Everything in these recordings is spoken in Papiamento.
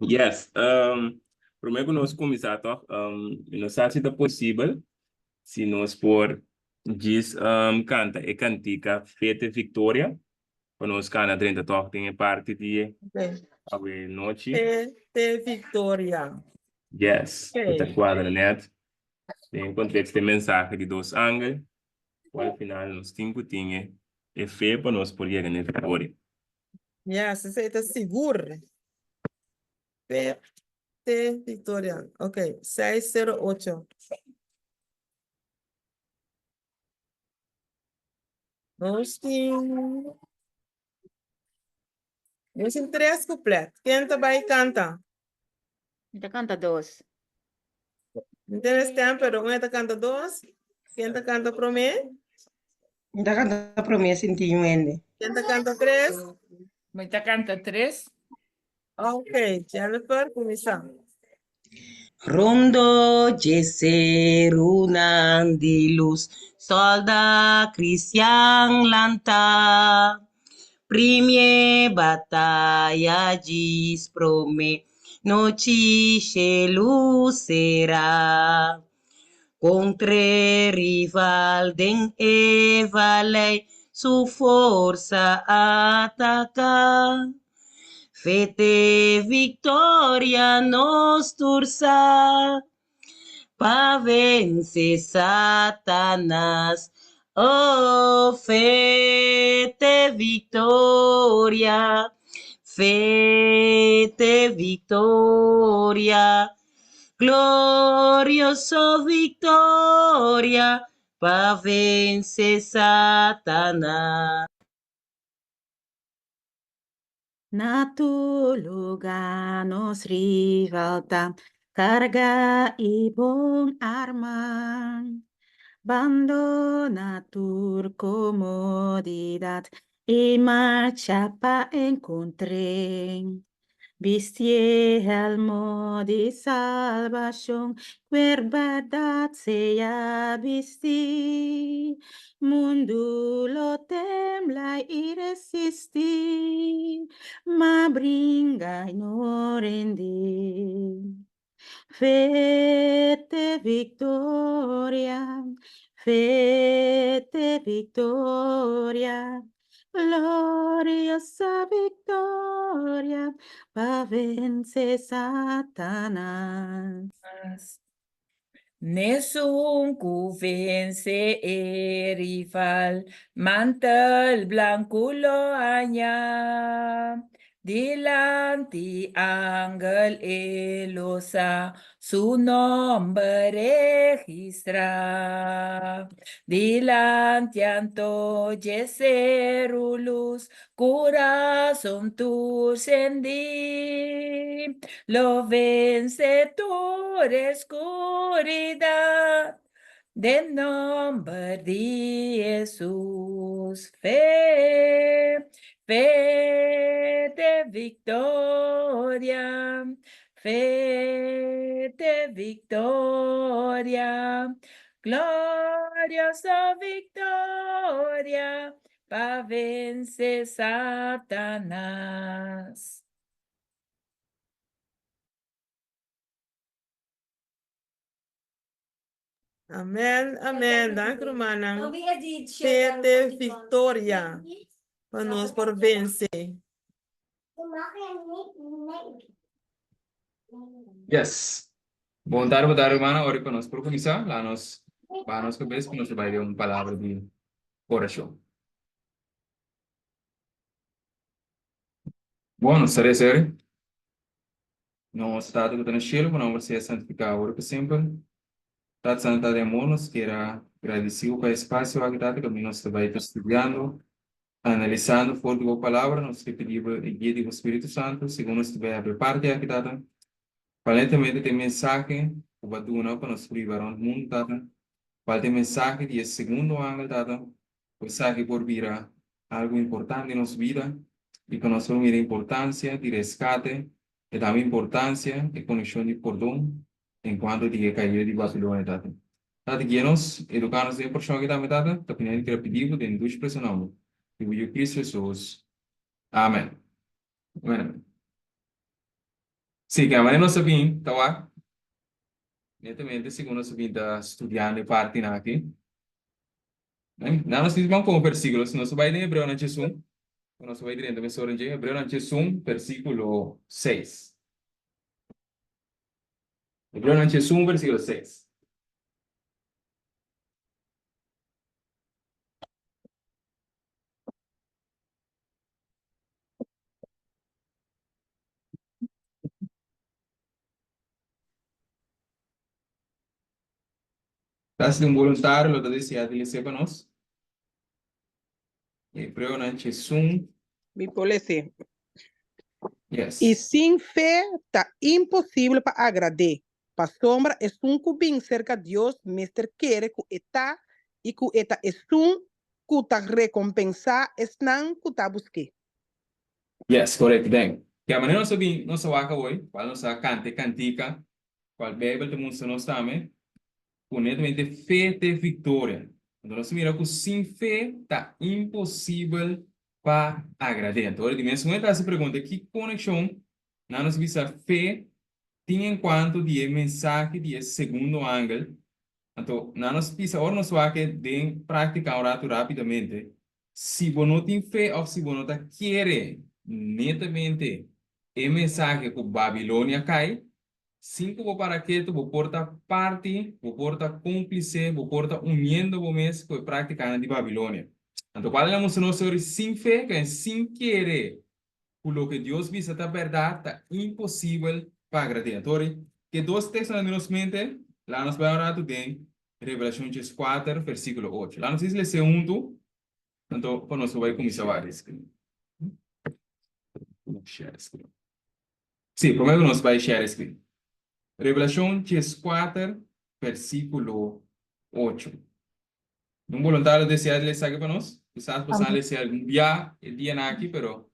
Yes, prome ku nos kuminsá tòg, mi no sa si ta posibel si nos por djis kanta e kantika Fe te Victoria pa nos kana drenta tòg den e parti di awe nochi. Fe te Victoria. Yes, e ta kuadra nèt den kontekst e mensahe di dos angel ku al final nos tin ku tin e fe pa nos por yega na e victoria. Yes, esei ta sigur. Fe te victoria. Ok, 608. Nos tin Nos tin tres kuplet. Ken ta bai kanta? Mi ta kanta dos. Mi tene stem, pero un e ta kanta dos. Ken ta kanta promé? Mi ta kanta promé sinti un hende. Ken ta kanta tres? Mi ta kanta tres. Ok, Jennifer, kuminsá. Rondo dje serunan di lus, Sòlda kristian lanta. Primie bataya djis promé, Nochi shelu será. Kontr'e rival den e valei, Su forsa ataká. Fe te victoria nos tur sa, pa vence Satanas. Oh, fe te victoria, fe te victoria, glorioso victoria, pa vence Satanas. Na tur lugá nos rival ta kargá i bon armá. Bandoná tur komodidat i marcha pa enkontr'é. Bistié helmo di salbashon, kuer bèrdat sea bistí. Mundu lo tembla i resistí, ma bringa i no rendí. Fe te victoria, fe te victoria, gloriosa victoria pa vence Satanas. N'esun ku vense e rival, mantel blanku lo haña. Dilanti angel e lo sa su nomber registrá. Dilanti anto dje seru lus, kurason tur sendí. Lo vense tur e skuridat. Den nomber di Hesus, fe, fe te victoria, fe te victoria, glorioso victoria pa vence Satanas. Amen, amen. Dank rumannan. Fe te victoria pa nos por vence. Yes. Bon tarde, bon tarde, hermana. Ora ku nos por kuminsá, laga nos baha nos kabes ku nos ta bai den un palabra di orashon. Bon, nos ta resa ori. Nos Tata ku ta na shelu, bo nòmber sea santifiká ora pa semper. Tata Santu, Tata di amor, nos kier a gradisí bo pa e espasio aki, Tata, kaminda nos ta bai ta studiando, analisando for di bo Palabra. Nos ke pidi bo e guia di bo Spiritu Santu segun nos ta bai habri e parti aki, Tata. Aparentemente ta e mensahe ku bo a duna pa nos riba rònt mundu, Tata. Kual ta e mensahe di e segundo angel, Tata? Ku esaki por bira algu importante den nos bida. i ku nos por mira importansia di reskate e tambe importansia e konekshon di pordon enkuanto di e kaida di Babilonia, Tata. Tata, guia nos, eduká nos den e porshon aki tambe, Tata, ta p'e hende keda pidi Bo den dushi preso nòmber di Bo Yu Kristu Hesus. Amen. Amen, amen. Sí, ke manera nos a bin ta wak, netamente segun nos a bin ta studiando e partinan aki. Nan nos tin ban pon un versíkulo, si nos a bai den Hebreonan djesun, nos a bai drenta mesora dje, Hebreonan djesun, versíkulo seis. Hebreonan djesun, versíkulo seis. Ta si un boluntario lo ta desea di lese pa nos? Hebreonan djesun. Mi por lese. Yes. I sin fe ta imposibel pa agrad'é, pasobra esun ku bin serka Dios mester kere ku e ta i ku e ta esun ku ta rekompensá esnan ku ta busk'é. Yes, korekto. Den ke manera nos a bin nos a wak awor, kual nos a kanta e kantika, kual Beibel ta mustra nos tambe, ku netamente fe ta e viktoria. Anto nos a mira ku sin fe ta imposibel pa agrad'é. Anto ora di mes un e ta hasi pregunta, ki konekshon nan nos bisa fe tin enkuanto di e mensahe di e segundo angel? Anto nan nos bisa ora nos wak e den práktika un ratu rápidamente, si bo no tin fe òf si bo no ta kere netamente e mensahe ku Babilonia kai, sin ku bo para ketu bo por ta parti, bo por ta kómplise, bo por ta uniendo bo mes ku e práktikanan di Babilonia. Anto kual el a mustra nos ori sin fe, ku sin kere ku loke Dios bisa ta bèrdat, ta imposibel pa agrad'é. Anto ori ke dos tekstonan den nos mente, laga nos bai un ratu den Revelashon 4, versíkulo 8. Laga nos lesa huntu, anto pa nos por bai kuminsá wak. Share screen. Sí, promé ku nos bai share screen. Revelashon 4, versíkulo 8. Un boluntario desea di lesa aki pa nos? Kisas boso a lesa algun bia e dianan aki, pero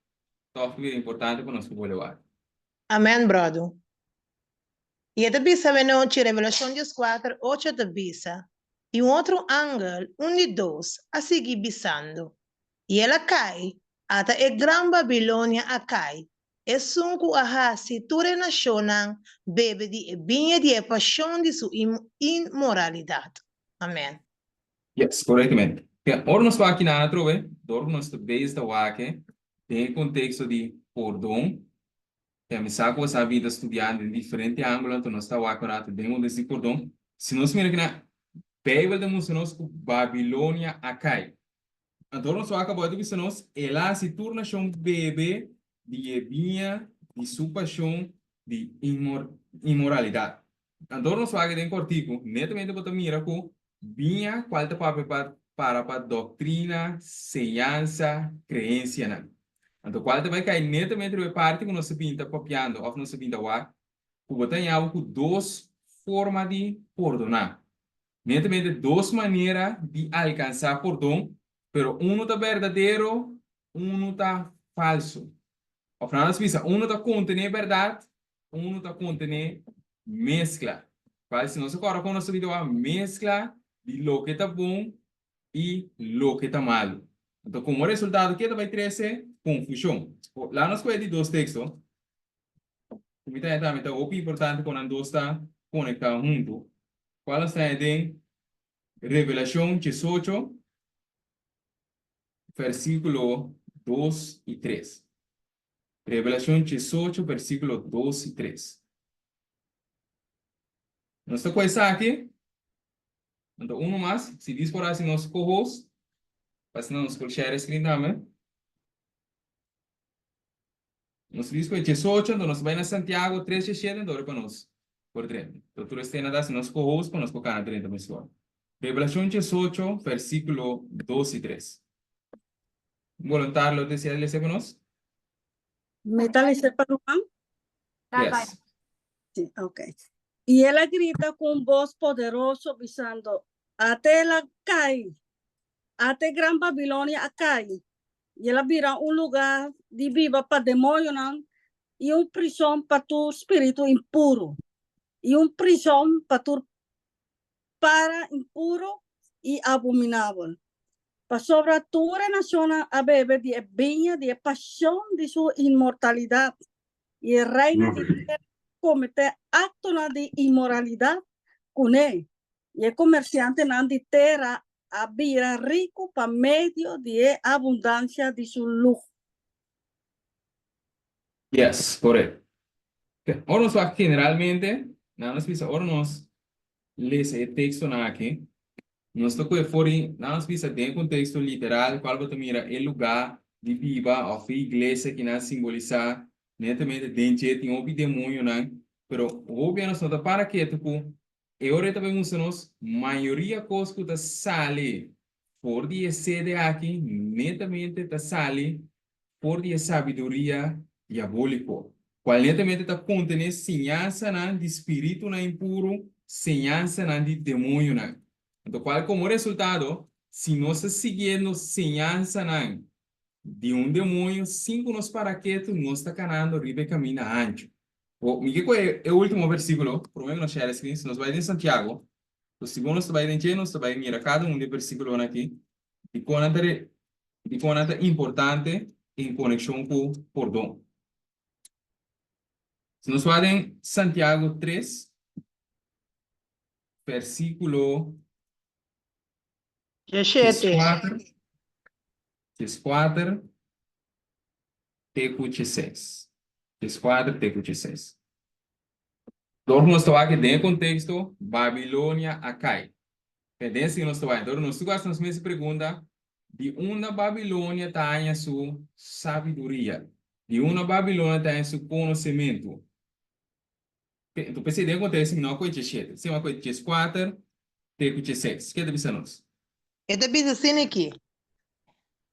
tòg ta bira importante pa nos ku bolbe wak. Amen, bròder. I e ta bisa awenochi, Revelashon 14, ocho ta bisa, I un otro angel, un di dos, a sigui bisando, I el a kai, ata e gran Babilonia a kai, esun ku a hasi tur e nashonnan bebe di e biña di e pashon di su inmoralidat. Amen. Yes, korektamente. Ke ora nos wak kinan atrobe, dor ku nos ta bezig ta wak den e konteksto di pordon, ke mi sa ku boso a bin ta studia den diferente ángulo, anto nos ta wak un rato den konteksto di pordon. Si nos mira kinan, Beibel ta mustra nos ku Babilonia a kai. Anto ora nos wak abou e ta bisa nos, El a hasi tur nashon bebe di e biña di su pashon di inmoralidat. Anto ora nos wak den kòrtiku, netamente bo ta mira ku biña kual ta papia pa para pa doktrina, señansa, kreensianan. Anto kual ta bai kai netamente riba e parti ku nos a bin ta papiando òf nos a bin ta wak, ku bo ta haña bo ku dos forma di pordoná. Netamente dos manera di alkansá pordon, pero unu ta berdadero, unu ta falsu. Òf nan nos bisa, unu ta kontené bèrdat, unu ta kontené meskla. Kual si nos a kòrda kon nos ta bida wak meskla di loke ta bon i loke ta malu. Anto komo resultado ke ta bai trese? Konfushon. Laga nos kohe di dos teksto. Ku mi ta haña tambe ta hopi importante ku nan dos ta konektá huntu. Kual nos ta haña den Revelashon 18, versíkulo dos i tres. Revelashon 18, versíkulo dos i tres. Nos ta ku esaki, anto unu mas, si dis por hasi nos co-host, pa asina nos por share screen tambe. Nos disco e 18, anto nos bai na Santiago 3 17, anto ora pa nos por drenta. Anto tur esena ta si nos co-host pa nos por cana drenta mesora. Revelacion 18, versiculo 2 y 3. Un voluntario lo desea lesa pa nos? Mi ta lesa pa ruman? Yes. Sí, ok. I el a grita ku un bos poderoso, bisando, Ate el a kai! Ate gran Babilonia a kai! I el a bira un lugá di biba pa demoñonan i un prishon pa tur spiritu impuru, i un prishon pa tur para impuru i abominabel. Pasobra tur e nashonnan a bebe di e biña di e pashon di su inmortalidat, i e reinan di tera a kometé aktonan di inmoralidat kuné, i e komersiantenan di tera a bira riku pa medio di e abundansia di su luho. Yes, korekto. Ora nos wak generalmente, nan nos bisa ora nos lesa e tekstonan aki, nos ta kohe for di, nan nos bisa den e konteksto literal kual bo ta mira e lugá di biba òf e iglesia ki nan simbolisá netamente den dje tin hopi demoñonan, pero hopi a nos no ta para ketu ku E ora e ta bai mustra nos mayoria kos ku ta sali for di e sede aki netamente ta sali for di e sabiduria diabóliko, kual netamente ta kontené siñansanan di spiritunan impuru, siñansanan di demoñonan. Anto kual komo resultado, si nos ta siguiendo siñansanan di un demoño sin ku nos para ketu, nos ta kanando riba e kaminda hanchu. Bo, mi ke kohe e ultimo versikulo, promé ku nos share screen, si nos bai den Santiago, so segun nos ta bai den dje, nos ta bai mira kada un di e versikulonan aki, dikon nan ta re, dikon nan ta importante en konekshon ku pordon. Si nos wak den Santiago tres, versikulo Diesshete. 14, te ku 16. 14 te ku 16. Dor ku nos ta wak den e konteksto, Babilonia a kai. Te den esei nos ta wak. Dor nos tur hasi nos mes e pregunta, di unda Babilonia ta haña su sabiduria? Di unda Babilonia ta haña su konosementu? Enton p'esei den e konteksto mi no a kohe 17, sino a kohe 14 te ku 16. Ke ta bisa nos? E ta bisa asina aki,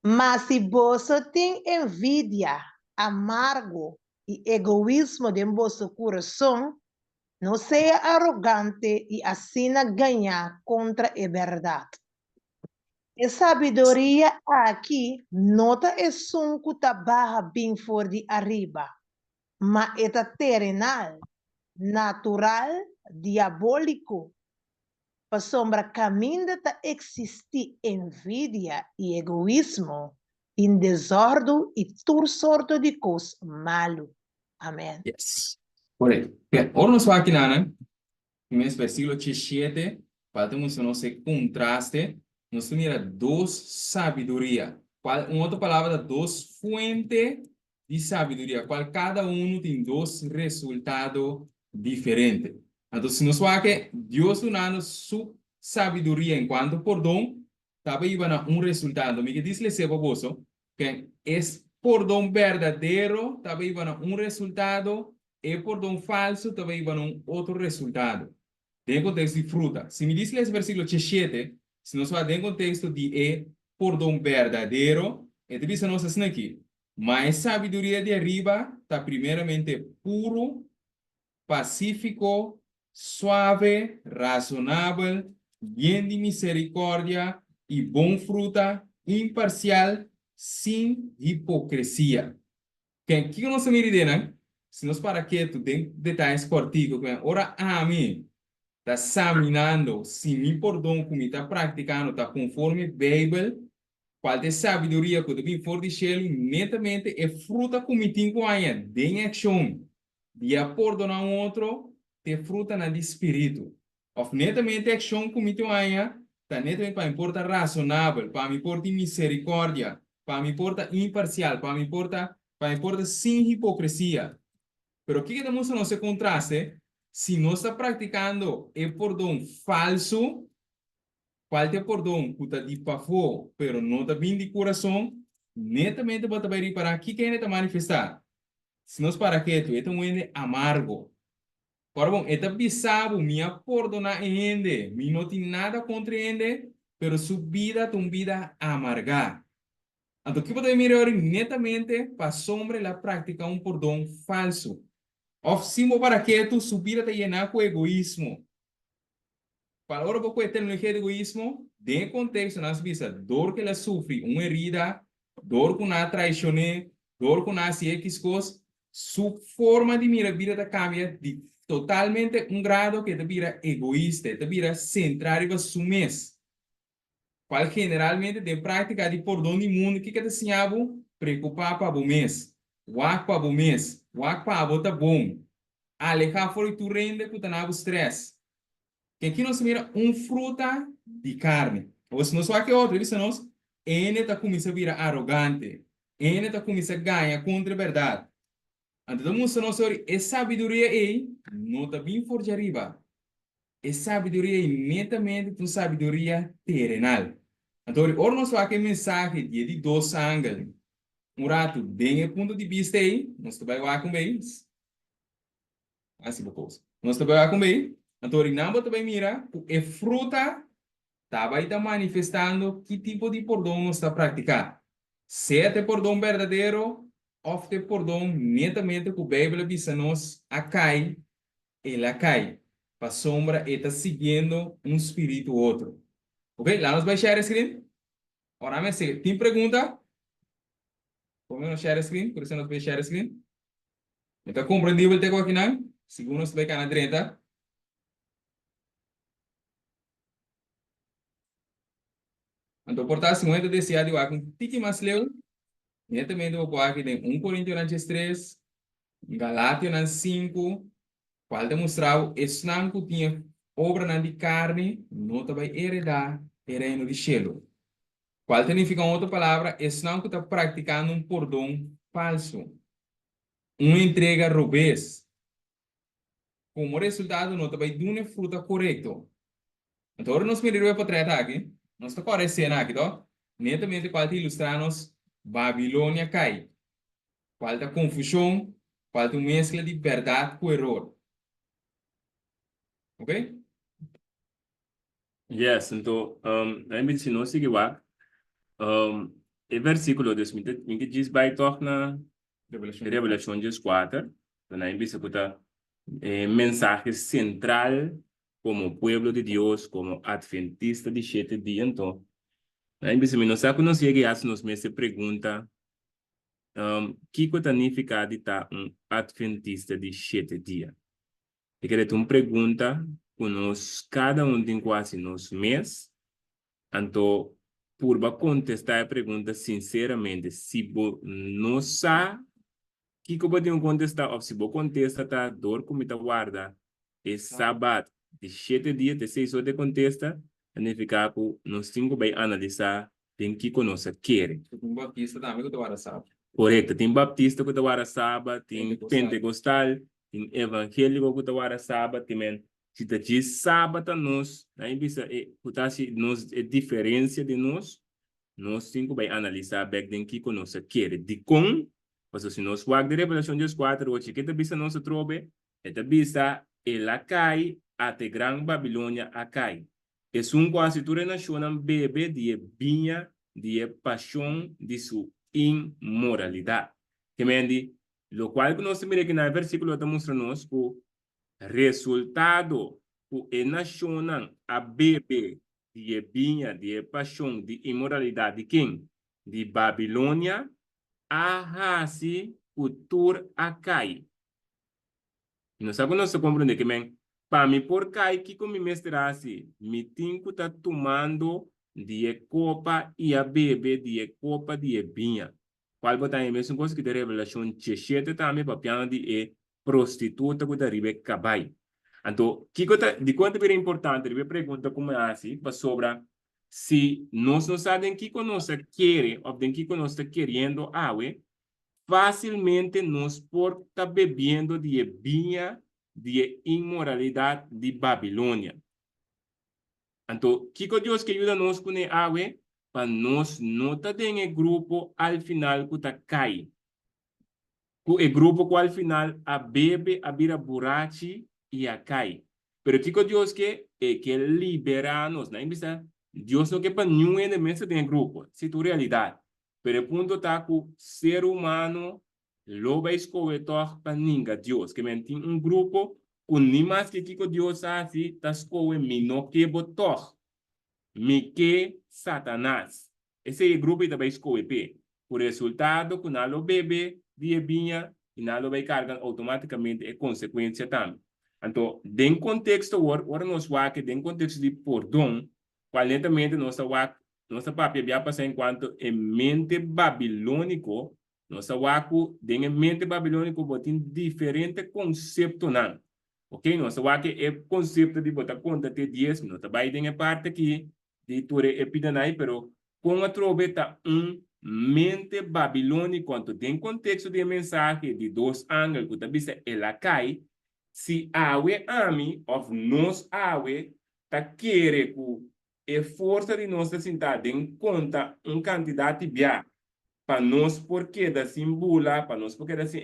Ma si boso tin envidia, amargo i egoismo den boso kurason, no sea arogante i asina gañá kontra e bèrdat. E sabiduria aki no ta esun ku ta baha bin for di ariba, ma e ta terenal, natural, diabóliko, pasobra kaminda ta eksistí envidia i egoismo, tin desòrdu i tur sorto di kos malu. Amèn. Yes. Korekto. Bien, ora nos wak kinanan, e mes versíkulo 17, kual ta mustra nos e kontraste, nos ta mira dos sabiduria, kual un otro palabra ta dos fuente di sabiduria, cual cada uno tin dos resultado diferente. Anto si nos wak e Dios dunando su sabiduria en cuanto pordon, ta bay hiba na un resultado. Mi ke dislesé pa boso, ke es pordon berdadero ta bay hiba na un resultado, e pordon falso ta bay hiba na un otro resultado. Den e contexto di fruta. Si mi dislesé versiculo 17, si nos wak den contexto di e pordon berdadero, e ta bisa nos asina aki, Ma e sabiduria di ariba ta primeramente puru, pasífiko, suave, rasonabel, yen di miserikòrdia i bon fruta, imparsial, sin hipokresia. Ken, kiko nos ta mira di nan? Si nos para ketu den detayes kòrtiku, ku ora ami ta saminando si mi pordon ku mi ta praktikando ta konforme Beibel, Cual ta e sabiduria cu ta bin for di shelu? Netamente e fruta cu mi tin cu haña den accion di a pordona un otro ta e frutanan di spiritu. Of netamente e accion cu mi tin haña ta netamente pa mi por ta razonabel, pa mi por tin misericordia, pa mi por ta imparcial, pa mi por ta pa mi por ta sin hipocresia. Pero kiko ta mustra nos e contraste? Si nos ta practicando e pordon falso, Cual ta e pordon cu ta di pafó pero no ta bin di curason, netamente bo ta bay ripará kiko hende ta manifestá. Si nos para ketu, e ta un hende amargo. Ora bon, e ta bisa bo, mi a pordoná e hende, mi no tin nada contra e hende, pero su bida ta un bida amargá. Anto ki bo ta bay mira ora? Netamente pasobra el a practica un pordon falso. Of si bo para ketu, su bida ta yená cu egoismo. Pa ora bo ku e terminologia di egoismo, den e konteksto nan a bisa dor ku el a sufri un herida. Dor ku nan a traishon'é, dor ku nan a hasi ekis kos, su forma di mira bida ta kambia di totalmente un grado ku e ta bira egoista, e ta bira sentrá riba su mes. Kual generalmente den práktika di pordon di mundu kiko ta siña bo? Preokupá pa bo mes, wak pa bo mes, wak pa abo ta bon, alehá for di tur hende ku ta na bo strès. Ke aki nos ta mira un fruta di karni. Awor si nos wak e otro, e bisa nos, Hende ta kuminsá bira arogante, hende ta kuminsá gaña kontra e bèrdat. Anto ta mustra nos ori e sabiduria ei no ta bin for djariba. E sabiduria ei netamente ta un sabiduria terenal. Anto ori ora nos wak e mensahe di e di dos angel un ratu den e punto di bista ei, nos ta bai wak un bes. Hasi bo kos. Nos ta bai wak un bes. Anto ori nan bo ta bai mira ku e fruta ta bai ta manifestando ki tipo di pordon nos ta praktiká. Sea ta e pordon berdadero òf ta e pordon netamente ku Beibel a bisa nos a kai, el a kai, pasobra e ta siguiendo un spiritu otro. Ok, laga nos bai share screen. Ora mi a sigui. Tin pregunta? Pone nos share screen, por eso nos bai share screen. Mi ta komprendibel te ku akinan? Sigun nos bai kana drenta. Anto por ta si un hende deseá di wak un tiki mas leu, netamente bo por wak den 1 Korintionan 13, Galationan 5, kual ta mustra bo esnan ku tin e obranan di karni no ta bai heredá e reino di shelu. Kual ta nifiká un otro palabra, esnan ku ta praktikando un pordon falsu, un entrega robes, Komo resultado no ta bai duna e fruta korekto. Anto ora nos mira riba e potret aki, nos ta kòrda e sena aki tòg? Netamente kual ta ilustrá nos Babilonia kai, kual ta konfushon, kual ta un meskla di bèrdat ku eror. Ok? Yes, anto, um, si nos sigui wak, um, e versíkulo, dus mi ta, mi ke djis bai tòg na Revelashon. Revelashon 14, nan a bisa ku ta e mensahe sentral komo pueblo di Dios, komo atventista di shete dia. Anto, nan a bisa mi no sa ku nos yega i hasi nos mes e pregunta, kiko ta nifiká di ta un atventista di shete dia? E keda ta un pregunta ku nos kada un tin ku hasi nos mes. Anto, purba kontestá e pregunta sinseramente. Si bo no sa kiko bo tin ku kontestá òf si bo kontesta ta dor ku mi ta warda e sabat di shete dia te seis ora di kontesta, ta nifiká ku nos tin ku bai analisá den kiko nos a kere. Tin baptista tambe ku ta warda sabat. Korekto, tin baptista ku ta warda sabat, tin pentekostal, tin evangéliko ku ta warda sabat, tin men Si ta djis Sabat ta nos, nan e bisa e ku ta hasi nos e diferensia den nos, nos tin ku bai analisá bèk den kiko nos a kere. Dikon? Pasobra si nos wak den Revelashon 14 ochi, ke ta bisa nos atrobe? E ta bisa, El a kai, ata e gran Babilonia a kai. Esun ku hasi tur e nashonnan bebe di e biña di e pashon di su inmoralidat. Ke men di, lokual ku nos ta mira aki na e versíkulo ta mustra nos ku Resultado ku e nashonnan a bebe di e biña di e pashon di inmoralidat di ken? Di Babilonia, a hasi ku tur a kai. I nos sa ku nos ta komprondé ke men, pa mi por kai kiko mi mester hasi? Mi tin ku ta tumando di e kopa i a bebe di e kopa di e biña. Kual bo ta haña e mesun kos ki den Revelashon 17 tambe papiando di e prostituta ku ta riba e kabai. Anto, kiko ta, dikon ta bira importante riba e pregunta ku mi a hasi? Pasobra si nos no sa den kiko nos a kere òf den kiko nos ta keriendo awe, fásilmente nos por ta bebiendo di e biña di e inmoralidat di Babilonia. Anto, kiko Dios ke yuda nos kuné awe? Pa nos no ta den e grupo al final ku ta kai. Ku e grupo ku al final a bebe, a bira burachi i a kai. Pero kiko Dios ke? E ke liberá nos. Nan bisa, Dios no ke pa niun hende mes ta den e grupo. Esei ta un realidat. Pero e punto ta ku ser humano lo bai skohe tòg pa ninga Dios. Ke men tin un grupo ku ni maske kiko Dios hasi ta skohe mi no ke bo tòg. Mi ke Satanas. Esei e grupo ei ta bai skohe p'e. Ku resultado ku nan lo bebe di e biña i nan lo bai karga outomátikamente e konsekuensia tambe. Anto, den konteksto awor, ora nos wak den konteksto di pordon, kual netamente nos ta wak, nos ta papia bia pasá enkuanto e mente babilóniko, nos ta wak ku den e mente babilóniko bo tin diferente konseptonan. Oke, nos ta wak e konsepto di bo ta konta te dies, mi no ta bai den e parti aki di tur e pidanai, pero kon atrobe ta un mente babilóniko. Anto den konteksto di e mensahe di dos angel ku ta bisa el a kai, si awe ami òf nos awe ta kere ku e forsa di nos ta sintá den konta un kantidat di bia pa nos por keda sin bula, pa nos por keda sin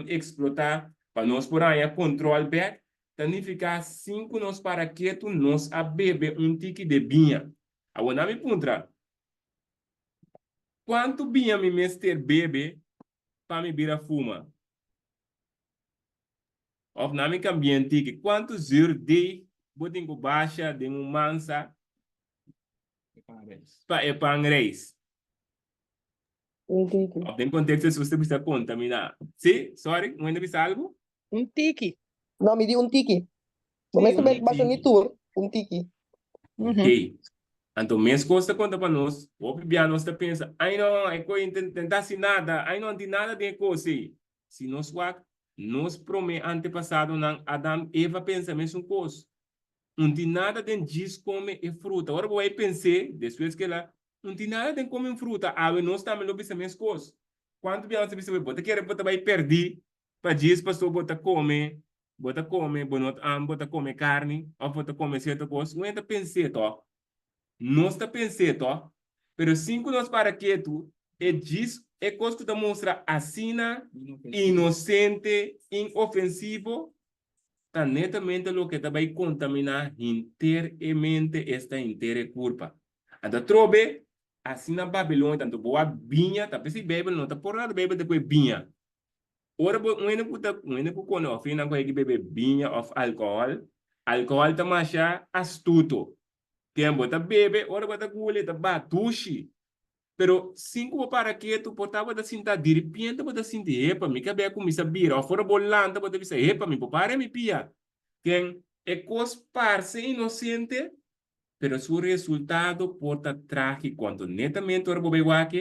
eksplotá, pa nos por haña kontrol bèk, ta nifiká sin ku nos para ketu nos a bebe un tiki de biña. Awor nan mi puntra, Kuantu biña mi mester bebe pa mi bira fuma? Òf nan mi kambia un tiki, kuantu zuurdeeg bo tin ku basha den un mansa pa e pan reis? Un tiki. Òf den konteksto Hesus ta bisa kontaminá. Sí? Sorry, un hende bisa algu? Un tiki. No, mi di un tiki. Bo Sí, mester un basha ni tiki. tur, un tiki. Ok. Anto meskos ta konta pa nos, hopi bia nos ta pensa, Ai no, e kos ei no ta hasi nada, ai no, no tin nada den e kos ei. Si nos wak, nos promé antepasadonan, Adam, Eva pensa mesun kos. Un tin nada den djis kome e fruta. Ora bo bai pens'é, despues kila, un tin nada den kome un fruta, awe nos tambe lo bisa meskos. Kuantu bia nos ta bisa, Bo ta kere bo ta bai pèrdí pa djis pasobra bo ta kome, bo ta kome, bo no ta, bo ta kome karni òf bo ta kome sierto kos? Un hende ta pens'é tòg. Nos ta pens'é tòg. Pero sin ku nos para ketu, e djis e kos ku ta mustra asina inosente, inofensivo, ta netamente loke ta bai kontaminá henter e mente, esta henter e kurpa. Anto atrobe, asina Babilonia ta. Anto bo a biña, ta p'esei Beibel no ta por nada Beibel ta kohe biña. Ora bo un hende ku ta un hende ku kone òf hende ku a bebe biña òf alkohòl, alkohòl ta masha astuto. Ken bo ta bebe, ora bo ta guli e ta baha dushi. Pero sin ku bo para ketu por ta bo ta sinta diripiente bo ta sinti hepa mi kabia a kuminsá bira òf ora bo lanta bo ta bisa hepa mi por para mi pia. Ken e kos parse inosente pero su resultado por ta trágiko. Anto netamente ora bo bai wak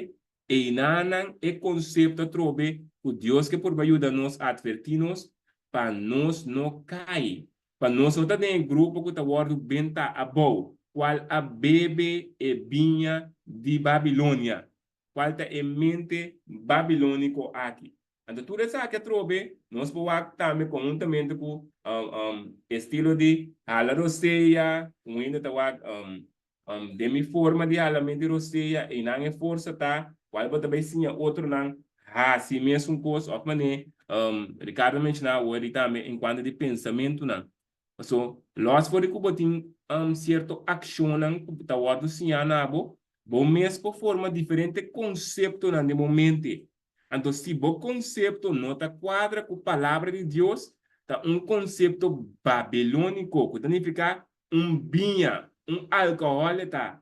einanan e konsepto atrobe ku Dios ke purba yuda nos atvertí nos pa nos no kai, pa nos no ta den e grupo ku ta wòrdu bentá abou, kual a bebe e biña di Babilonia, kual ta e mente babilóniko aki. Anto tur esaki atrobe nos por wak tambe konhuntamente ku estilo di hala rosea, un hende ta wak den mi forma di hala mente rosea, einan e forsa ta kual bo ta bai siña otronan hasi mesun kos òf manera Ricardo a menshoná awor di tambe enkuanto di pensamentunan. Paso lòs for di ku bo tin sierto akshonnan ku ta wòrdu siñá na bo, bo mes por forma diferente konseptonan den bo mente. Anto si bo konsepto no ta kuadra ku Palabra di Dios, ta un konsepto babilóniko, ku ta nifiká un biña, un alkohòl e ta.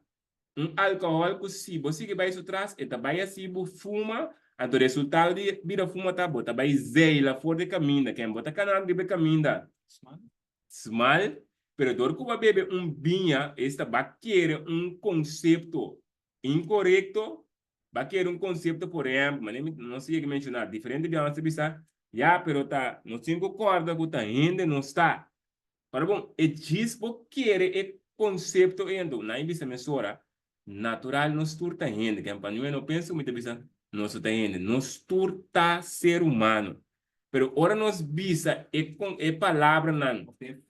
Un alkohòl ku si bo sigui bai su tras, e ta bai hasi bo fuma, anto resultado di bira fuma ta bo ta bai zeila for di e kaminda, ken bo ta kana riba e kaminda smal, pero dor ku bo a bebe un biña, esta bo a kere un konsepto inkorekto, Ba kere un konsepto, por ehèmpel, manera mi nos a yega menshoná diferente biaha nos ta bisa, ya, pero ta nos tin ku kòrda ku ta hende nos ta. Ora bon, e djis bo kere e konsepto ei anto nan a bisa mesora, natural nos tur ta hende. Ken pa niun no pensa ku mi ta bisa nos no ta hende. Nos tur ta ser humano. Pero ora nos bisa e e palabranan den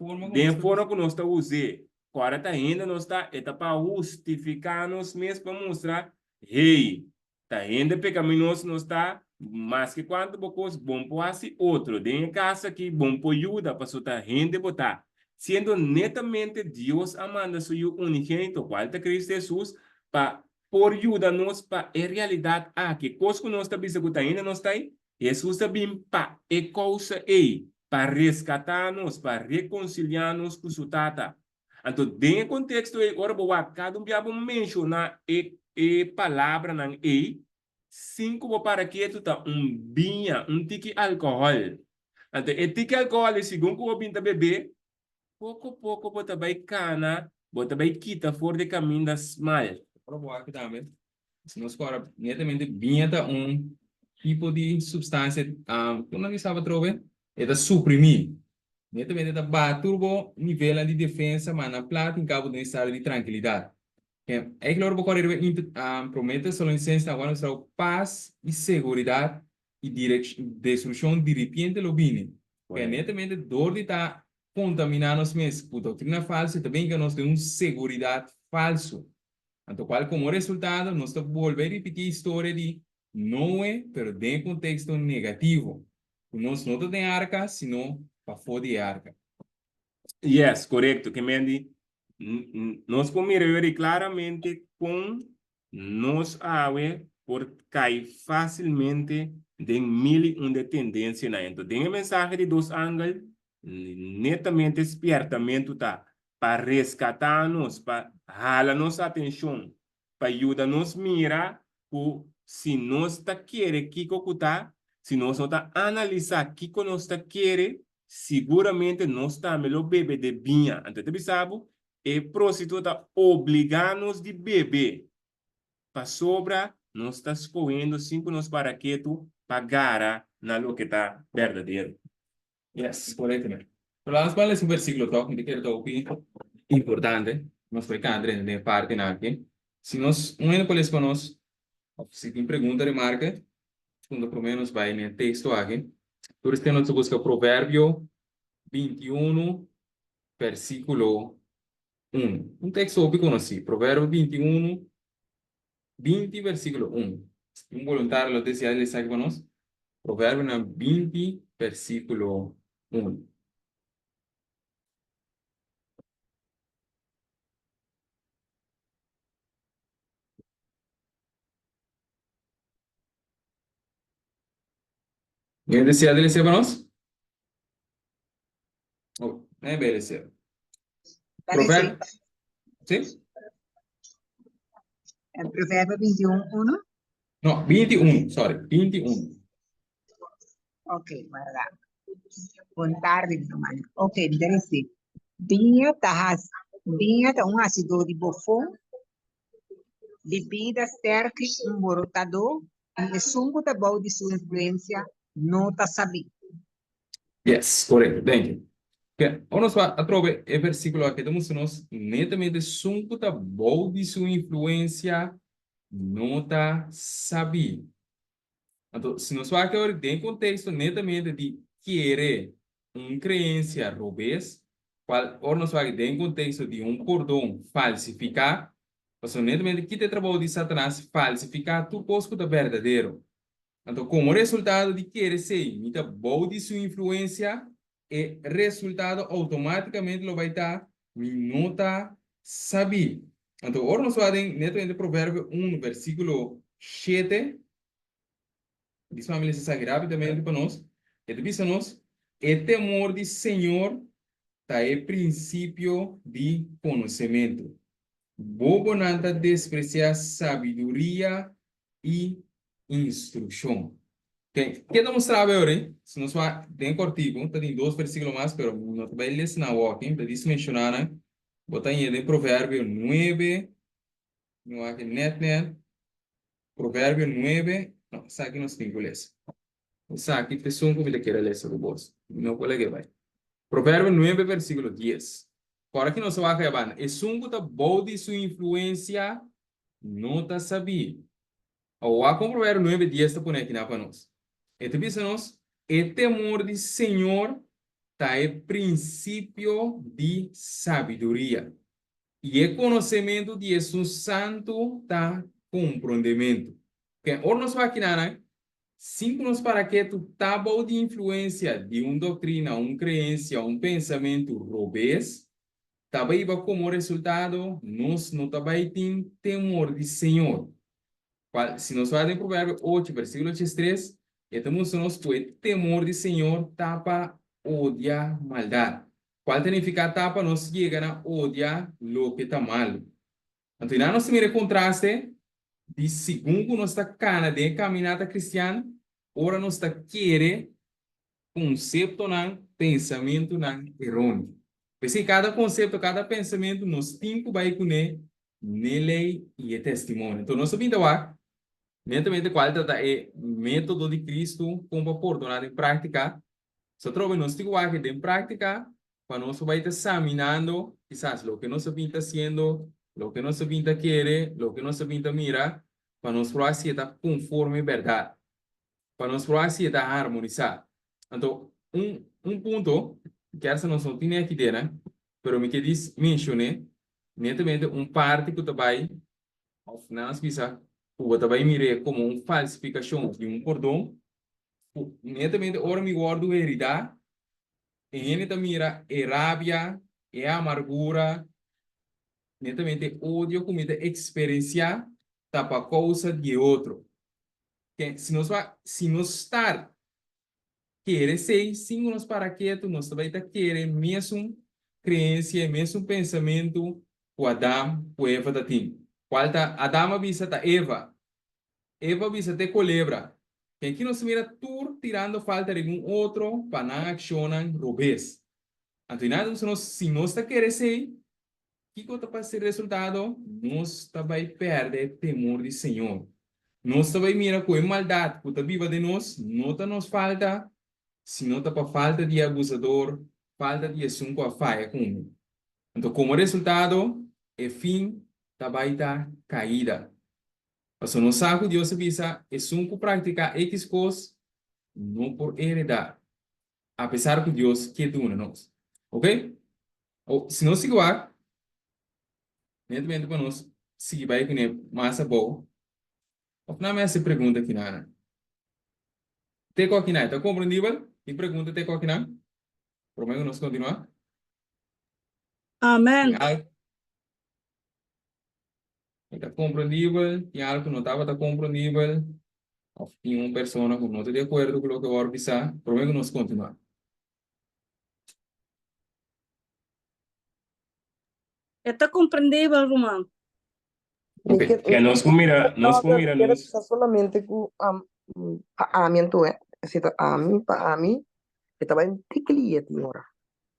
e forma ku nos ta us'é, Ora ta hende nos ta, e ta pa hustifiká nos mes pa mustra, hey, ta hende pekaminoso nos ta, maske kuantu bo kos bon por hasi otro den e kas aki, bon por yuda pasobra ta hende bo ta. Siendo netamente Dios a manda su Yu unigénito, kual ta Cristo Hesus, pa por yuda nos pa e realidat aki. Kos ku nos ta bisa ku ta hende nos ta ei, Hesus a bin pa e kousa ei, pa reskatá nos, pa rekonsiliá nos ku su Tata. Anto den e konteksto ei, ora bo wak kada un bia bo menshoná e e palabranan ei, Sin ku bo para ketu ta un biña, un tiki alkohòl. Anto e tiki alkohòl ei segun ku bo bin ta bebé, poko poko bo ta bai kana, bo ta bai kita for di e kaminda smal. Ora bo aki tambe, si nos kòrda netamente biña ta un tipo di supstansia, kon nan bisa atrobe? E ta suprimí, netamente ta baha tur bo nivelnan di defensa, ma na plat tin kabo den estado di trankilidat. Eigenlijk ora bo kòrda riba e Promé Tesalonisensenan awor a mustra bo pas i seguridat i destrukshon diripiente lo bini. Ke netamente dor di ta kontaminá nos mes ku doktrina falsu e ta bin ku nos den un seguridat falsu. Anto kual komo resultado nos ta bolbe ripití e historia di Noe pero den e konteksto negativo, ku nos no ta den arka sino pafó di e arka. Yes, korekto. Ke men di nos por mira yori klaramente kon nos awe por kai fásilmente den mil i un de tendensianan. Enton, den e mensahe di dos angel, netamente spièrtamentu ta pa reskatá nos, pa hala nos atenshon, pa yuda nos mira ku si nos ta kere kiko ku ta, si nos no ta analisá kiko nos ta kere, siguramente nos tambe lo bebe de biña. Anto e ta bisa bo, e prostituta ta obligá nos di bebe, pasobra nos ta skohendo sin ku nos para ketu pa gara na loke ta berdadero. Yes, korekto. Pero laat nos ban lesa un versíkulo tòg, mi ta kere ta hopi importante. Nos por kanta den e partinan aki. Si nos, un hende por lesa pa nos, òf si tin pregunta, remarke, punto promé nos bai na e teksto aki. Tur esei nos ta buska Proverbio 21, versíkulo 1. Un teksto hopi konosí, Proverbio 21, 20 versíkulo 1. Un boluntario lo deseá di lesa aki pa nos? Proverbionan 20 versíkulo 1. Ken deseá di lesa pa nos? Oh, nee, bij lesa. Proverbio. Sí? Proverbio 21, 1? No, 21, sorry, 21. Ok, guarda. Bon tardi, mi ruman. Ok, mi ta reci. Biña ta has, biña ta un hacidó di bofon, bibida sterki, un borotadó, i esun ku ta bou di su influensia no ta sabí. Yes, korekto, thank you. Ke, ora nos wak atrobe e versíkulo aki ta mustra nos netamente esun ku ta bou di su influensia no ta sabí. Anto, si nos wak awor den konteksto netamente di kere un kreensia robes, kual ora nos wak den konteksto di un pordon falsifiká, pasobra netamente kita e trabou di Satanas falsifiká tur kos ku ta berdadero. Anto, komo resultado di kere esei, mi ta bou di su influensia, e resultado outomátikamente lo bai ta, mi no ta sabí. Anto, ora nos wak den netamente Proverbio unu, versíkulo shete, dis mami lesa esaki rápidamente pa nos, e ta bisa nos, E temor di Señor ta e prinsipio di konosementu. Bobonan ta despresiá sabiduria i instrukshon. Ke ke ta mustra bo ora? Si nos wak den kòrtiku, ta tin dos versíkulo mas, pero mi no ta bai lesa nan awor aki, mi ta djis menshoná nan. Bo ta haña den Proverbio nuebe, mi wak nèt nèt, Proverbio nuebe, no, esaki nos tin ku lesa. Esaki ta esun ku mi ta kere lesa ku bos, mi no por lag'é bai. Proverbio nuebe versíkulo dies. Kòrda ki nos a wak ayabanda, esun ku ta bou di su influensia no ta sabí. Awor kon Proverbio nuebe dies ta pone akinan pa nos? E ta bisa nos, E temor di Señor ta e prinsipio di sabiduria, i e konosementu di Esun Santu ta komprondementu. Oke, ora nos wak akinan, sin ku nos para ketu ta bou di influensia di un doktrina, un kreensia, un pensamentu robes, ta bai hiba komo resultado nos no ta bai tin temor di Señor. Kual, si nos wak den Proverbio ocho, versíkulo 83, e ta mustra nos ku e temor di Señor ta pa odia maldat, kual ta nifiká ta pa nos yega na odia loke ta malu. Anto, i nan nos ta mira e kontraste. di segun ku nos ta kana den e kaminata kristian, ora nos ta kere konseptonan, pensamentunan eróneo. P'esei kada konsepto, kada pensamentu nos tin ku bai kuné n'e lei i e testimonio. Enton nos ta bin ta wak netamente kual ta ta e método di Kristu kon pa pordoná den práktika. So atrobe nos tin ku wak den práktika pa nos por bai ta saminando kisas loke nos a bin ta hasiendo, loke nos a bin ta kere, loke nos a bin ta mira, pa nos por wak si e ta konforme bèrdat. Pa nos por wak si e ta harmonisá. Anto, un un punto, kier sa nos no tine aki dena, pero mi ke dis menshoné, netamente un parti ku ta bai, òf nan a bisa ku bo ta bai mir'é komo un falsifikashon di un pordon, ku netamente ora mi wòrdu heridá, e hende ta mira e rabia, e amargura, netamente e odio ku mi ta eksperensiá ta pa kousa di e otro. Ke si nos ba si nos start kere esei sin ku nos para ketu nos ta bai ta kere mesun kreensia e mesun pensamentu ku Adam ku Eva ta tin. Kual ta Adam a bisa ta Eva. Eva a bisa t'e kolebra. Ke aki nos ta mira tur tirando falta riba un otro pa nan akshonnan robes. Anto i nada nos si nos ta kere esei Kiko ta pa ser resultado? Nos ta bai pèrdè e temor di Señor. Nos ta bai mira ku e maldat ku ta biba den nos no ta nos falta, sino ta pa falta di e abusador, falta di esun ku a faya ku mi. Anto komo resultado, e fin ta bai ta kaida. Pasobra nos sa ku Dios a bisa, Esun ku praktiká ekis kos no por heredá, apesar ku Dios ke duna nos. Oke? O, si nos sigui wak, netamente pa nos sigui bai kuné mas abou, òf nan mi hasi pregunta akinan. Te ku akinan, ta komprendibel? Tin pregunta te ku akinan? Promé ku nos kontinuá? Amèn. Tin algu ku ta komprendibel? Tin algu ku no tabata komprendibel? Òf tin un persona ku no ta di akuerdo ku loke wòrdu bisá? Promé ku nos kontinuá. E ta komprendibel, ruman. Mi Ok. ke, Ke nos por mira, no, nos por pero mira quiero nos. bisa solamente ku am, pa ami anto, eh. Si ta ami, pa ami, e ta bai un tiki liet mi ora.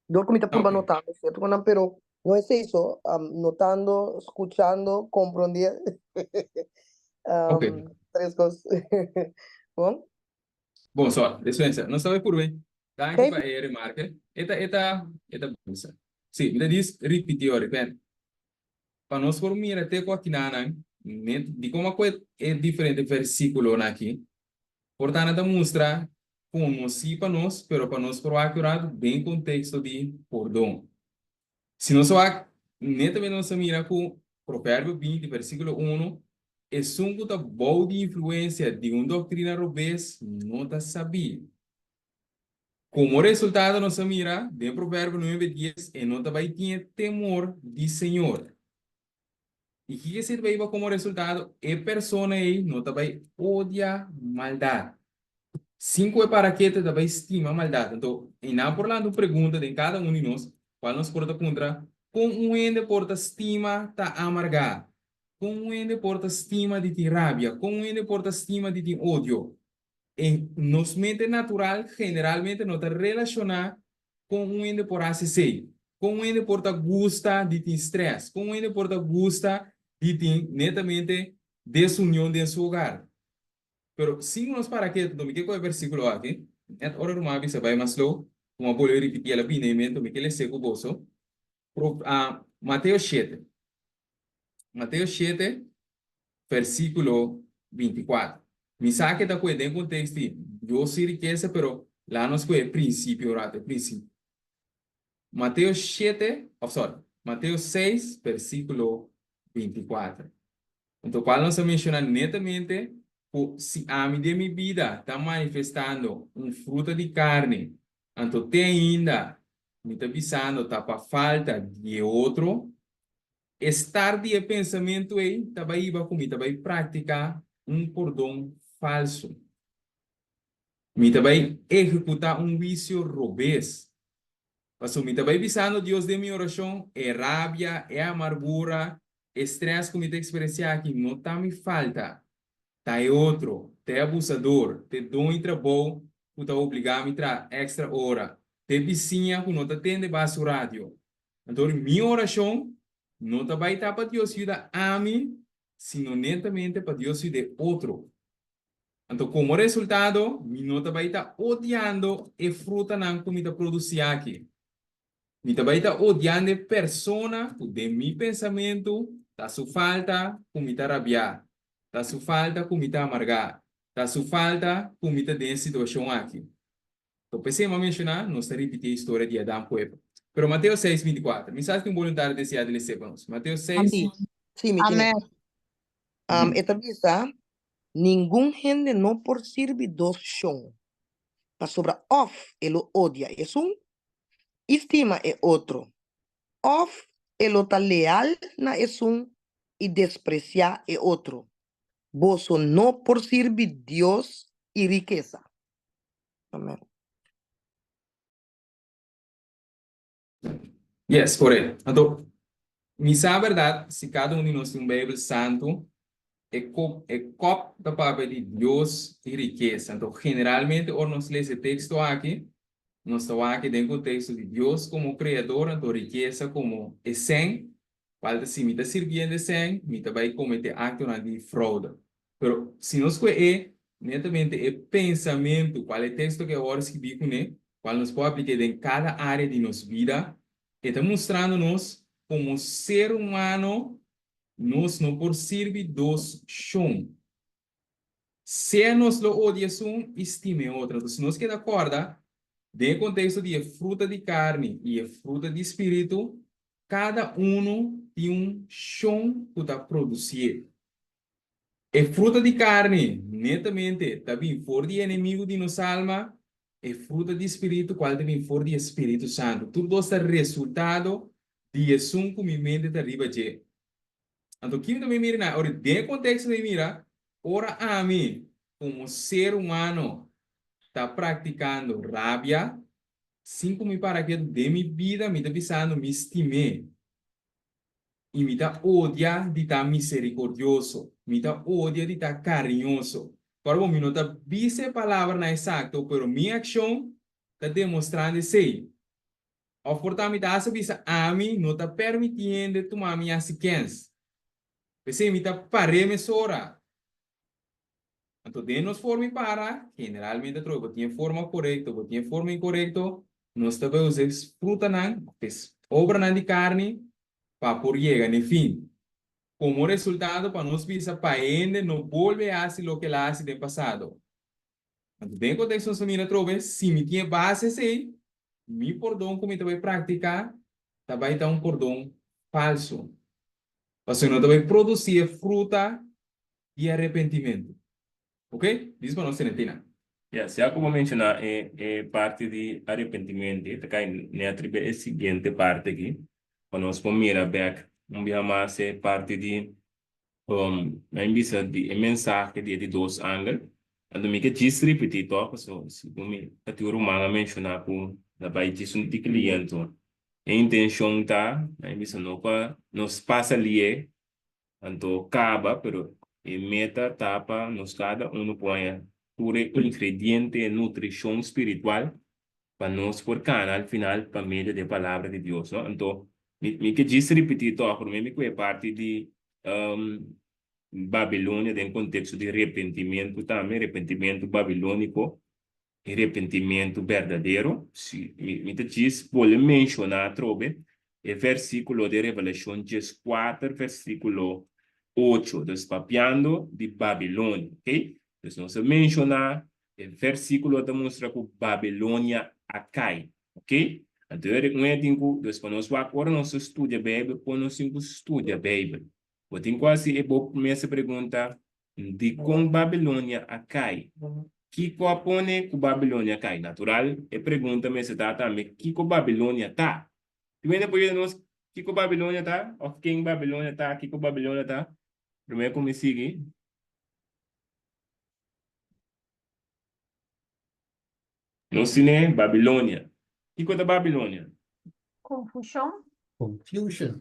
Dor ku mi ta purba Ok. notando sierto konan, pero no es eso, am, notando, skuchando, komprondé. Ok. Am, tres kos. Bon? Bon, so, despensa. Nos ta bai purba. Danki Hey, pa e remarke. E ta, e ta, e ta bisa. Sí, mi ta dis ripití ora, pen. Pa nos por mira te ku akinanan, net di komo ku e diferente versíkulonan aki, por ta nan ta mustra konosí pa nos, pero pa nos por wak un ratu den konteksto di pordon. Si nos wak, netamente nos ta mira ku Proverbio 20, versíkulo 1, esun ku ta bou di influensia di un doktrina robes no ta sabí. Komo resultado nos ta mira den Proverbio 9, 10, e no ta bai tin e temor di Señor. I kiko esei ta bai hiba komo resultado? E persona ei no ta bai odia maldat. Sin ku e parakete ta bai stima maldat. Anto, einan por lanta un pregunta den kada un di nos, kual nos por ta puntra, Kon un hende por ta stima ta amargá? Kon un hende por ta stima di tin rabia? Kon un hende por ta stima di tin odio? E nos mente natural generalmente no ta relashoná kon un hende por hasi esei. Kon un hende por ta gusta di tin strès? Kon un hende por ta gusta di tin netamente desunion den su hogar? Pero sin nos para ketu, mi ke kohe versíkulo aki, net ora ruman a bisa bai mas slow, ku mi a bolbe ripití el a bini den mi mente, mi ke les'é ku boso. Mateo shete, Mateo shete, versíkulo bintikuater. Mi sa ke ta kohe den kontekst di Dios i rikesa, pero laga nos kohe e prinsipio un ratu, e prinsipio. Mateo shete, òf sòri, Mateo seis, versíkulo bintikuater. Anto cual nos a menciona netamente cu si ami den mi bida ta manifestando un fruta di carni, anto te ainda mi ta bisando ta pa falta di e otro, e start di e pensamento ey ta bay hiba cu mi ta bay practica un pordon falso. Mi ta bay ehecuta un huicio robes. Pasobra mi ta bay bisando Dios den mi oracion e rabia, e amargura. E strès ku mi ta eksperensiá aki no ta mi falta, ta e otro, ta e abusador, ta e doño di trabou ku ta obligá mi traha èkstra ora, ta e bisiña ku no ta tende ba su radio. Anto mi orashon no ta bai ta pa Dios yuda ami, sino netamente pa Dios yuda e otro. Anto komo resultado, mi no ta bai ta odiando e frutanan ku mi ta produsí aki. Mi ta bai ta odiando e persona ku den mi pensamentu ta su falta ku mi ta rabiá, ta su falta ku mi ta amargá, ta su falta ku mi ta den e situashon aki. Anto p'esei mi a menshoná, nos ta ripití e historia di Adam ku Eva. Pero Mateo seis, bintikuater. Mi sa si tin un boluntario deseá di les'é pa nos. Mateo seis. Sí, sí, mi tin. Amén. E ta bisa, Ningun hende no por sirbi dos shon, pasobra òf e lo odia esun i stima e otro, òf e lo ta leal na esun i despresiá e otro. Boso no por sirbi Dios i rikesa. Amèn. Yes, correct. Anto, mi sa berdad, si cada un di nos tin un Bijbel Santu, e kop, e kop ta papia di Dios i rikesa. Anto, generalmente ora nos lesa e teksto aki, nos ta wak den konteksto di Dios komo Kreador, anto rikesa komo e sèn, kual ta si mi ta sirbiendo e sèn, mi ta bai kometé aktonan di froude. Pero, si nos koe e, netamente e pensamentu, kual e teksto ku e wòrdu skibí kuné, kual nos por aplik'é den kada área di nos bida, e ta mustrando nos komo ser humano nos no por sirbi dos shon. Sea nos lo odia esun i stima e otro. Anto si nos keda kòrda, den e konteksto di e fruta di karni i e fruta di spiritu, kada unu tin un shon ku ta produsié. E fruta di karni, netamente, ta bin for di e enemigu di nos alma, e fruta di spiritu, kual ta bin for di e Spiritu Santu. Tur dos ta resultado di esun ku mi mente ta riba dje. Anto, ki mi ta bin mira na? Ora, den e konteksto mi mira, ora ami, komo ser humano, ta praktikando rabia, sin ku mi para ketu den mi bida, mi ta bisando mi stim'é. I mi ta odia di ta misericordioso, mi ta odia di ta cariñoso. Ora bo mi no ta bisa e palabranan exacto, pero mi accion ta demostrando esey. Of por ta mi ta hasta bisa ami no ta permiti hende tuma mi haci kens. P'esey mi ta par'é mesora. Anto den nos forma i para, generalmente atrobe bo tin e forma korekto, bo tin e forma inkorekto, nos ta bai usa e frutanan, e obranan di karni pa por yega n'e fin. Komo resultado pa nos bisa pa hende no bolbe hasi loke el a hasi den pasado. Anto den e konteksto nos ta mira atrobe, si mi tin e base esei, mi pordon ku mi ta bai praktiká ta bai ta un pordon falso. Pasobra no ta bai produsí e fruta di arepentimentu. Ok? Dis pa nos tene tina. Ya, sea ku bo menshoná e e parti di arepentimentu, e ta kai net riba e siguiente parti aki, pa nos por mira bèk un biaha mas e parti di, nan bisa di e mensahe di e di dos angel. Anto mi ke djis ripití tòg, pasobra segun mi ta tin un ruman a menshoná ku ta bai djis un tiki liento. E intenshon ta, nan bisa, no pa nos pasa lié Anto caba, pero e meta ta pa nos cada uno por haña tur e ingrediente, e nutricion spiritual pa nos por cana al final pa medio di e palabra di Dios, no? Anto mi mi ke djis ripiti tog, prome mi cu e parti di Babilonia den contexto di repentimento tambe, repentimento babilonico, E repentimentu berdadero? Si, mi, mi ta djis bolbe menshoná atrobe e versíkulo di Revelashon dieskuater versíkulo ocho, dus papiando di Babilonia, oké? Dus nos a menshoná e versíkulo ta mustra ku Babilonia a kai, oké? Anto e un e tin ku, dus pa nos wak ora nos ta studia Beibel, kon nos tin ku studia Beibel? Bo tin ku hasi e bo mester pregunta, Dikon Babilonia a kai? Kiko a pone ku Babilonia a kai? Natural, e pregunta mester ta tambe, Kiko Babilonia ta? Tin hende por yuda nos kiko Babilonia ta? Òf ken Babilonia ta? Kiko Babilonia ta? Promé ku mi sigui. Nos tine Babilonia. Kiko ta Babilonia? Konfushon. Confusion.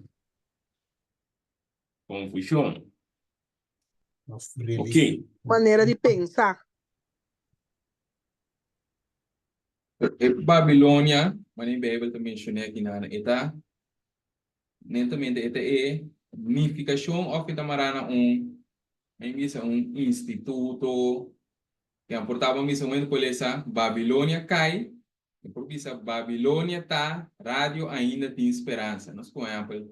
Konfushon. Ok. Manera di pensa. E Babilonia, manera e Bijbel ta mencion'é aki nan, e ta netamente e ta e nificacion of e ta mará na un, men bisa un instituto, ke por ta bo misa un hende por lesa Babilonia cai, e por bisa Babilonia ta radio ainda tin speransa. Nos por ehempel,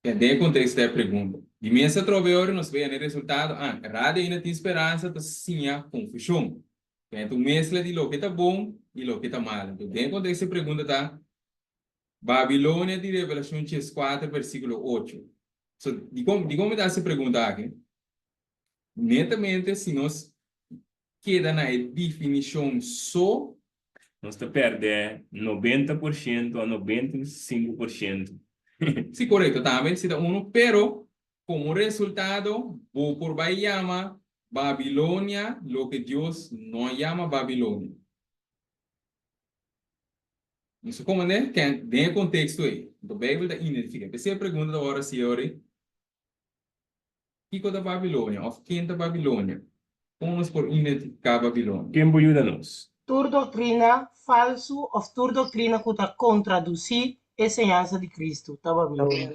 Den e contexto ta e pregunta. Di mes atrobe ora nos bay na e resultado, ah, radio ainda tin speransa ta siña confusion. Ten ta un mezcla di loke ta bon y loke ta malo. Enton den e contexto e pregunta ta, Babilonia di Revelacion 14 versiculo 8. So, dicon, dicon mi ta haci e pregunta aki? Netamente si nos keda na e definicion so. Nos ta perde 90% a 95%. Si corecto tambe si ta uno, pero como resultado bo por bay yama Babilonia loke Dios no yama Babilonia. Nos ta comprende ken den e contexto ey. Anto Bijbel ta identifica. P'esey e pregunta ta worde haci ori. Kiko ta Babilonia òf ken ta Babilonia? Kon nos por identifiká Babilonia? Ken por yuda nos? Tur doktrina falsu òf tur doktrina ku ta kontradusí e señansa di Kristu ta Babilonia.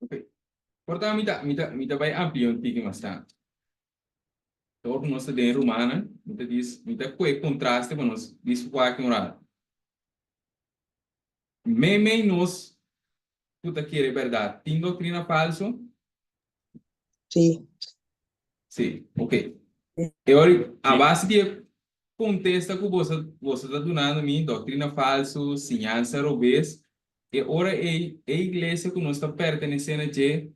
Ok. Por ta mi ta mi ta mi ta bai amplia un tiki mas tantu. Dor ku nos ta den Rumannan, mi ta dis mi ta kue kontraste pa nos dis wak un ratu. Meimei nos ku ta kere bèrdat tin doktrina falsu? Sí. Sí, ok. E ora a base di e kontesta ku boso boso ta dunando mi, doktrina falsu, siñansa robes, e ora ei e iglesia ku nos ta pertenesé na dje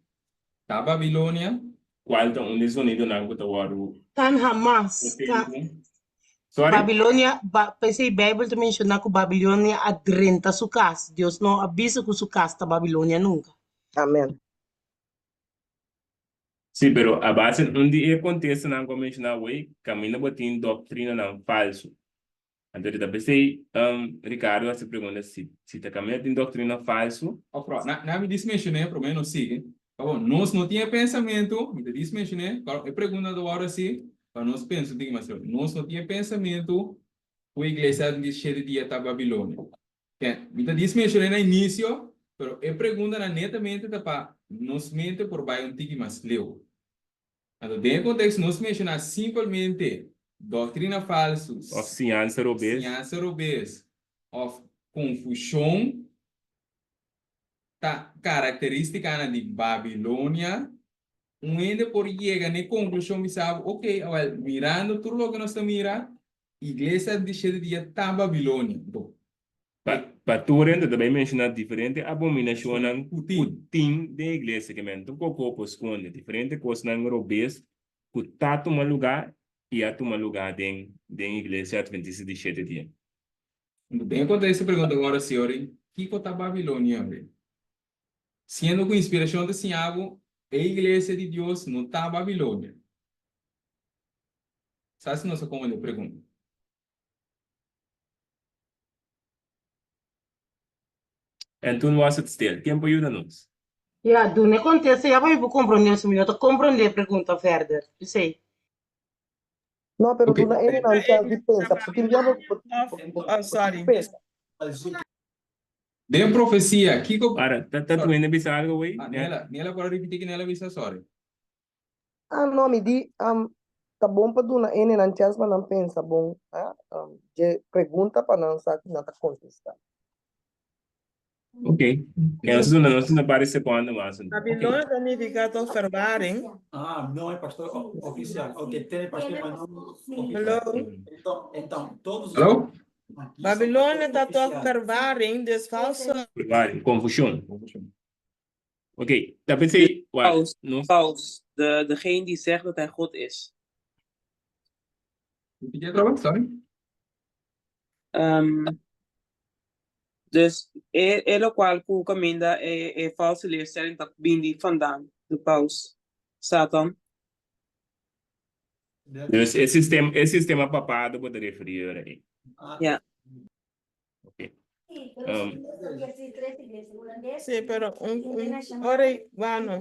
ta Babilonia? Kual ta un di e zonidonan ku ta wòrdu Tan hamas ka potente? Sorry? Babilonia, ba, p'esei Bijbel ta menciona cu Babilonia a drenta su cas. Dios no a bisa cu su cas ta Babilonia nunca. Amen. Sí, pero a base un di e contestanan cu a menciona awey, caminda bo tin doctrinanan falso. Anto ta p'esei Ricardo a hasi pregunta si si ta caminda tin doctrina falso. Of pro, na na mi dis mencion'é, promé nos sigui. Pabia nos no tin e pensamentu, mi ta dis mencion'é, pero e pregunta ta wòrdu hasi pa nos pensa un tiki mas leu. Nos no tin e pensamentu ku e iglesia Adventista di shete dia ta Babilonia. Ke, mi ta dis mencion'é na inisio, pero e preguntanan netamente ta pa nos mente por bai un tiki mas leu. Anto den e konteksto nos menshoná simpelmente doktrina falsu, Òf siñansa robes. siñansa robes òf konfushon ta karakterístikanan di Babilonia. Un hende por yega na e konklushon bisa bo, oke, awèl, mirando tur loke nos ta mira, Iglesia di shete dia ta Babilonia. Anto, Pa pa tur hende ta bai menshoná diferente abominashonnan ku ku tin. tin den iglesia, ke men tampoko por skonde diferente kosnan robes ku ta tuma lugá i a tuma lugá den den Iglesia Adventista di Shete Dia. Anto den e konteksto pregunta ora si ori, Kiko ta Babilonia ori? Siendo ku inspirashon ta siña bo, e iglesia di Dios no ta Babilonia. Sa si nos a komprende e pregunta? En toen was het stil. Ken por yuda nos? Ya, duna e kontesta ya pa mi por komprondé, si mi no ta komprondé e pregunta verder. P'esei. No, pero Ok. duna e nan chance di pensa. Pasobra tin bia bo bo Of, bo bo oh, bo tin sorry. ku pensa. Den profesia, kiko. Para, ta ta Sorry. tu hende bisa algo wey? Ah, Nela, Nela por a ripití ki Nela bisa, sorry. Ah, no, mi di, ta bon pa duna ene nan chance pa nan pensa bon, ah, dje pregunta pa nan sa ki nan ta contesta. Ok. Ke nos duna, nos duna par di secondo mas. Ok. Babilonia ta nifica toch verwarring. Ah, não é pastor oficial. Ok, tem pastor, mas não oficial. Hello? Então, então todos os Hallo? aqui são Babilonia pastores ta toch oficiais. verwarring, dus valse. Verwarring, confusion. Ok, ta p'esei, wak, Paus, nos. paus, de, degene die zegt dat hij God is. Repite atrobe, sorry. Um, dus e, e lokual ku kaminda e, e false leerstelling ta bini vandaan, de paus, Satan. Dus e sistema, e sistema papado bo ta referí ora ei. Ja. Ok. Sí, pero un, un, ora, bueno,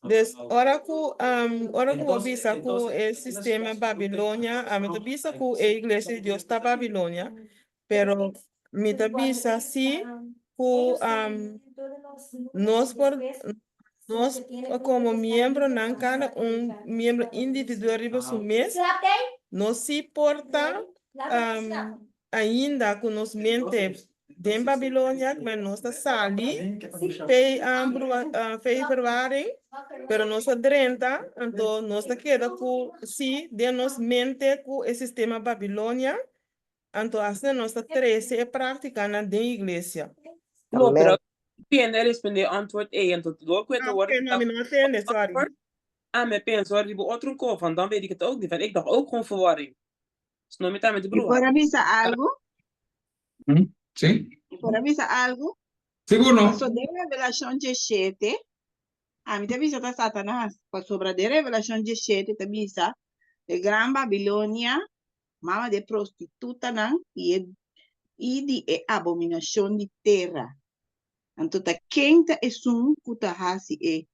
des, ora ku, um, ora ku bo bisa ku e sistema Babilonia, ami ta bisa ku e iglesia di Dios ta Babilonia, pero mi ta bisa sí ku um, nos por, nos komo miembronan, kada un miembro individual riba su mes, nos sí por ta um, ainda ku nos mente den Babilonia, maar nos ta sali fei um, fei verwarring, pero nos ta drenta, anto nos ta keda ku sí den nos mente ku e sistema Babilonia, anto asina nos ta trese e práktikanan den iglesia. No, pero tiende responder antwoord E, anto door ku het Ah, woord oké, no, mi no a tende, sorry. Ah, me penso, riba otro ko, van dan weet ik het ook niet. Want ik dacht ook gewoon verwarring. Dus no mi ta met de Mi broer. por a bisa algu? Sí? Mi por a bisa algu? Sigur no. Paso den Revelashon 17, ami ta bisa ta Satanas, pasobra den Revelashon 17 ta bisa e gran Babilonia, mama di e prostitutanan i e i di e abominashon di tera. Anto ta ken ta esun ku ta hasi e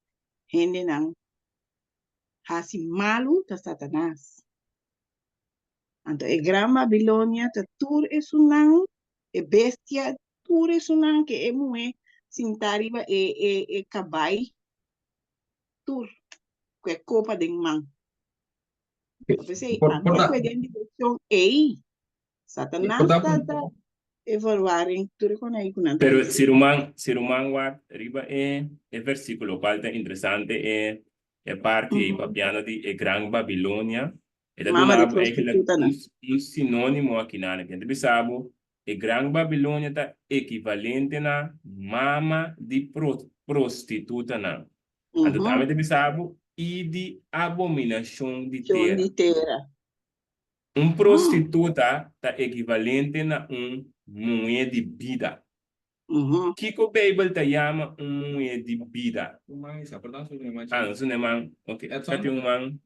hendenan hasi malu? Ta Satanas. Anto e gran Babilonia ta tur esunnan, e bestia, tur esunnan ke e muhé sintá riba e e e kabai, tur ku e kopa den man. P'esei, Por, ami por a ta, kue den direkshon ei. Satanas por ta, ta ta e verwarring tur e konai ku nan ta Pero bisa. si ruman, si ruman wak riba e e versíkulo, kual ta interesante e e parti ei papiando di e gran Babilonia, e ta Mama duna di bo eigenlijk prostitutanan. un un sinónimo akinan. Ken ta bisa bo e gran Babilonia ta ekivalente na mama di pro prostitutanan. Anto tambe ta bisa bo i di abominashon di Shon tera. di tera. Un prostituta ta ekivalente na un muhé di bida. Kiko Beibel ta yama un muhé di bida? Ah, no su man. Ok, Edson? ka tin un man.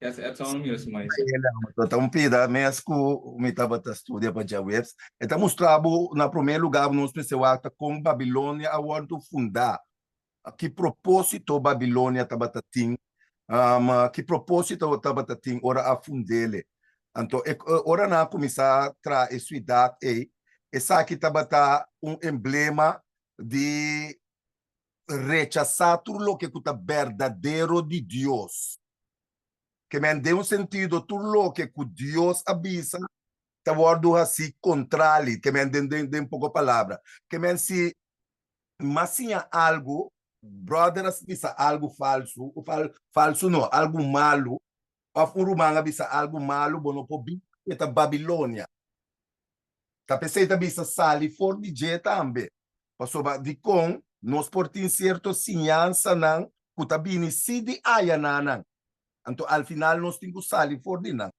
Yes, Edson mira su man isa. Ta un pida mes ku mi tabata studia pa djaweps. E ta mustra bo na promé lugá nos mester wak ta kon Babilonia a wòrdu fundá. Ki propósito Babilonia tabata tin? Ki propósito tabata tin ora a fund'ele? Anto, e, ora nan a kuminsá traha e siudat ei, esaki tabata un emblema di rechasá tur loke ku ta berdadero di Dios. Ke men, den un sentido, tur loke ku Dios a bisa ta wòrdu hasí kontrali. Ke men, den, den, den poko palabra. Ke men, si M'a siña algu, brother a bisa algu falsu, falsu no, algu malu, òf un ruman a bisa algu malu, bo no por bisa ku e ta Babilonia. Ta p'esei ta bisa sali for di dje tambe, pasobra dikon nos por tin sierto siñansanan ku ta bini si di ayananan, anto al final nos tin ku sali for di nan.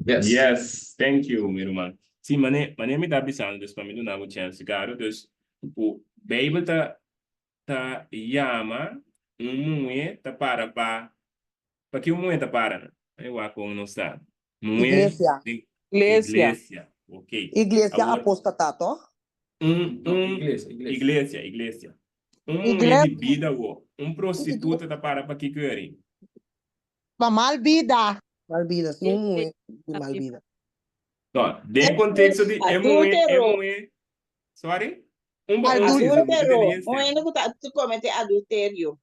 Yes. Yes, thank you, mi ruman. Sí, mane, mane mi ta bisando, dus pa mi duna bo chèns, Ricardo, dus ku Beibel ta ta yama un muhé ta para pa, pa ki un muhé ta para nan? Ai wak kon nos ta. Muhé Iglesia. den Iglesia. iglesia, ok. Iglesia Awor, apóstata, tòg? un, No, un, iglesia, iglesia. iglesia, iglesia. Un muhé di Iglesia. bida wo, un prostituta ta para pa kiko eri? Pa mal bida. Mal bida, si un muhé di mal bida. No, den konteksto di e muhé, e Adúltero. muhé, sorry? Un pa un si, Adúltero. mi Un hende ku ta komete adulterio.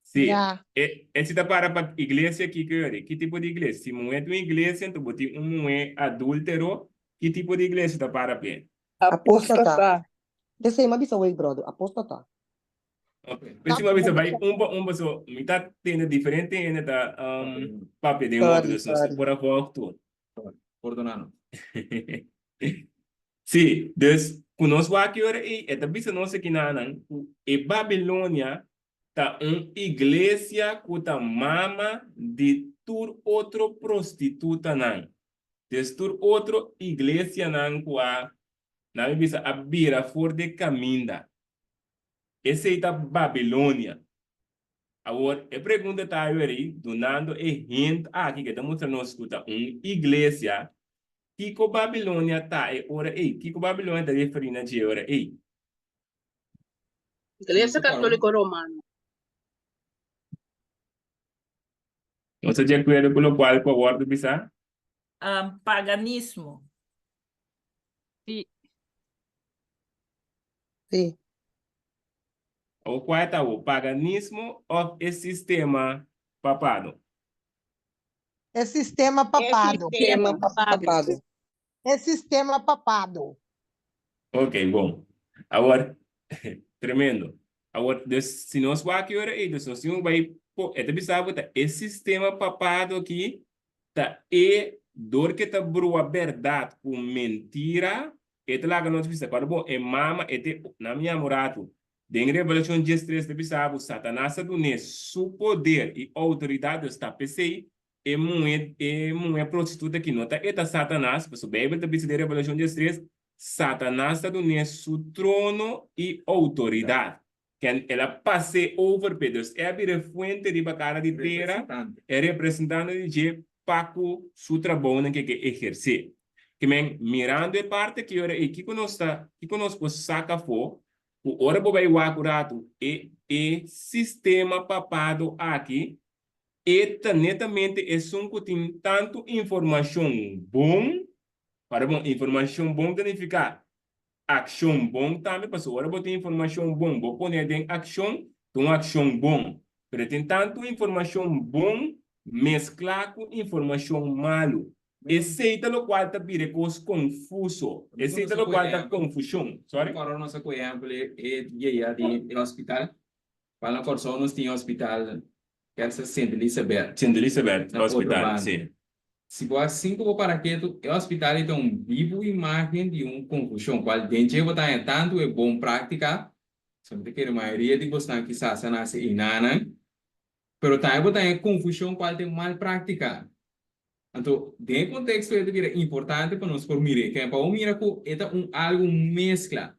Si, Ya. e e si ta para pa iglesia kiko yori? Ki tipo di iglesia? Si muhé ta un iglesia, anto bo tin un muhé adúltero, ki tipo di iglesia ta para p'e? Apóstata. P'esei mi a bisa wei, brother, apóstata. P'esei mi a bisa bai un pa un paso mi ta tende diferente hende ta papia den otro, Sorry, dus nos sorry. por a volg tur. Pordona nos. Sí, dus ku nos wak e ora ei, e ta bisa nos akinanan ku e Babilonia ta un iglesia ku ta mama di tur otro prostitutanan. Dus tur otro iglesianan ku a, nan mi bisa, a bira for di e kaminda. Esei ta Babilonia. Awor, e pregunta ta ayueri, dunando e hint aki ke ta mustra nos ku ta un iglesia, kiko Babilonia ta e ora ei? Kiko Babilonia ta referí na dje e ora ei? Iglesia Katóliko Romano. Nos ta di akuerdo ku lokual ku a wòrdu bisá? Paganismo. Sí. Sí. Awor kua ta awor, paganismo òf e sistema papado? E sistema papado. E sistema papado. E sistema papado. Ok, bon. Awor, tremendo. Awor, dus, si nos wak e ora ei, dus nos tin ku bai po, e ta bisa bo ta e sistema papado aki ta e dor ke ta brua bèrdat ku mentira, e ta laga nos bisa, Kòrda bon, e mama, e te, nan mi yama un ratu, den Revelashon diestres ta bisa bo, Satanas a dun'é su poder i outoridat, dus ta p'esei e muhé, e muhé prostituta aki no ta e ta Satanas, pasobra Beibel ta bisa den Revelashon diestres, Satanas ta dun'é su trono i outoridat. Ken el a pas'é over p'e. Dus e a bira e fuente riba kara di tera, e representante di dje pa ku su trabounan ke ke ehersé. Ke men, mirando e parti aki ora ei, kiko nos ta, kiko nos por saka afó? Ku ora bo bai wak un ratu, e e sistema papado aki, e ta netamente esun ku tin tantu informashon bon, para bon, informashon bon ta nifiká Akshon bon tambe, pasobra ora bo tin informashon bon, bo pone den akshon, ta un akshon bon. Pero tin tantu informashon bon mesklá ku informashon malu. Esei ta lokual ta bira e kos konfuso. Esei ta lokual ta konfushon. Sorry? Ora nos a ku ehèmpel e dia di e hospital, Cual na Kòrsou nos tin hospital Kersa Sint Elisabeth. Sint Elisabeth hospital, si. Si bo a sinti bo para ketu, e hospital ei ta un bibu imagen di un konfushon, kual den dje bo ta haña tantu e bon práktika, so mi ta kere mayoria di bosnan kisas a nase einanan, pero tambe bo ta haña konfushon kual ta e mal práktika. Anto, den e konteksto ei ta bira importante pa nos por mir'é, kende pa bo mira ku e ta un algu meskla.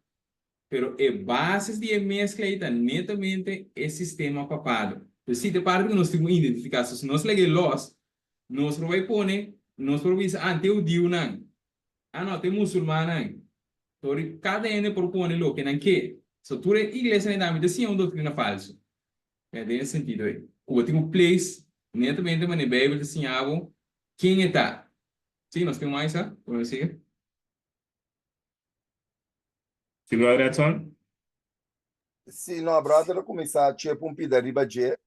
Pero e basis di e mezcla ei ta netamente e sistema papado. Pues si ta e parti cu nos tin cu identifica. So si nos laga e los, nos por bay pone, nos por bisa, ah, t'e hudiunan, ah no, t'e musulmannan. Tori cada hende por pone loke nan ke. So tur e iglesianan ei tambe ta siña un doctrina falso. Den e sentido ei. Cu bo tin cu place netamente manera e Bijbel ta siña bo ken e ta. Si, nos tin un mais, ah? Por nos sigui. Si brother Edson? Si no, brother a kuminsá chep un pida riba dje,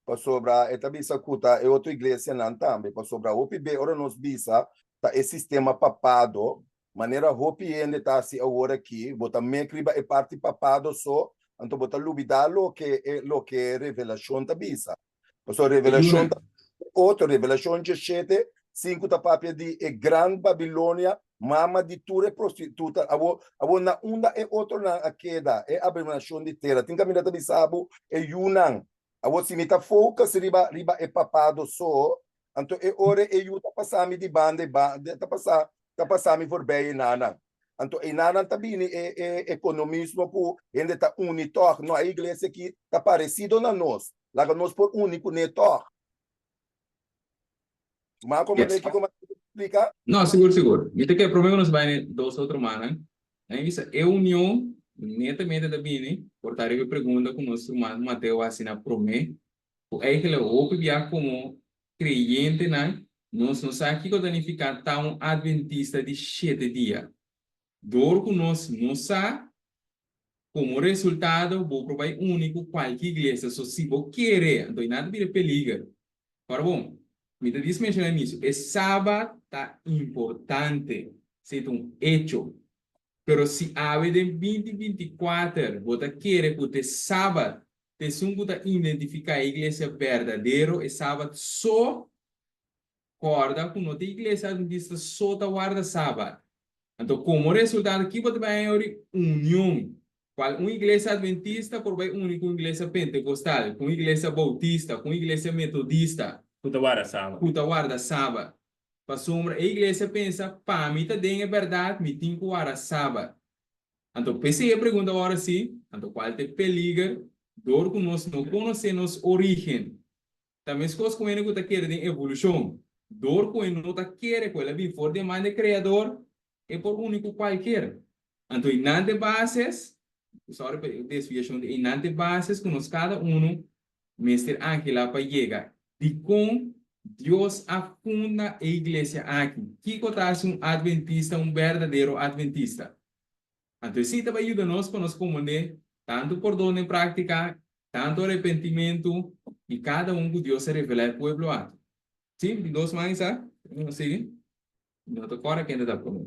pasobra e ta bisa ku ta e otro iglesianan tambe, pasobra hopi be ora nos bisa ta e sistema papado, manera hopi hende ta hasi awor aki, bo ta mek riba e parti papado so, anto bo ta lubidá loke e loke Revelashon ta bisa. Pasobra Revelashon ta otro, Revelashon diesshete, sinku ta papia di e gran Babilonia, mama di tur e prostituta. Awor, awor na unda e otronan a keda, e abominashon di tera? Tin kaminda ta bisa bo e yunan. Awor, si mi ta focus riba, riba e papado so, anto e ora e yu ta pasa mi di banda e banda, ta pasa, ta pasa mi voorbij e nanan. Anto einanan ta bini e e ekonomismo ku hende ta uni tòg. No, e iglesia aki ta paresido na nos. Laga nos por uni kuné tòg. Ma komo Yes. kiko ma splika? No, sigur, sigur. Mi ta kere prome ku nos bai na dos otro mannan. Nan bisa e union netamente ta bini por ta riba e pregunta ku nos ruman Mateo a hasi na prome ku eigenlijk hopi bia komo kreyentenan nos no sa kiko ta nifiká ta un adventista di shete dia. Dor ku nos no sa, komo resultado bo por bai uni ku kualke iglesia. So si bo kere, anto i nan ta bira peliger. Ora bon, mi ta dis menshoná inicio, e Sabat ta importante, esei ta un echo. Pero si awe den binti 24 bo ta kere ku ta e Sabat ta esun ku ta identifiká e iglesia berdadero, e Sabat so, kòrda ku no ta e iglesia adventista so ta warda Sabat. Anto komo resultado ki bo ta bai haña ori? Union. Kual un iglesia adventista por bai uni ku un iglesia pentekostal, ku un iglesia boutista, ku un iglesia metodista. Ku ta warda Sabat. Ku ta warda Sabat. Pasobra e iglesia pensa, Pa mi ta den e bèrdat, mi tin ku wara Sabat. Anto p'esei e pregunta ora si, anto kual ta e peliger? Dor ku nos no konosé nos orígen, ta meskos ku hende ku ta kere den evolushon. Dor ku e no ta kere ku el a bin for di e man di e Kreador, e por uni ku kualker. Anto einan ta e bases, sorry pa e desviashon, einan ta e bases ku nos kada unu mester anhelá pa yega. Dikon Dios a funda e iglesia aki? Kiko ta hasi un adventista un berdadero adventista? Anto esei ta bai yuda nos pa nos komprendé tantu pordon den práktika, tantu arepentimentu i kada un ku Dios a revelá e pueblo aki. Sí, di dos man esaki. Nos sigui. No ta kòrda kende ta promé.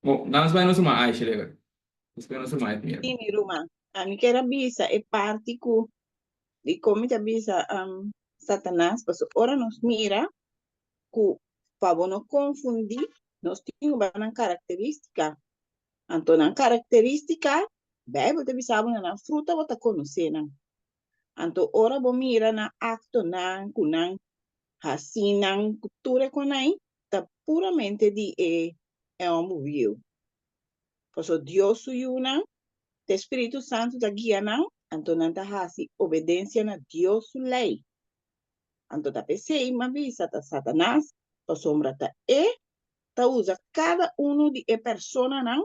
Bo, nos bai nos ruman Aisha lever. Despues nos ruman Edmira. Sí, mi ruman. Ami kier a bisa e parti ku di kon mi ta bisa Satanas, pasobra ora nos mira ku pa bo no konfundí, nos tin ku bai nan karakterístika. Anto nan karakterístika, Beibel ta bisa bo na nan fruta bo ta konosé nan. Anto ora bo mira nan aktonan ku nan hasinan ku tur e konai, ta puramente di e e hòmber bieu. Pasobra Dios su yunan, ta e Spiritu Santu ta guia nan, anto nan ta hasi obedensia na Dios su lei. Anto ta p'esei m'a bisa ta Satanas, pasobra ta e ta usa kada unu di e personanan,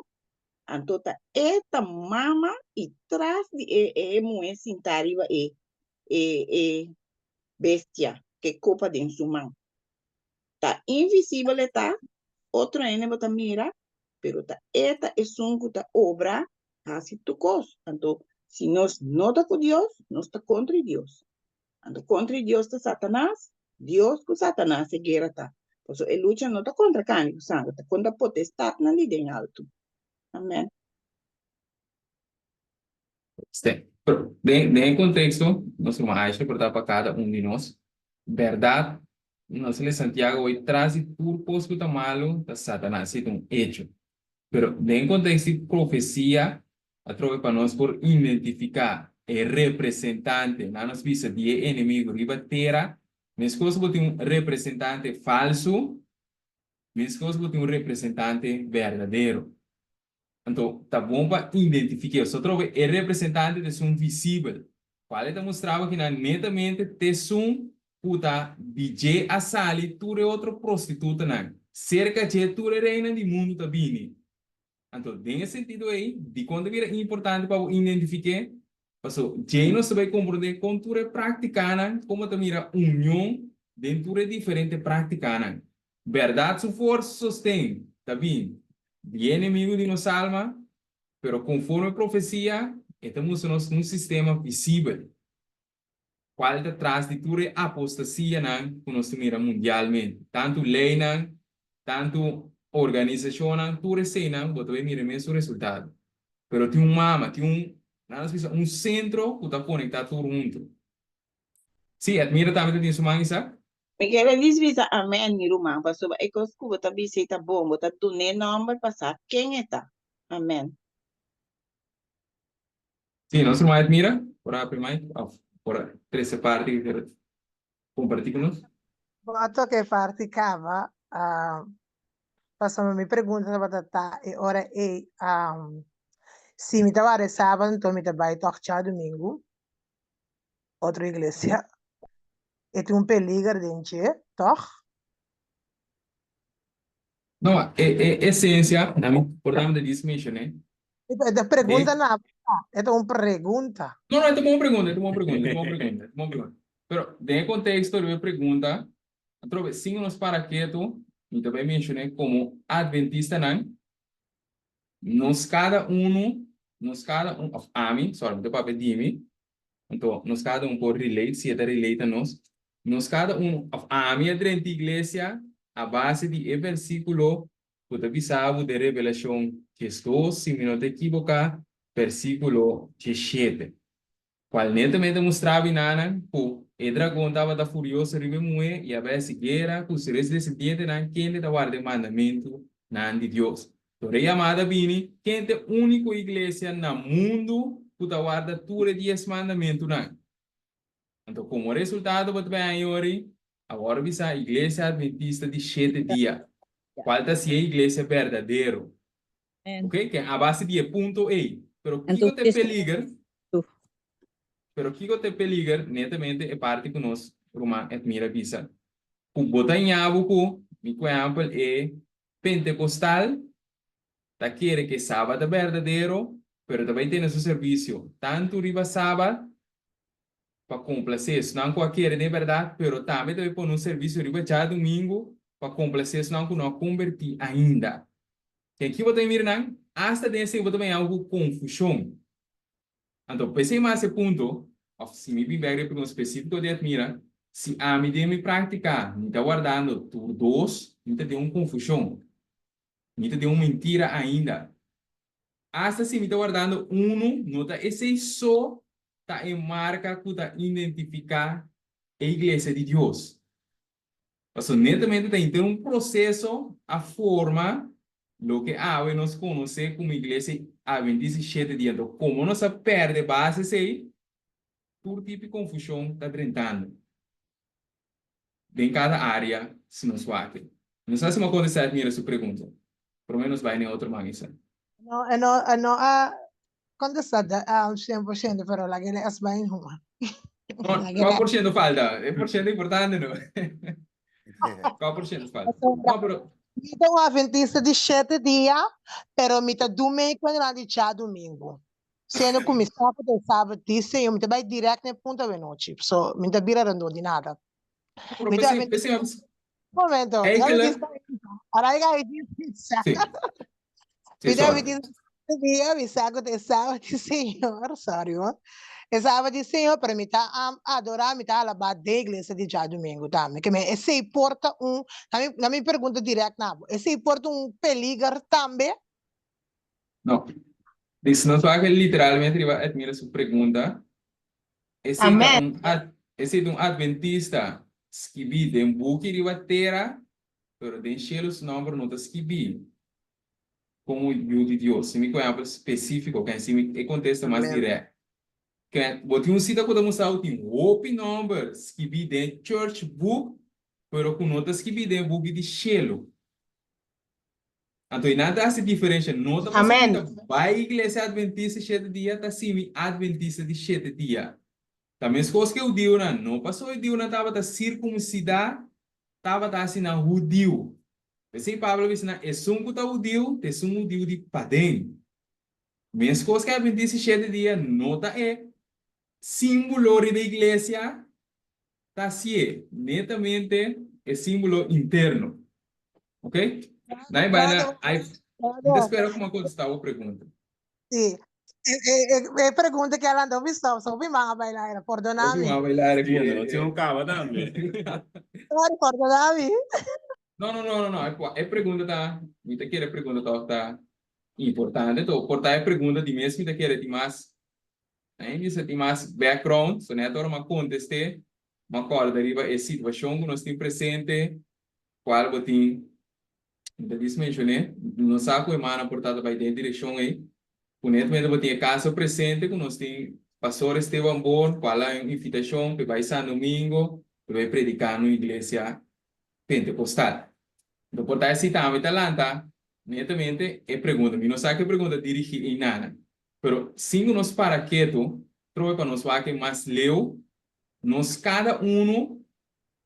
anto ta e ta mama i tras di e e muhé sintá riba e e e bestia ku e kopa den su man. Ta invisibel e ta, otro hende bo ta mira, pero ta e ta esun ku ta obra hasi tur kos. Anto, si nos no ta ku Dios, nos ta kontra Dios. Anto kontra Dios ta Satanas, Dios ku Satanas e guera ta. Pasobra e lucha no ta kontra karni ku sanger, ta kontra potestatnan di den altu. Amen. Ste. Pero den den e contexto, nos ruman Aisha por ta pa cada un di nos, berdad, nos lesa Santiago hoy, tras di tur cos cu ta malo, ta Satanas, si ta un hecho. Pero den contexto di profecia, atrobe pa nos por identifica e representante, nan nos bisa, di e enemigo riba tera, mescos cu bo tin un representante falso, mescos cu bo tin un representante berdadero. Anto, ta bon pa identifiké. So trobe e representante ta esun visibel, kual e ta mustraba kinan netamente t'esun ku ta di dje a sali tur e otro prostitutanan. Serka dje tur e reinan di mundu ta bini. Anto, den e sentido ei, dikon ta bira importante pa bo identifiké? Paso, djei nos ta bai komprondé kon tur e práktikanan, komo ta mira union den tur e diferente práktikanan. Bèrdat su forsa sosten ta bin di e enemigu di nos alma, pero konforme profesia e ta mustra nos un sistema visibel, kual ta tras di tur e apostasianan ku nos ta mira mundialmente. Tantu leinan, tantu organisashonnan, tur eseinan bo ta bai mira e mesun resultado. Pero tin un mama, tin un, nan nos bisa, un sentro ku ta konektá tur huntu. Sí, Edmira tambe ta tin su man, Isaac. Mi kere dis bisa amen, mi ruman, pasobra e kos ku bo ta bisa ei ta bon, bo ta dun'é nòmber pa sa ken e ta. Amen. Sí, nos ruman Edmira, por a habri mic òf por a trese parti ku kier kompartí ku nos. Bo a toka e parti kaba, pasobra mi pregunta tabata ta e ora ei, si mi ta wak e sábado anto mi ta bai tòg djadumingu. otro iglesia. E tin un peliger den dje, tòg? No, e e esencia, na mi por dame de dis mencioné. E ta pregunta na e ta un pregunta. No, no, e ta bon pregunta, e ta bon pregunta, e ta bon pregunta, e ta bon pregunta. Pero den e contexto riba e pregunta, atrobe sin nos para ketu, mi ta bai mencioné como adventistanan, Nos kada unu, nos kada un, of ami, sorry, mi ta papia di mi, anto nos kada un por relate, si e ta relate a nos, nos kada un, of ami a drenta iglesia a base di e versiculo cu ta bisa bo den Revelacion 12, si mi no ta ekiboca, versiculo 17. Cual netamente mustra binanan cu e dragon tabata furioso riba e muhé i a bai haci guera cu su res descendientenan kende ta warda e mandamentunan di Dios. Tor e yamada a bini, ken ta e unico iglesia na mundu cu ta warda tur e dies mandamentunan? Anto como resultado bo ta bai haña yori, awor bisa Iglesia Adventista di Shete Dia, cual ta si e iglesia berdadero. Ok, ken a base di e punto ei. Pero kiko ta e peliger? Pero kiko ta e peliger? Netamente e parti ku nos ruman Edmira bisa. Ku bo ta ña bo ku, mi ku ehèmpel, e pentekostal ta kere ku e sabat ta berdadero, pero ta bai tene su servisio tantu riba sabat pa komplasé esnan ku a kere den e bèrdat, pero tambe ta bai pone un servisio riba djadumingu pa komplasé esnan ku no a kombertí ainda. Ken ki bo ta mira nan? Asta den esei bo ta baña ku konfushon. Anto, p'esei mas e punto, òf si mi bin bèk riba e pregunta spesífiko di Admira, si ami den mi práktika mi ta wardando tur dos, mi ta den un konfushon. Mi ta den un mentira ainda. Asta si mi ta wardando unu, no ta esei so ta e marka ku ta identifiká e iglesia di Dios. Pasobra netamente ta henter un proseso a forma loke awe nos konosé komo Iglesia Adventista di Shete Dia. Anto, komo nos a pèrdè base esei, tur tipo di konfushon ta drentando den kada área si nos wak. No sa si mi a kontestá Edmira su pregunta. Promé nos bai na e otro man esei. No, e no, e no a contestá 100%, pero laga el es bai huma. No, kua por ciento falta? E por ciento importante, no? Kua por ciento falta? No, pero... Mi ta un adventista di shete dia, pero mi ta dumei ku nan di djadumingu. Siendo ku mi sa ku ta e sabat di Señor, mi ta bai direct na e punto awenochi. So, mi ta bira rondó di nada. Pero Mi ta p'esei, p'esei, Momento, Eigenlijk- Ahora ik ga pizza. Sí. Sí, Mi sorry. ta dia, mi sa ku ta e sabat di Señor, sorry hoor. E sabat di Señor, pero mi ta um, adorá, mi ta alabá den iglesia di djadumingu tambe. Ke men esei por ta un, na mi, na mi pregunta direct na bo, esei por ta un peliger tambe? No. Dus nos wak literalmente riba Edmira su pregunta. Esei ta Amen. un ad, esei ta un adventista skibí den buki riba tera, pero den shelu su nòmber no ta skibí komo yu di Dios. Si mi ku ehèmpel spesífiko, ken si mi e kontesta mas Amen. dirèkt. Ken, bo tin un sita ku ta mustra ku tin hopi nòmber skibí den church book, pero ku no ta skibí den e buki di shelu. Anto i nan ta hasi diferensha, no ta pasobra mi Amen. ta bai iglesia adventista shete dia, ta simi adventista di shete dia. Ta meskos ku e hudiunan, no pasobra e hudiunan tabata sirkumsidá, tabata hasi nan hudiu. P'esei Pablo a bisa nan, Esun ku ta hudiu, ta esun hudiu di paden. Meskos ku e adventista di shete dia no ta e símbolo riba e iglesia, Ta hasié netamente e símbolo interno. Ok? Nai bai na ai. Mi ta spera ku mi a kontestá bo pregunta. Sí. E, e, e, e pregunta ku a lanta hopi stop, so hopi man a baila era. Pordoná Hopi mi. man a baila era Sí, ku no, tin un kaba tambe. Sorry, pordoná mi. No, no, no, no, no. E, e pregunta ta, mi ta kere e pregunta tòg ta importante. To, por ta e pregunta di mes mi ta kere tin mas Nan bisa tin mas background, so net ora m'a contesté, m'a corda riba e situacion cu nos tin presente, cual bo tin, mi ta dis mencioné, no sa cu e mana por ta ta bay den e direccion ey, cu net momento bo tin e caso presente cu nos tin Pastor Esteban Born, cual a un invitacion p'e bay San Domingo, p'e bay predica na un iglesia Pentecostal. Lo por ta esey tambe ta lanta netamente e pregunta, mi no sa cu e pregunta dirigi eynan, Pero sin ku nos para ketu, trobe pa nos wak mas leu, nos kada unu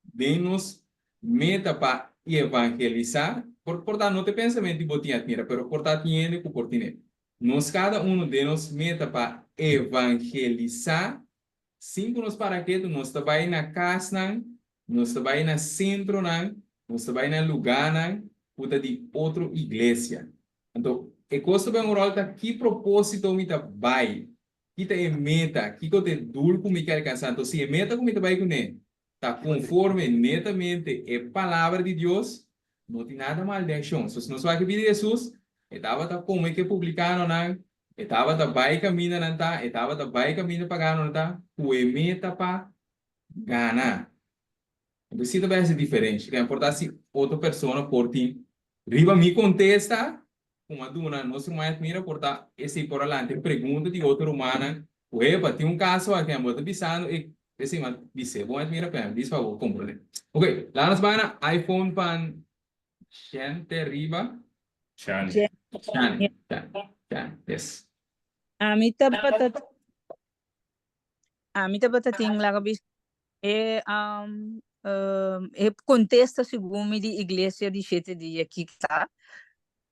den nos meta pa evangelisá, por por ta no ta e pensamentu di bo tin atmira, pero por ta tin hende ku por tine. Nos kada unu den nos meta pa evangelisá, sin ku nos para ketu, nos ta bai na kasnan, nos ta bai na sentronan, nos ta bai na lugánan ku ta di otro iglesia. Anto, e kos ta bai un ròl ta ki propósito mi ta bai, ki ta e meta, kiko ta e doel ku mi ke alkansá. Anto, si e meta ku mi ta bai kuné ta konforme netamente e Palabra di Dios, no tin nada mal den akshon. So, si nos wak e bida di Hesus, e tabata kome ku e publikanonan, e tabata bai kaminda nan ta, e tabata bai kaminda paganonan ta, ku e meta pa gana. Anto, si ta bai hasi diferensha, ta importá si otro persona por tin Riba mi kontesta ku mi a duna nos ruman Edmira por ta esei por alanti e pregunta di otro rumannan ku epa tin un kaso aki bo ta bisando e esei mi a bis'é bon Edmira pero mi a bisa pa bo komprondé. Ok laga nos bai na iPhone pan Shente riba. Shani. Shani, Shani, Shani, yes. Ami tabata. Ami tabata tin laga bisa e um, e kontesta segun mi di iglesia di shete dia kiko ta.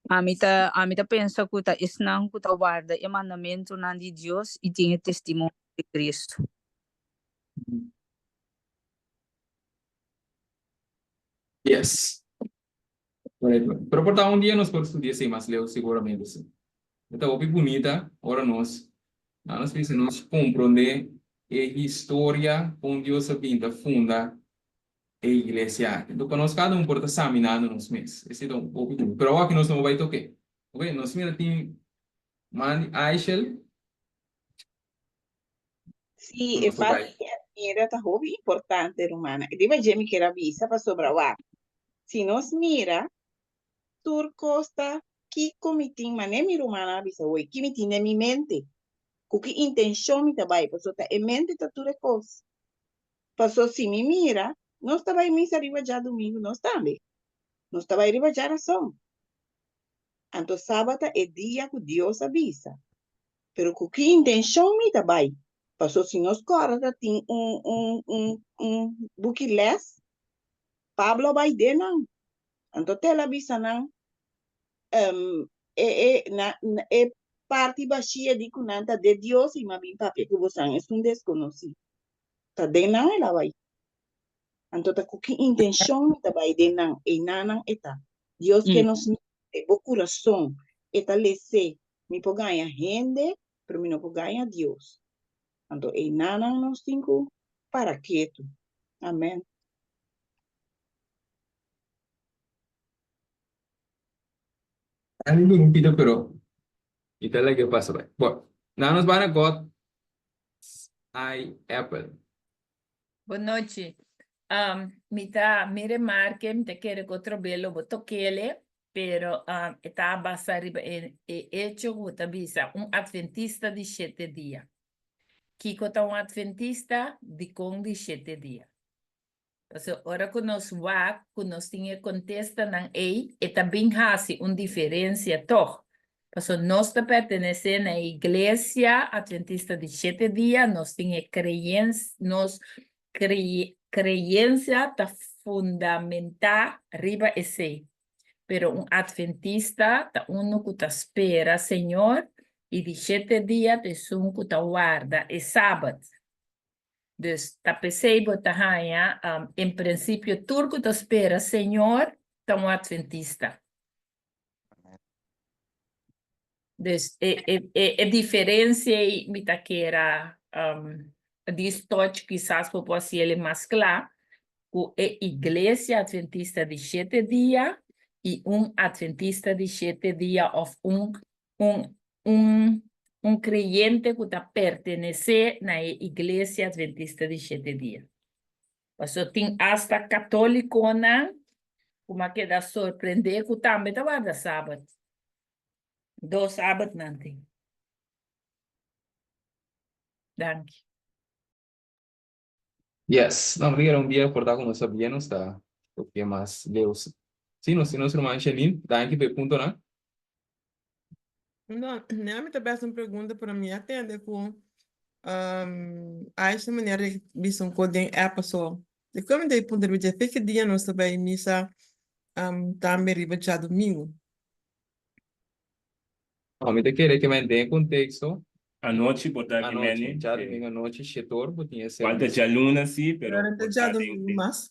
Ami ta ami ta pensa ku ta esnan ku ta warda e mandamentunan di Dios i tin e testimonio di Kristu. Yes. Correcto. Pero por ta un dia nos por studia esei mas leu seguramente si. E ta hopi bunita ora nos nan nos bisa nos comprende e historia con Dios a bin ta funda e iglesia aki. Enton pa nos cada un por ta saminando nos mes. Esei ta un hopi bunita. Pero awor aki nos no bai toke. Ok, nos mira tin man di Aishel. Sí, e parti di admira ta hopi importante, rumannan. E riba dje mi kier a bisa pasobra wak, si nos mira tur kos ta kiko mi tin, manera mi rumannan a bisa hoy, ki mi tin den mi mente, ku ki intenshon mi ta bai, pasobra ta e mente ta tur e kos. Pasobra si mi mira, nos ta bai misa riba djadumingu nos tambe, nos ta bai riba djarason. Anto sabat ta e dia ku Dios a bisa. Pero ku ki intenshon mi ta bai? Paso si nos kòrda ta tin un un un un buki lès, Pablo a bai den nan. Anto te el a bisa nan, e e na e parti bashia di ku nan ta de Dios i mi a bin papia ku bosan esun deskonosí. Ta den nan el a bai. Anto ta ku ki intenshon mi ta bai den nan? Einanan e ta. Dios ke nos mira bo kurason, e ta les'é. Mi por gaña hende, pero mi no por gaña Dios. Anto einanan nos tin ku para ketu. Amen. A mi un pida pero mi ta laga pasa bai. Bon, nan nos bai na God I Apple. Bon nochi. Um, mi ta mi remarke, mi ta kere ku otro be lo bo tokele, pero um, e ta basa riba e, e hecho ku bo ta bisa, un adventista di shete dia. Kiko ta un adventista? Dikon di shete dia? Pasobra ora ku nos wak ku nos tin e kontestanan ei, e ta bin hasi un diferensia tòg. Pasobra nos ta pertenesé na e Iglesia Adventista di Shete Dia, nos tin e kreyens, nos kreyensia ta fundamentá riba esei. Pero un adventista ta unu ku ta spera Señor i di shete dia ta esun ku ta warda e Sabat. Dus ta p'esei bo ta haña, en prinsipio tur ku ta spera Señor ta un adventista. Dus e e e e diferensia ei mi ta kera dis toch kisas bo por hasiel e mas kla ku e iglesia adventista di shete dia i un adventista di shete dia òf un un un un kreyente ku ta pertenesé na e iglesia adventista di shete dia. Pasobra tin asta katólikonan ku m'a keda sorprendé ku tambe ta warda sabat. Dos sabat nan tin. Danki. Yes, no, mi un dia por ta ku nos sabia nos ta papia mas leu. Sí, nos tin nos ruman Shanine, danki pa e puntonan. No, nea mi ta bes un pregunta pero mi a tende ku Aisha manera di bisa un kos den app paso dikon mi ta puntra riba dje fe ki dia nos ta bai misa tambe riba djadumingu. No, mi ta kere ke men den e konteksto. Anochi bo ta ki Anochi, meni. djadumingu anochi shetor bo tin e Falta servisio. djaluna si, pero Pero bo ta ta den djadumingu mas.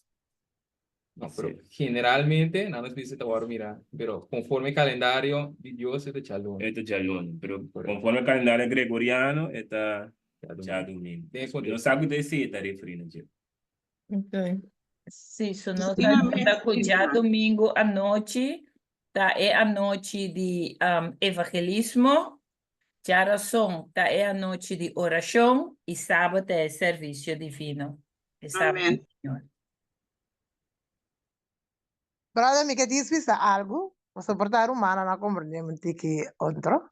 No, pero generalmente nan nos bisa ta wòrdu mirá, pero konforme e kalendario di Dios e ta djaluna. E ta djaluna, pero konforme e kalendario gregoriano e ta djadumingu. Den e Mi no konteksto. sa ku ta esei e ta referí na dje. Okay. Sí, so nos ta nota ku djadumingu anochi ta e anochi di evangelismo, djarason ta e anochi di orashon i sabat ta e servisio divino, e sabat di Señor. Brother, mi ke dis bisa algu, pasobra por ta rumannan a komprendé un tiki otro.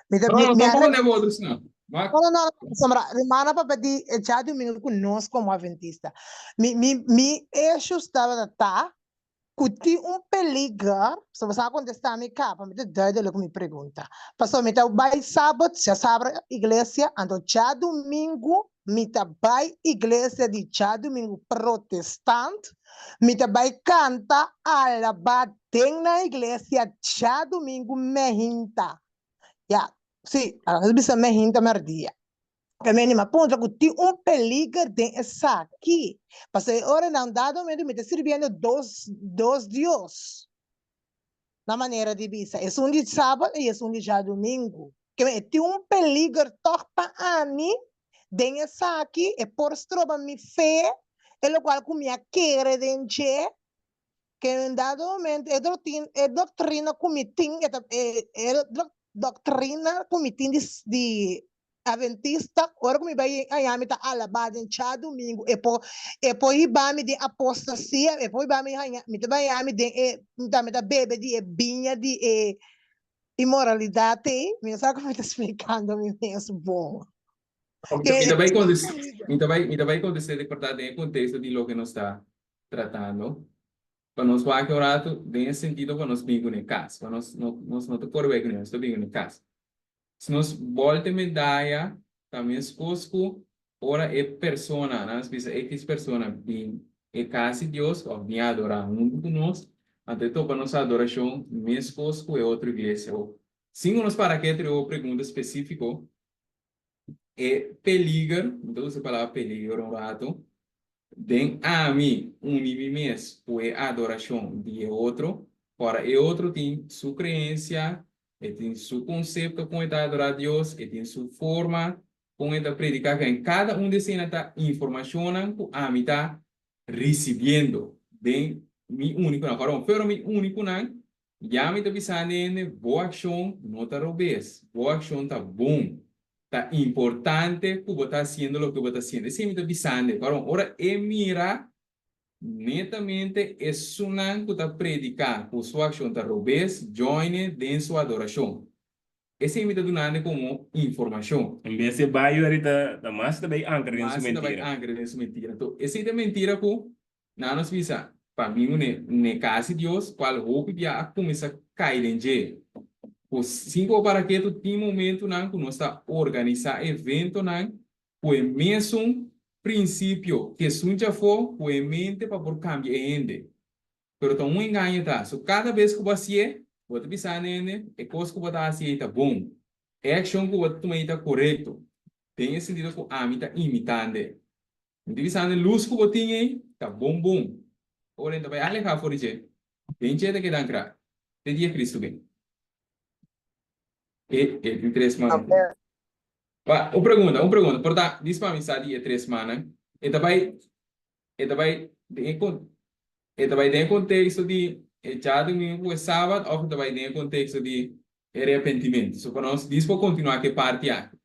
Mi ta, No, mi, no, mi a tampoco re- ne bo otro sino. Mak, No, no, no, pasobra rumannan papia di e djadumingu ku nos komo adventista. Mi, mi, mi issues tabata ta ku tin un peliger, pasobra bo sa kontestá mi kaba, mi ta duidelijk ku mi pregunta. Pasobra mi ta bai sabat, djasabra iglesia, anto djadumingu. Mi ta bai iglesia di djadumingu protestant, mi ta bai kanta alabá den nan iglesia djadumingu mehinta. Ya, si, nos bisa mehinta mèrdia. Ke mi anima puntra ku tin un peliger den esaki, pasobra e ora na un dado momento mi ta sirbiendo dos dos Dios, na manera di bisa, esun di sabat i esun di djadumingu. Ke men e tin un peliger tòg pa ami den esaki, e por stroba mi fe, e lokual ku mi a kere den dje, ke un dado momento e doctrina, e doctrina ku mi tin, e ta e e doctrina ku mi tin di di Adventista, ora ku mi bai aña mi ta alabá den djadumingu, e por e por hiba mi den apostasia, e por hiba mi haña, mi ta bai haña mi den e, mi ta mi ta bebe di e biña di e inmoralidat ei, mi no sa ku mi ta splikando mi mes bon. Mi ta bai kontestá, mi ta bai, mi ta bai kontestá di bèrdat den e konteksto di loke nos ta tratando, pa nos wak un ratu den e sentido pa nos bin ku ne kas, pa nos no nos no ta kore bai ku ne, nos ta bin ku ne kas. Si nos bolta e medaya ta meskos ku ora e persona, nan nos bisa X persona bin e kas di Dios òf bin adorá huntu ku nos, anto e topa nos adorashon meskos ku e otro iglesia. Sin ku nos para ke treo pregunta spesífiko, E peliger, mi ta usa e palabra peliger un rato, den ami uni mi mes ku e adorashon di e otro, ora e otro tin su kreensia, e tin su konsepto kon e ta adorá Dios, e tin su forma kon e ta prediká, ken kada un di eseinan ta informashonnan ku ami ta risibiendo den mi uni ku nan. Ora, pero mi uni ku nan, Ya mi ta bisa nene, bo akshon no ta robes, bo akshon ta bon. Ta importante ku bo ta hasiendo loke bo ta hasiendo. Esei mi ta bisande. Paron, ora e mira netamente esunnan ku ta prediká ku su akshon ta robes, join e den su adorashon. Esei mi ta dunande komo informashon. En bes e bai yori ta mas ta bai ankra den su Mas ta bai mentira. ankra den su mentira. Anto, esei ta mentira ku Nan nos bisa, Pa mi un n'e kas di Dios, kual hopi bia a kuminsá kai den dje. Ku sin ku para ketu tin momentunan ku nos ta organisá eventonan ku e mesun prinsipio, kesun djafó ku e mente pa por kambia e hende. Pero ta un engaño ta. So kada bes ku bo hasié, bo ta bisa n'hende, e kos ku bo ta hasi ei ta bon. E akshon ku bo ta tuma ei ta korekto. Den e sentido ku ami ta imitand'e. Mi ta bisa nan, Lus ku bo tin ei ta bon bon. Ora nan ta bai alehá for di dje, den dje ta keda ankrá te dia Kristu bin. E e tin tres man. Ba, un pregunta, un pregunta. Por ta, dis pa mi sa di e tres mannan. E ta bai, e ta bai den e kon, e ta bai den e konteksto di e djadumingu ku e sabat òf e ta bai den e konteksto di e repentimentu? So pa nos, dis por kontinuá ku e parti aki.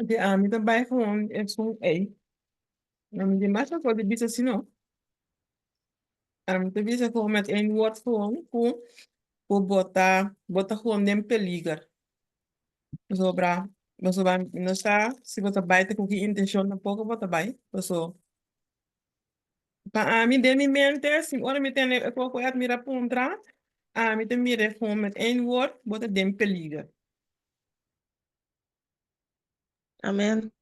Di ami ta bai gewoon esun ei. Mi di mas por di bisa si no. Ami ta bisa gewoon met één woord gewoon ku ku bo ta bo ta gewoon den peliger. Pasobra pasobra mi no sa si bo ta bai ta ku ki intenshon tampoco bo ta bai. Paso pa ami den mi mente si ora mi tende e kos ku Edmira puntra ami ta mira gewoon met één woord bo ta den peliger. Amen.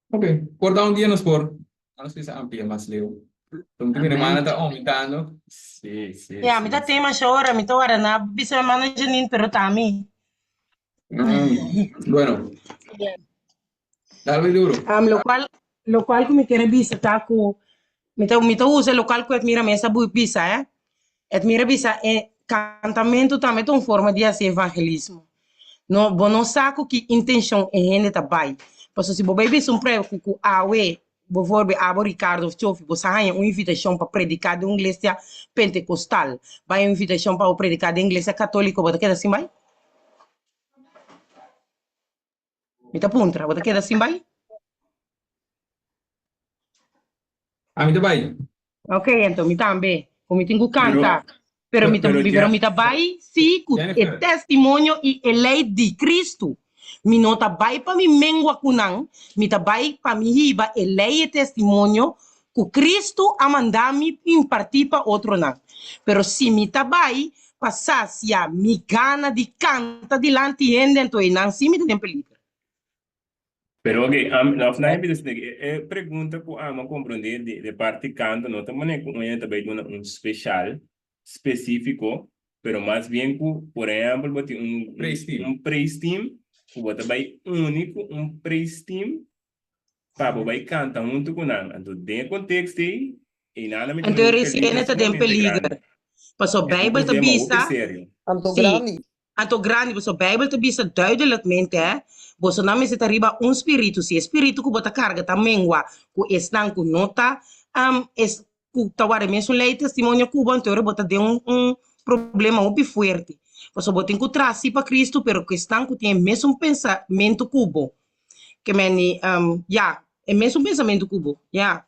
Ok, por da un dia nos por, nos bisa amplia mas leu. Então, mi hermana ta aumentando. Sí, sí, Ja, mi sí, ta sí. tema ora, mi ta wara na bisa mi hermana Janine, pero ta mi. Bueno, dale duro. Lo cual, lo cual ku mi quiere bisa ta ku mi ta, mi ta usa lo cual ku Edmira mes a bisa, eh. Edmira bisa e cantamento tambe ta un forma di hasi evangelismo. No, bo no sa ku ki intenshon e hende ta bai. Pasobra si bo bai bisa un prek ku ku awe, bovoorbeeld abo Ricardo of Chofi, bo sa haña un invitashon pa prediká den un iglesia pentekostal, bai un invitashon pa bo prediká den iglesia katóliko, bo ta keda sin bai? Mi ta puntra, bo ta keda sin bai? Ami ta bai. Ok, anto mi tambe. Ku mi tin ku kanta. Pero, mi ta, pero pero mi ta bai sí ku e testimonio i e lei di Kristu. Mi no ta bai pa mi mengua ku nan, mi ta bai pa mi hiba e lei i e testimonio ku Kristu a manda mi impartí pa otronan. Pero si mi ta bai pa sasia mi gana di kanta dilanti hende, anto einan sí mi ta den peliger. Pero oké, am, of na bisa e e pregunta ku ami a komprondé di di parti kanto no ta manera ku un hende ta bai duna un speshal spesífiko, pero mas bien ku por ehèmpel bo tin un Praise team. un praise team ku bo ta bai uni ku un praise team pa bo bai kanta huntu ku nan. Anto den e konteksto ei, einan a miti Anto un recién peliger ta den sumamente peliger. grandi. Paso E ta un Bijbel ta problema hopi bisa, serio. Anto sí, grandi. anto grandi, paso Bijbel ta bisa duidelijkmente, hè, bosonan mester ta riba un spiritu. Si e spiritu ku bo ta karga ta mengua ku esnan ku no ta, um, es, ku ta warda e mesun lei testimonio ku bo, anto ora bo ta den un, un problema hopi fuerte. Paso bo tin ku traha sí pa Cristo, pero ku esnan ku tin e mesun pensamentu ku bo. Ke meni, um, ya, e mesun pensamentu ku bo, ya.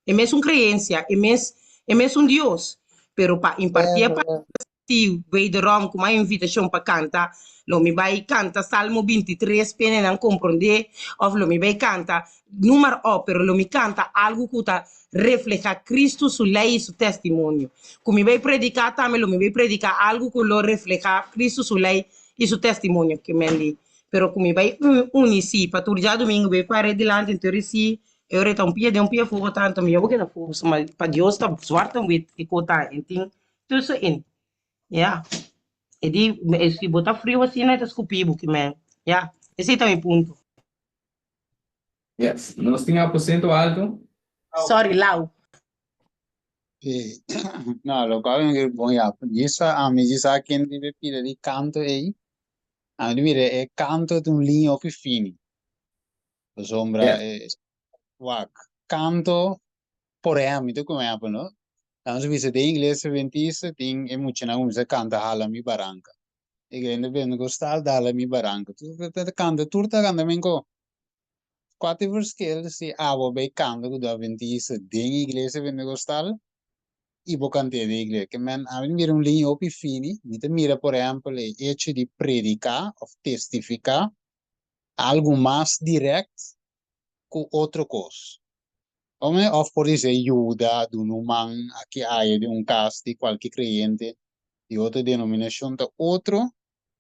E mesun creencia, e mes, e mesun Dios. Pero pa imparti e palabra si wederom cu mai invitacion pa canta, lo mi bay canta Salmo 23 p'e nan comprende, of lo mi bay canta numar op, pero lo mi canta algo cu ta refleha Cristo su ley y su testimonio. Cu mi bay predica tambe lo mi bay predica algo cu lo refleha Cristo su ley y su testimonio. Ke men di, pero cu mi bay uni si pa tur djadomingo bay para dilanti enton reci E ora e ta un pia den un pia afó tantu mi yobo keda afó pasobra pa Dios ta zwart en wit e kos ta en tin tussenin ya e di si bo ta friu asina e ta skupi bo kimen ya esei ta mi punto. Yes, nos tin aposento alto. Sorry lau. Sí. No, lo cual mi bon ya. Djis ami djis a ken riba e pida di kanto ei. Ami di mira e kanto ta un liña hopi fini. Pasobra Yeah. e wak kanto por ehempel, mi ta ku un ehempel no. Nos bisa den iglesia adventista tin e muchanan kuminsá kanta Hala mi baranka. Iglesia pentecostal ta Hala mi baranka. Tur ta kanta, tur ta kanta menko. Kua ta e verschil si abo bai kanta ku adventista den iglesia pentecostal i bo kant'é den iglesia? Ke men ami ta mira un liña hopi fini. Mi ta mira por ehempel e hecho di prediká òf testifiká algu mas direct ku otro kos. Ome òf por dise yuda, duna un man aki aya den un kas di kualke kreyente di otro denominashon ta otro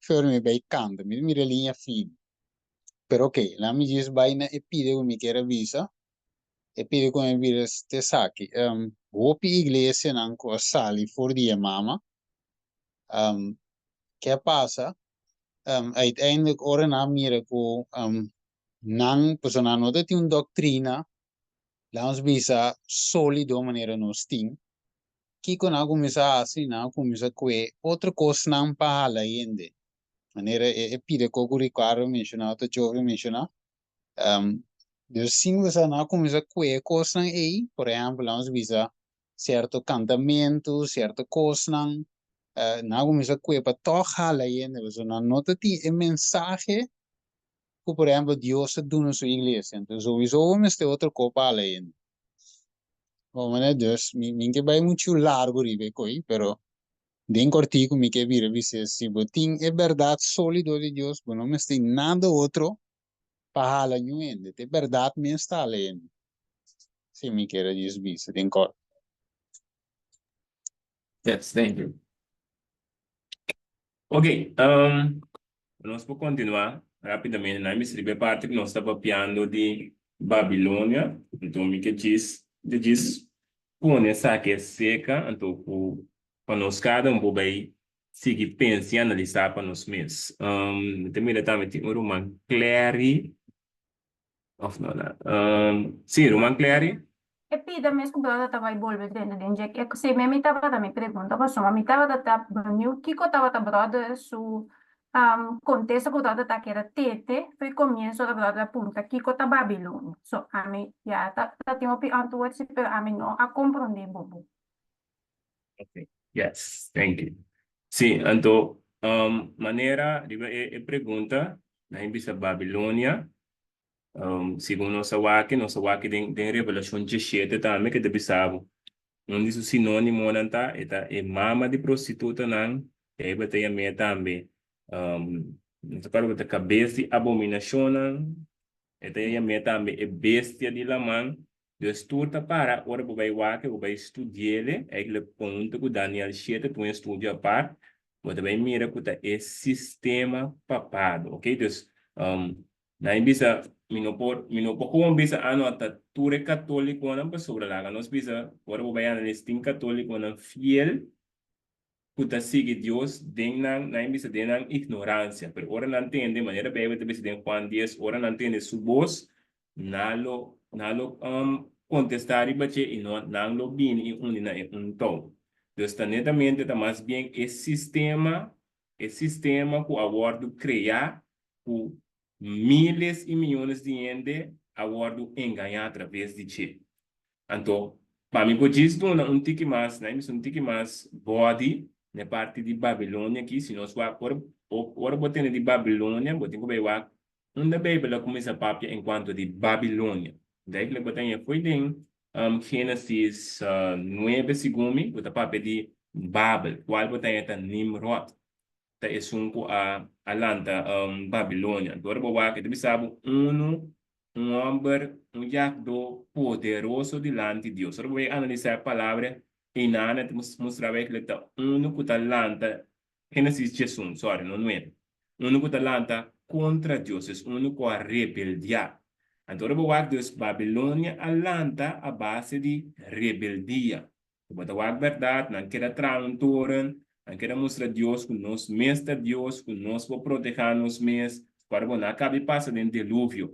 for mi bai kanta. Mi ta mira liña fini. Pero ok, laat mi djis bai na e pida ku mi kier a bisa. E pida ku mi bira ta esaki, hopi iglesianan ku a sali for di e mama, ke a pasa? uiteindelijk ora nan mira ku nan, pasobra nan no ta tin un doktrina, laat ons bisa solido manera nos tin, kiko nan a kuminsá hasi? Nan a kuminsá kue otro kosnan pa hala hende, manera e pida kos ku Ricardo a menshoná, òf Jovi a menshoná, dus sin ku sa nan a kuminsá kue kosnan ei, por ehèmpel laat ons bisa sierto kantamentu, sierto kosnan, nan a kuminsá kue pa tòg hala hende, pasobra nan no ta tin e mensahe ku por ehèmpel Dios ta duna su iglesia. Entonces souiso bo mester otro kos pa hala hende. Bo manera dus mi mi ke bai muchu largu riba e koi, pero den kòrtiku mi ke bira bis'é si bo tin e bèrdat sólido di Dios bo no mester nada otro pa hala niun hende, ta e bèrdat mes ta hala hende. Si mi kier a djis bisa den kòrt. Yes, thank you. Ok, nos por continua rapidamente. Nan mi sirbi e parti ku nos ta papiando di Babilonia. Anto mi ke djis di djis pone esaki seka anto ku pa nos kada un por bai sigui pensa i analisá pa nos mes. Mi ta mira tambe tin un ruman Clary Of no na. Um, sí, Ruman Clary. E pida mes ku brother ta bai bolbe drenta den dje. E si mi mi tabata mi pregunta pasobra mi tabata ta benieuwd kiko tabata brother su um, kontesta ku brother ta keda tete for komienso ora brother a puntra kiko ta Babilonia. So ami ya ta ta tin hopi antwoord si pero ami no a komprondé bobo. Okay. Yes, thank you. Sí, anto um, manera riba e, e pregunta, na bisa Babilonia, um, segun nos a wak, nos a wak den, den Revelacion 17 tambe, ke ta bisa bo. Un di su sinónimonan ta, e ta e mama di prostitutanan, e ta yam'é tambe, um, no ta acuerdo, ta kabes di abominacionnan, e ta yam'é tambe e bestia di laman, Dus tur ta para ora bo bai wak, bo bai studi'ele, eigenlijk konta ku Daniel shete ta un estudio apart, bo ta bai mira ku ta e sistema papado, ok? Dus, nan a bisa Mi no por, mi no por gewoon bisa, ah no, ta tur e katólikonan pasobra laga nos bisa, ora bo bai analis tin katólikonan fiel ku ta sigui Dios den nan, nan bisa den nan ignoransia, pero ora nan tende, manera Beibel ta bisa den Juan dies, ora nan tende su bos, nan lo, nan lo kontestá riba dje i no, nan lo bini i uni na e un tou. Dus ta netamente ta mas bien e sistema, e sistema ku a wòrdu kreá ku Miles i miyones di hende a wòrdu engañá atraves di dje. Anto, pa mi por djis duna un tiki mas, na mi un tiki mas bòdi na e parti di Babilonia aki, si nos wak, ora, ora bo tende di Babilonia, bo tin ku bai wak unda Beibel a kuminsá papia enkuanto di Babilonia. Duidelijk bo ta haña fo'i den Génesis nuebe, segun mi, bo ta papia di Babel, kual bo ta haña ta Nimrod. Ta esun ku a a lanta Babilonia. Anto ora bo wak e ta bisa bo unu, un hòmber, un yagdó poderoso dilanti Dios. Ora bo bai analisá e palabra einan e ta mustra bo e ta unu ku ta lanta, Génesis diesun, sòri, no nuebe, unu ku ta lanta kontra Dios, es unu ku a rebeldiá. Anto ora bo wak dus Babilonia a lanta a base di rebeldia. Ku bo ta wak bèrdat, nan keda traha un toren, nan keda mustra Dios ku nos mes ta Dios, ku nos por protehá nos mes. Ora bo no a kabi pasa den deluvio.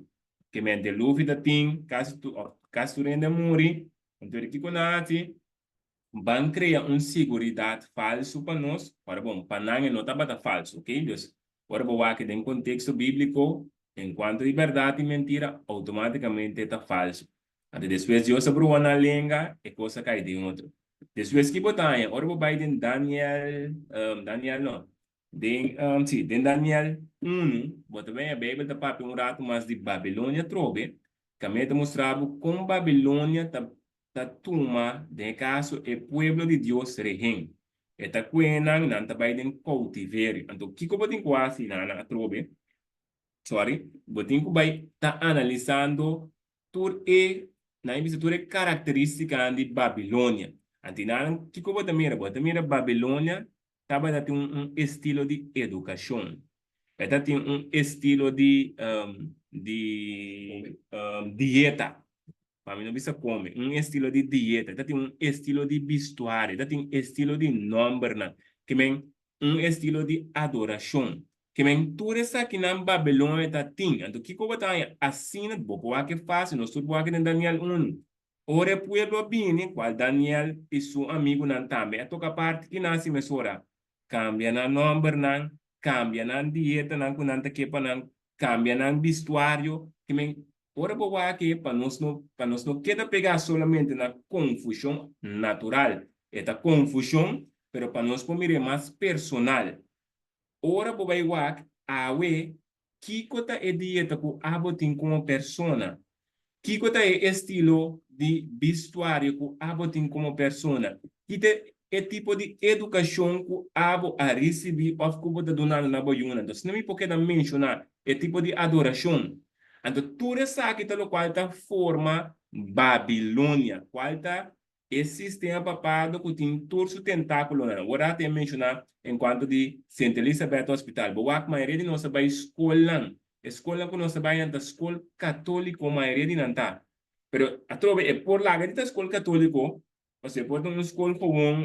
Ke men deluvio ta tin, kasi tur, òf kasi tur hende a muri. Anto di kiko nan a hasi? Ban krea un siguridat falsu pa nos. Ora bon, pa nan e no tabata falsu, oke? Dus, ora bo wak den konteksto bíbliko, enkuanto di bèrdat i mentira, outomátikamente e ta falsu. Anto despues Dios a brua nan lenga, e kos a kai den otro. Despues ki bo ta haña? Ora bo bai den Daniel, Daniel no, den, sí, den Daniel unu, bo ta bai haña Beibel ta papia un ratu mas di Babilonia atrobe, kaminda ta mustra bo kon Babilonia ta ta tuma, den e kaso, e pueblo di Dios rehen. E ta kue nan, nan ta bai den koutiverio. Anto kiko bo tin ku hasi nan atrobe? Sorry, bo tin ku bai ta analisando tur e, nan a bisa tur e karakteristikanan di Babilonia. Anto nan, kiko bo ta mira? Bo ta mira Babilonia tabata tin un estilo di edukashon. E ta tin un estilo di di dieta. Pa mi no bisa kome, un estilo di dieta. E ta tin un estilo di bistuario. E ta tin estilo di nòmbernan. Ke men un estilo di adorashon. Ke men tur esakinan Babilonia ta tin. Anto kiko bo ta haña asina? Bo por wak e fásil, nos tur por wak den Daniel unu. Ora e pueblo a bini, kual Daniel i su amigunan tambe a toka parti, ki nan hasi mesora? Kambia nan nòmbernan, kambia nan dietanan ku nan ta ke pa nan, kambia nan bistuario. Ke men Ora bo wak e pa nos no pa nos no keda pegá solamente na konfushon natural. E ta konfushon, pero pa nos por mir'é mas personal. Ora bo bai wak awe kiko ta e dieta ku abo tin komo persona? Kiko ta e estilo di bistuario ku abo tin komo persona? Ki ta e tipo di edukashon ku abo a risibí òf ku bo ta dunando na bo yunan? Entonces no mi por keda menshoná e tipo di adorashon. Anto tur esaki ta lokual ta forma Babilonia, kual ta e sistema papado ku tin tur su tentákulonan. Awor a ta menshoná enkuanto di Sint Elisabeth Hospital. Bo wak mayoria di nos a bai skolnan. E skolnan ku nos a bai nan ta skol katóliko mayoria di nan ta. Pero atrobe e por laga di ta skol katóliko Pasobra e por ta un skol gewoon,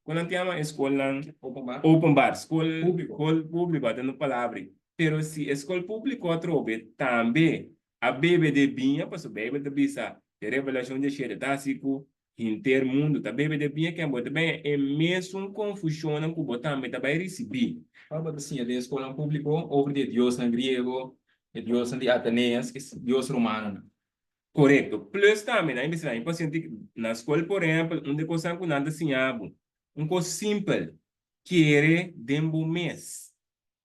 kon nan ta yama e skolnan? Openbaar. Openbaar, skol Públiko. Skol públiko, a ta un palabra ei. Pero si e skol públiko atrobe tambe a bebe de biña, pasobra Beibel ta bisa den Revelashon diashete ta hasi ku henter mundu ta bebe de biña, ken bo ta bini e mesun konfushonnan ku bo tambe ta bai risibí. Ora bo ta siña den e skolnan públiko over di e diosnan griego, e diosnan di Ateneas, e dios romanonan. Korekto. Plus tambe nan a bisa nan e paciente na skol por ehempel un di e kosnan ku nan ta siña bo, un kos simpel, kere den bo mes.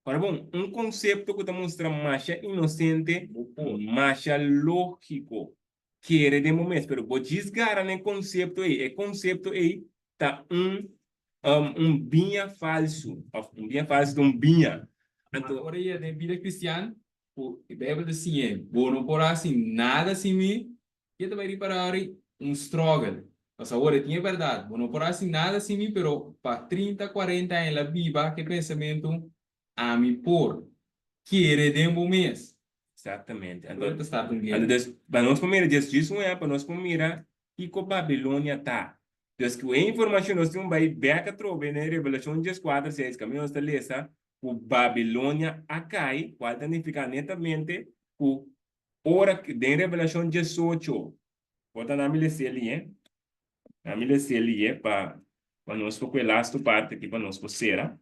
Ora bon, un konsepto ku ta mustra masha inosente, masha lógiko, kere den bo mes, pero bo djis gara na e konsepto ei, e konsepto ei ta un un biña falsu, òf un biña falsu ta un biña. Anto. Ora yega den bida kristian, Ku e Bijbel ta siñ'é, Bo no por hasi nada sin mi, ke ta bai ripará ri un struggle. Pasobra awor e tin e bèrdat, bo no por hasi nada sin mi, pero pa trinta, kuarenta aña el a biba ku e pensamentu, Ami por. Kere den bo mes. Exactamente. Anto, Anto, ta start un guera. anto dus, pa nos por mira, djes djis un ehempel, pa nos por mira kiko Babilonia ta. Dus ku e informashon nos tin un bai bek atrobe na e Revelashon 14, 6, kaminda nos ta lesa ku Babilonia a kai, kual ta nifiká netamente ku ora den Revelashon 18, por ta nan mi lesa eli, eh? Nan mi lesa eli, eh, pa pa nos por ku e lastu parti aki pa nos por sera.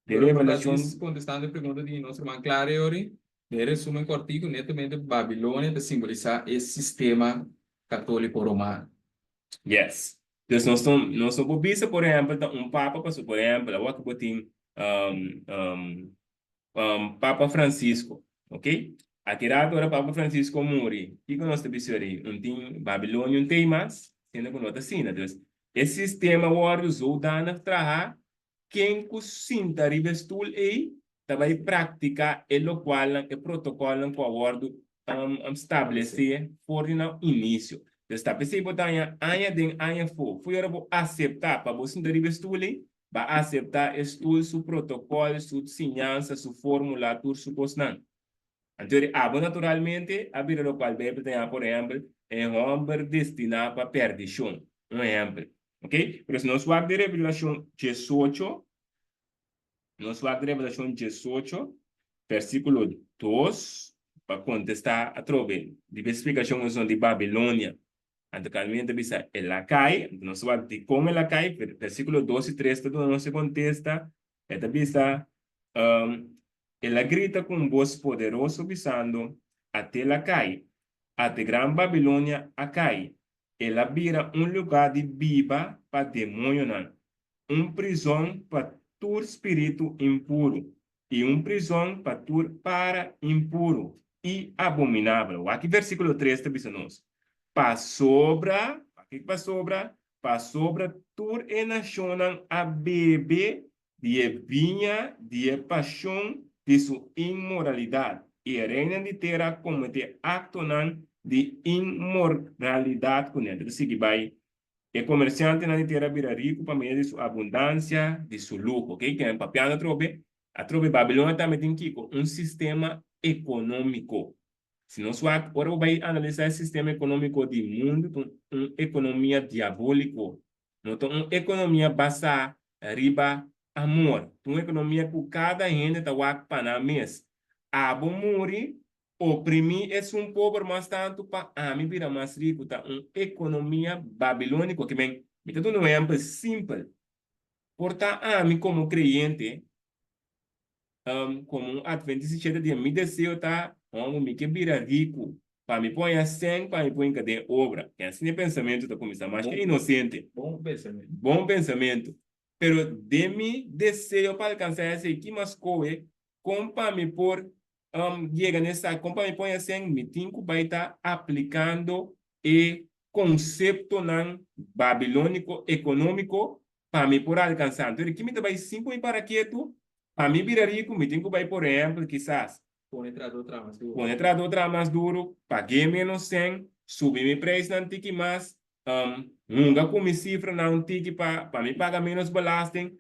Den Pero por ta Revelashon. djis kontestando e pregunta di nos ruman Clara Eori, den resumen kòrtiku, netamente Babilonia ta simbolisá e sistema katóliko romano. Yes. Dus nos no, nos no por bisa, por ehèmpel, ta un papa, pasobra por ehèmpel, awor ku bo tin um, um, um, Papa Francisco, ok? Aki rato ora Papa Francisco muri, kiko nos ta bisa ori? Un tin Babilonia un tei mas? Siendo ku no ta asina. Dus, e sistema wòrdu zodanig traha Ken ku sinta riba e stul ei ta bai praktiká e lokualnan, e protokòlnan ku a wòrdu stablesé for di nan inisio. Pues ta p'esei bo ta haña aña den aña afó. Fo'i ora bo aseptá pa bo sinta riba e stul ei, bo a aseptá e stul su protokòl, su siñansa, su fórmula, tur su kosnan. Anto di abo naturalmente a bira lokual Beibel ta yama, por ehèmpel, e hòmber destiná pa pèrdishon. Un ehèmpel. Ok? Pero si nos wak di Revelashon diesocho, nos wak di Revelashon diesocho, versíkulo dos, pa kontestá atrobe di e splikashon esun di Babilonia. Anto kalmente ta bisa el a kai, anto nos wak dikon el a kai, versíkulo dos i tres ta duna nos e kontesta, e ta bisa, El a grita ku un bos poderoso bisando, Ate el a kai! Ate gran Babilonia a kai! El a bira un lugá di biba pa demoñonan, un prizòn pa tur spiritu impuru i un prizòn pa tur para impuru i abominabel. Wak ki versíkulo tres ta bisa nos. Pasobra, wak ki pasobra? Pasobra tur e nashonnan a bebe di e biña di e pashon di su inmoralidat, i e reinan di tera a kometé aktonan di inmoralidat kuné. Ta sigui bai, E komersiantenan di tera a bira riku pa medio di su abundansia di su luho. Oke, kinan papiando atrobe? Atrobe Babilonia tambe tin kiko? Un sistema ekonómiko. Si nos wak, ora bo bai analisá e sistema ekonómiko di mundu, ta un ekonomia diabóliko. No ta un ekonomia basá riba amor. Ta un ekonomia ku kada hende ta wak pa nan mes. Abo muri, oprimí esun pober mas tantu pa ami bira mas riku. Ta un ekonomia babilóniko. Ke men, mi ta duna un ehèmpel simpel. Por ta ami komo kreyente, Komo un adventista di shete dia, mi deseo ta, Homber, mi ke bira riku, pa mi por haña sèn pa mi por hinka den obra. I asina e pensamentu ta kuminsá, maske inosente. Bon pensamentu. Bon pensamentu. Pero den mi deseo pa alkansá esei, ki mas kohe, kon pa mi por yega na esaki, kon pa mi por haña sèn, mi tin ku bai ta aplikando e konseptonan babilóniko ekonómiko pa mi por alkansá. Anto di ki mi ta bai sin ku mi para ketu? Pa mi bira riku mi tin ku bai por ehèmpel kisas Pone trahadó traha mas duru. Pone trahadó traha mas duru, pag'é ménos sèn, subi mi preisnan tiki mas, hunga ku mi sifranan un tiki pa pa mi paga ménos belasting,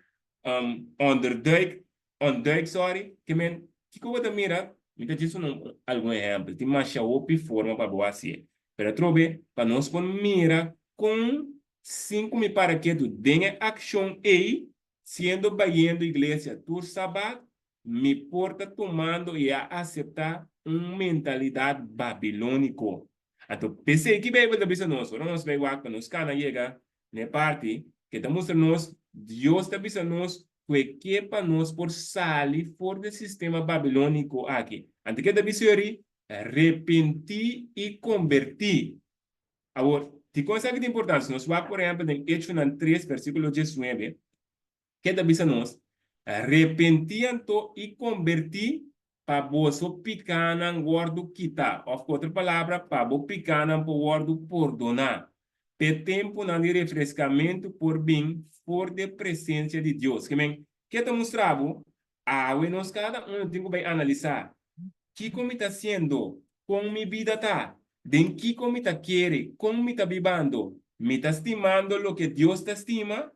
onderduik, ontduik sorry, ke men kiko bo ta mira? Mi ta djis un algun ehèmpel, tin masha hopi forma pa bo hasié, pero atrobe pa nos por mira kon Sin ku mi para ketu den e akshon ei, siendo bayendo iglesia tur sabat, mi por ta tumando i a aseptá un mentalidat babilóniko. Anto, p'esei ki Beibel ta bisa nos, ora nos bai wak pa nos kana yega na e parti ke ta mustra nos, Dios ta bisa nos ku e ke pa nos por sali for di e sistema babilóniko aki. Anto ke ta bisa yori? Repentí i kombertí. Awor, dikon esaki ta importante? Si nos wak, por ehèmpel, den Echonan tres, versíkulo diesnuebe, ke ta bisa nos, Repentí anto i kombertí pa boso pikánan wòrdu kitá, òf ku otro palabra, pa bo pikánan por wòrdu pordoná, p'e tempunan di refreskamentu por bin for di e presensia di Dios. Ke men, ke ta mustra bo? Awe nos kada unu tin ku bai analisá, Kiko mi ta hasiendo? Kon mi bida ta? Den kiko mi ta kere? Kon mi ta bibando? Mi ta stimando loke Dios ta stima?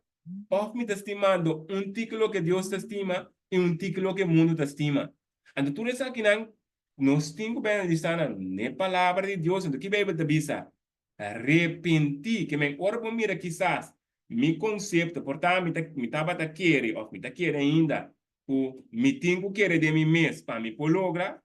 Òf mi ta stimando un tiki loke Dios ta stima i un tiki loke mundu ta stima? Anto tur esakinan. Nos tin ku bendisá nan n'e Palabra di Dios. Anto ki Beibel ta bisa? Repentí. Ke men ora bo mira kisas mi konsepto, por ta mi ta mi tabata kere òf mi ta kere ainda ku mi tin ku kere den mi mes pa mi por logra,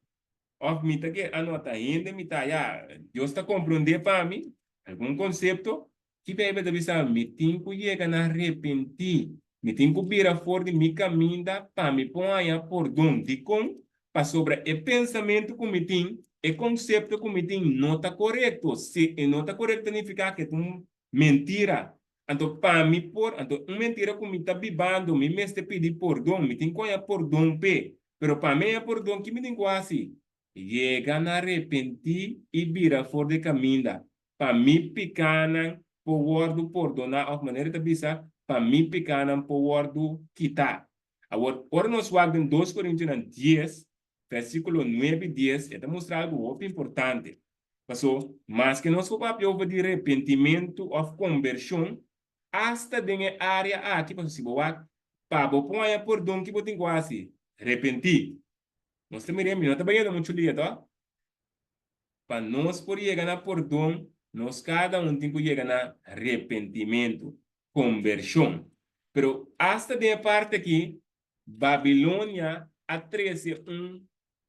òf mi ta kere, ah no, ta hende mi ta, ya, Dios ta komprondé pa mi, algun konsepto. Ki Beibel ta bisa? Mi tin ku yega na repentí. Mi tin ku bira for di mi kaminda pa mi por haña pordon. Dikon? Pasobra e pensamentu ku mi tin, e konsepto ku mi tin no ta korekto. Si e no ta korekto nifiká ku e ta un mentira. Anto pa mi por, anto un mentira ku mi ta bibando, mi mester pidi pordon. Mi tin ku haña pordon p'e. Pero pa mi haña pordon, ki mi tin ku hasi? Yega na repentí i bira for di kaminda, pa mi pikánan por wòrdu pordoná, òf manera ta bisa, pa mi pikánan por wòrdu kitá. Awor, ora nos wak den Dos Korintionan dies, vèrsikulo nuebe i dies, e ta mustra algu hopi importante. Pasó, maske nos por papia over di repentimentu òf kombershon, asta den e área aki, pasó si bo wak, pa bo por haña pordon ki bo tin ku hasi? Repentí. Nos ta mira, mi no ta bayendo muchu lia, to? Pa nos por yega na pordon, nos kada un tin ku yega na repentimentu, kombershon. Pero asta den e parti aki, Babilonia a trese un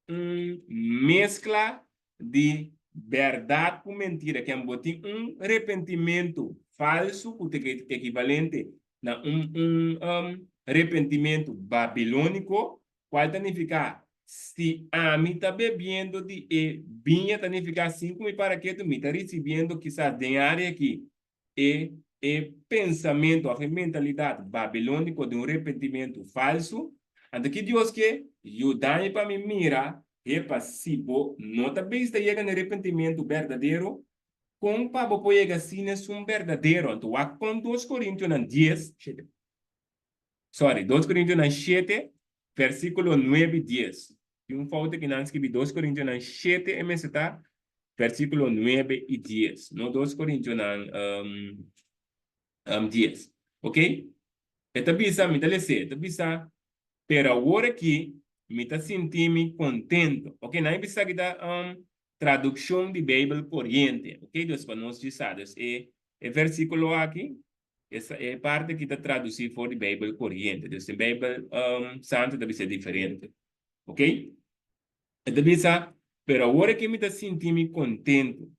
un meskla di bèrdat ku mentira. Ken bo tin un repentimentu falsu ku ta ekivalente na un un repentimentu babilóniko, Cual ta nifica, si ami ta bebiendo di e biña ta nifica sin cu mi para ketu mi ta ricibiendo kisas den area aki e e pensamento of e mentalidad babilonico di un repentimentu falso. Anto ki Dios ke yuda mi pa mi mira hepa si bo no ta bezig ta yega na e repentimentu berdadero con pa bo por yega asina esun berdadero. Anto wak con dos Corintionan dies, shete. Sorry, Dos Korintionan shete, versíkulo nuebe i dies. Tin un fouta ki nan skibi Dos Korintionan shete e mester ta versíkulo nuebe i dies, no Dos Korintionan dies. Ok? E ta bisa, mi ta les'é, e ta bisa, Pero awor aki mi ta sinti mi kontento. Ok, nan e bisa aki ta tradukshon di Beibel koriente. Ok, dus pa nos djis sa. Dus e versíkulo aki Esa e parti aki ta traduci for di Bijbel Coriente. Dus den Bijbel Santo ta bisa diferente. Ok? E ta bisa, Pero awor aki mi ta sinti mi contento,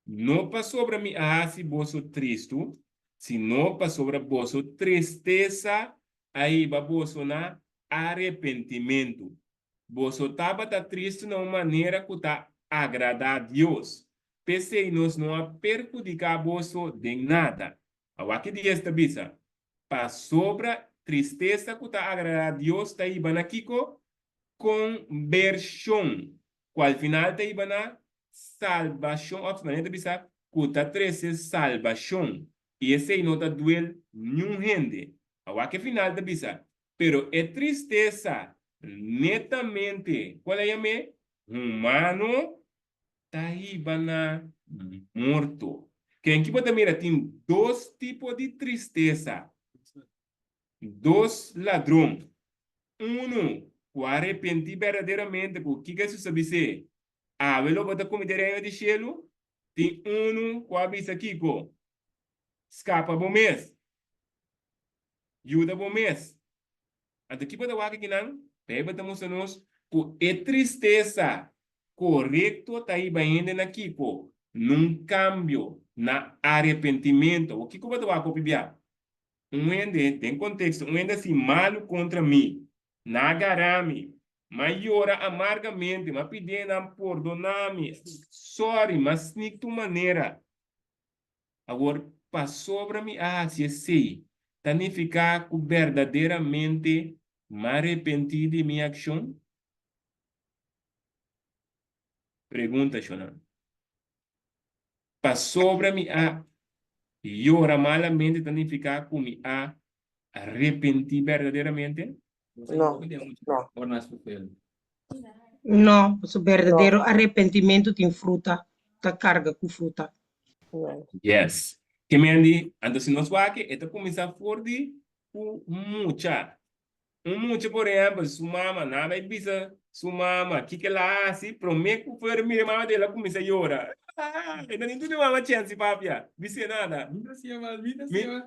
no pasobra mi a haci boso tristu, sino pasobra boso tristesa a hiba boso na arepentimentu. Boso tabata tristu na un manera cu ta agradá Dios. P'esei nos no a perhudicá boso den nada. Awor ki Dies ta bisa? Pasobra tristesa cu ta agradá Dios ta hiba na kico? Conbersion, cu al final ta hiba na salbacion, of manera ta bisa, cu ta trece salbacion. I esei no ta duel niun hende. Awor ki final ta bisa? Pero e tristesa netamente, cual a yam'é? Humano, ta hiba na morto. Ken ki bo ta mira tin dos tipo di tristesa, dos ladron. Uno cu a arepenti berdaderamente cu kico Hesus a bis'é, Awe lo bo ta cumi den Reino di Cielo. Tin uno cu a bisa kico? Scapa bo mes. Yuda bo mes. Anto ki bo ta wak akinan? Beibel ta mustra nos ku e tristesa korekto ta hiba hende na kiko? Nun kambio, na arepentimentu. Awor kiko bo ta wak hopi bia? Un hende, den konteksto, un hende a hasi malu kontra mi, nan a gara mi, m'a yora amargamente, m'a pid'é nan pordoná mi, sòri, m'a snik tur manera. Awor, pasobra mi a hasi esei, ta nifiká ku berdaderamente m'a arepentí di mi akshon? Pregunta, Shonnan. Pasobra mi a yora malamente ta nifiká ku mi a arepentí berdaderamente? No, no. No, pasobra berdadero arepentimentu tin fruta, ta karga ku fruta. Yes. Ke men di, anto si nos wak e ta kuminsá for di ku mucha. Un mucha por ehèmpel, su mama nan a bai bisa. Su mama, kiko el a hasi? Promé ku fuera mira e mama el a kuminsá yora. E no tin duna e mama chèns papia, bis'é nada. Mi ta siña mas, mi ta siña mas.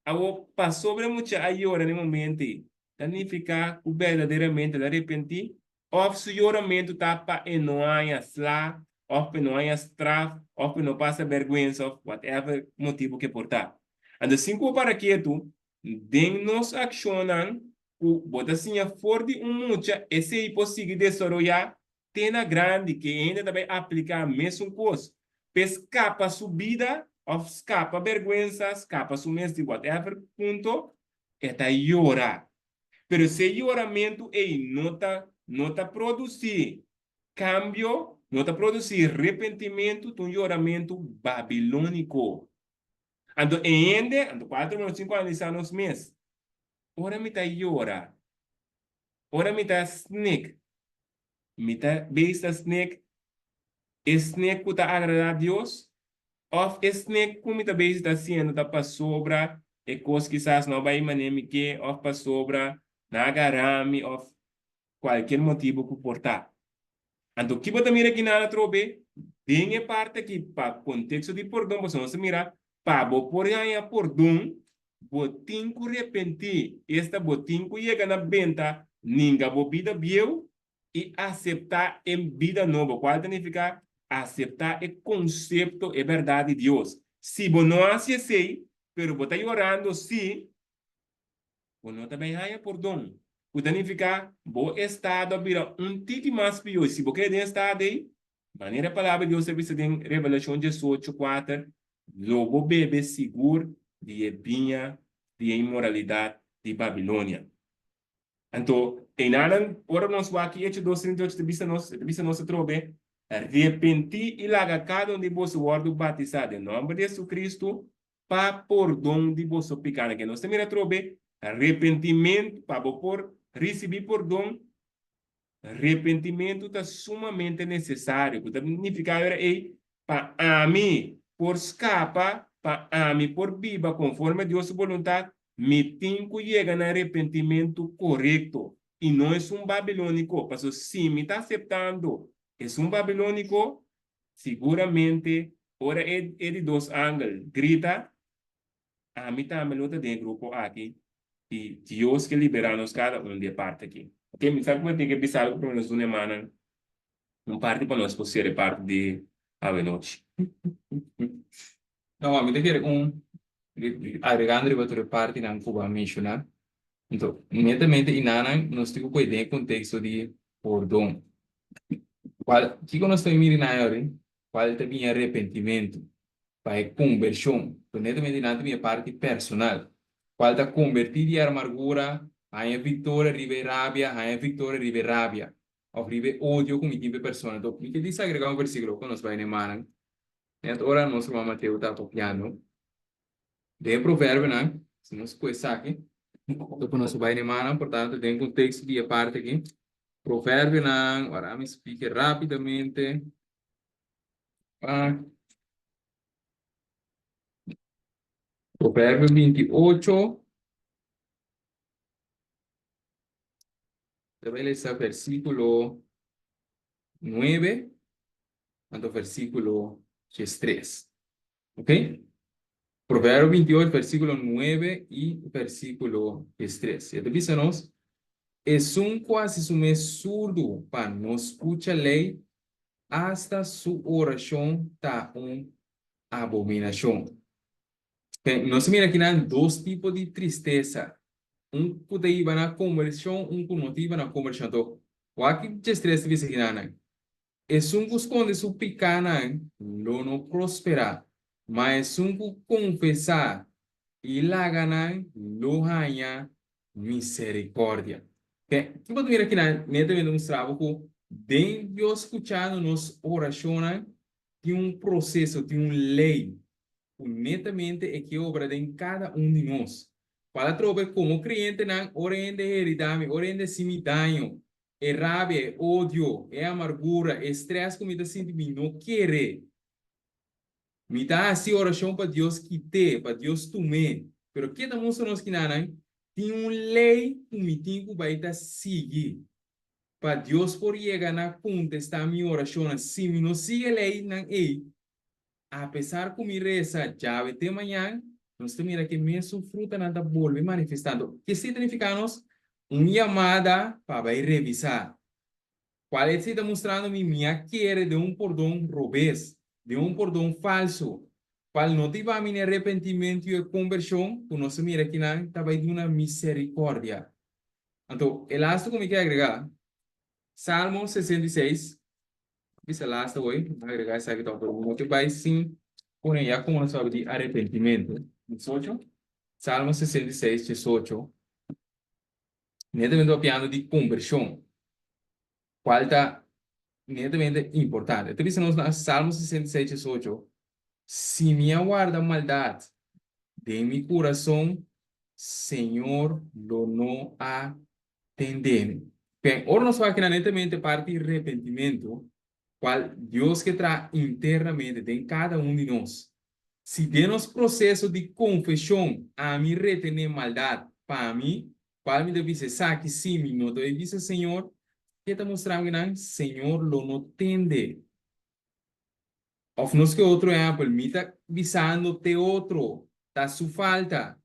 Awor, pasobra e mucha a yora na e momento ei, ta nifiká ku berdaderamente el a arepentí? Òf su yoramentu ta pa e no haña sla, òf pa e no haña straf, òf pa e no pasa bèrgwensa, òf whatever motibu ku e por ta. Anto, sin ku bo para ketu, den nos akshonnan ku bo ta siña for di un mucha, esei por sigui desaroyá te na grandi, ku e hende ta bai apliká mesun kos p'e skapa su bida òf skapa bèrgwensa, skapa su mes di whatever punto, e ta yora. Pero si e yoramentu ei no ta no ta produsí kambio, no ta produsí repentimentu, ta un yoramentu babilóniko. Anto e hende, anto kual ta nos tin ku analisá nos mes? Ora mi ta yora, ora mi ta snik, mi ta beis ta snik e snik ku ta agradá Dios òf e snik ku mi ta beis ta hasiendo ta pasobra e kos kisas no bai manera mi ke òf pasobra nan a gara mi òf kualkier motibu ku por ta. Anto ki bo ta mira aki nan atrobe? Den e parti aki pa konteksto di pordon pasobra nos ta mira pa bo por haña pordon bo tin ku repentí, esta bo tin ku yega na benta ninga bo bida bieu i aseptá e bida nobo, kual ta nifiká aseptá e konsepto, e bèrdat di Dios. Si bo no hasi esei, pero bo ta yorando sí, bo no ta bai haña pordon, ku ta nifiká bo estado a bira un tiki mas pió. I si bo keda den e estado ei, manera e Palabra di Dios ta bisa den Revelashon diesocho, kuater, lo bo bebe sigur di e biña di e inmoralidat di Babilonia. Anto, einanan, ora nos wak Hecho dos 38 ta bisa nos, e ta bisa nos atrobe, Repentí i laga kada un di boso wòrdu batisá den nòmber di Jesucristo pa pordon di boso pikánan. Ke nos ta mira atrobe, repentimentu, pa bo por risibí pordon, repentimentu ta sumamente nesesario, ku ta nifiká ora ei, pa ami por skapa, pa ami por biba konforme Dios su boluntat, mi tin ku yega na repentimentu korekto i no esun babilóniko, pasobra si mi ta aseptando esun babilóniko, siguramente ora e e di dos angel grita, ami tambe lo ta den e grupo aki i Dios ke liberá nos kada un di e parti aki. Oke, mi sa ku bo tin ke bisa algu promé nos duna e mannan un parti pa nos por sera e parti di awenochi. No, mi ta kere un agregando riba tur e partinan ku bo a menshoná. Anto, netamente inanan nos tin ku poi den e konteksto di pordon. Kual, kiko nos ta mira na ayori? Kual ta bini arepentimentu pa e kombershon? Anto, netamente inan ta bini e parti personal. Kual ta kombertí di e amargura, haña viktoria riba e rabia, haña viktoria riba e rabia òf riba e odio ku mi tin pa e persona. Anto, mi ke disagregá un versíkulo ku nos bai na e mannan. Net ora nos ruman Mateo ta papiando den e proverbionan, si nos ku esaki, lo ku nos bai den mannan, por tanto den konteksto di e parti aki, proverbionan, ora mi splike rapidamente, pa Proverbio 28, ta bai lesa versíkulo 9. Anto versíkulo 13. Ok? Proverbio 28, versíkulo 9 i versíkulo 13. E ta bisa nos, Esun ku hasi su mes surdu pa no skucha lei, asta su orashon ta un abominashon. Ok, nos a mira akinan dos tipo di tristesa. Un ku ta hiba na kombershon, un ku no ta hiba na kombershon. Anto, wak ki 13 ta bisa akinanan. Esun ku skonde su pikánan lo no prosperá, ma esun ku konfesá i laga nan lo haña miserikòrdia. Ke ki bo ta mira kinan netamente ta mustra bo ku den Dios skuchando nos orashonnan tin un proseso, tin un lei ku netamente e ke obra den kada un di nos. Kual atrobe komo kreyentenan ora hende heridá mi, ora hende hasi mi daño, E rabia, e odio, e amargura, e stress ku mi ta sinti, mi no kere. Mi ta hasi orashon pa Dios kit'é, pa Dios tum'é. Pero ke ta mustra nos kinanan? Tin un lei ku mi tin ku bai ta sigui. Pa Dios por yega na kontestá mi orashonnan si mi no sigui e leinan ei, apesar ku mi resa djawe te mañan, nos ta mira ku e mesun frutanan ta bolbe manifestá. Anto, ke ta nifiká nos? Un yamada pa bai revisá. Kual esei ta mustrando mi? Mi a kere den un pordon robes, den un pordon falso, kual no ta hiba mi na e repentimentu i e kombershon ku nos a mira akinan ta bai duna miserikòrdia. Anto, e lastu ku mi ke agregá, Salmo 66, bisa lastu hoy, mi a agregá esaki tok, pero mi no ke bai sin pone ya komo nos papia di arepentimentu. 18, Salmo 66, 18, netamente papiando di kombershon, kual ta netamente importante. E ta bisa nos na Salmo 66, 18, Si mi a warda maldat den mi kurason, Señor lo no a tende mi. Bien, ora nos wak kina netamente parti repentimentu, kual Dios ke traha internamente den kada un di nos. Si den nos proseso di konfeshon ami retené maldat pa mi, kual mi ta bisa esaki si mi no ta bai bisa Señor, ke ta mustra mi nan Señor lo no tende. Of nos ke otro ehèmpel, mi ta bisando te otro, ta su falta.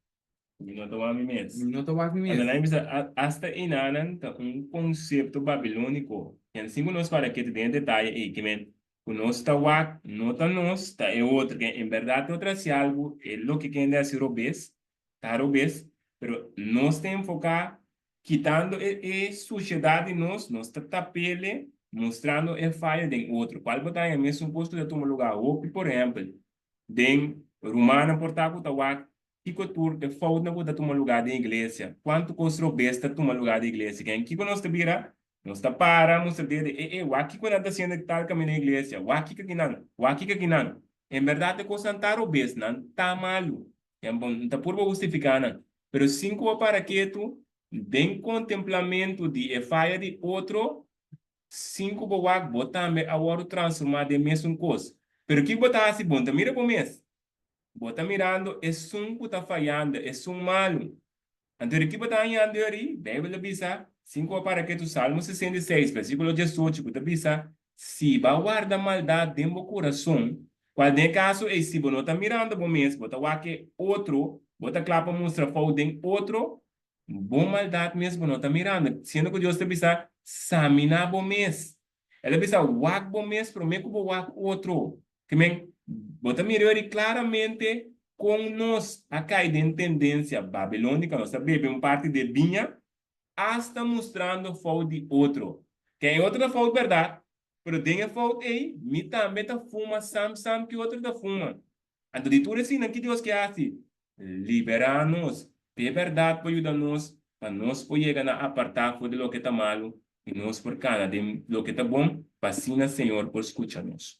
Mi no ta wak mi mes. Mi no ta wak mi mes. Anto nan bisa, hasta einanan ta un konsepto babilóniko. Ken sin ku nos para kete den e detaye ei, ke men ku nos ta wak no ta nos, ta e otro. Ken en bèrdat e otro hasi algu, e loke kende hasi robes, ta robes, pero nos ta enfoká Kitando e e sushedat di nos, nos ta tap'ele mustrando e fayo den otro. Kual bo ta haña mesun kos ku ta tuma lugá hopi, por ehèmpel, den rumannan por ta ku ta wak kiko tur e foutnan ku ta tuma lugá den iglesia, kuantu kos robes ta tuma lugá den iglesia. Ken kiko nos ta bira? Nos ta para mustra dede, e e, wak kiko nan ta hasiendo tal kaminda den iglesia, wak kiko kinan, wak kiko kinan. En bèrdat e kosnan ta robes, nan ta malu. Ken bo no ta purba hustifiká nan. Pero sin ku bo para ketu den kontemplamentu di e faya di otro, sin ku bo wak, bo tambe a wòrdu transformá den mesun kos. Pero kiko bo ta hasi? Bo no ta mira bo mes. Bo ta mirando esun ku ta fayando, esun malu. Anto di ki bo ta hañando yori? Beibel ta bisa, sin ku bo para ketu, Salmo 66, versíkulo 18, ku ta bisa, Si bo a warda maldat den bo kurason, kual den e kaso ei si bo no ta mirando bo mes, bo ta wak e otro, bo ta kla pa mustra fout den otro, bo maldat mes bo no ta mirando. Siendo ku Dios ta bisa, Saminá bo mes. El a bisa, Wak bo mes promé ku bo wak otro. Ke men, bo ta mira yori klaramente kon nos a kai den tendensia babilónika, nos ta bebe un parti di e biña, asta mustrando fout di otro. Ken e otro ta fout bèrdat, pero den e fout ei mi tambe ta fuma sam sam ki otro ta fuma. Anto di tur eseinan ki Dios ke hasi? Liberá nos p'e bèrdat por yuda nos pa nos por yega na apartá for di loke ta malu i nos por kana den loke ta bon pa asina Señor por skucha nos.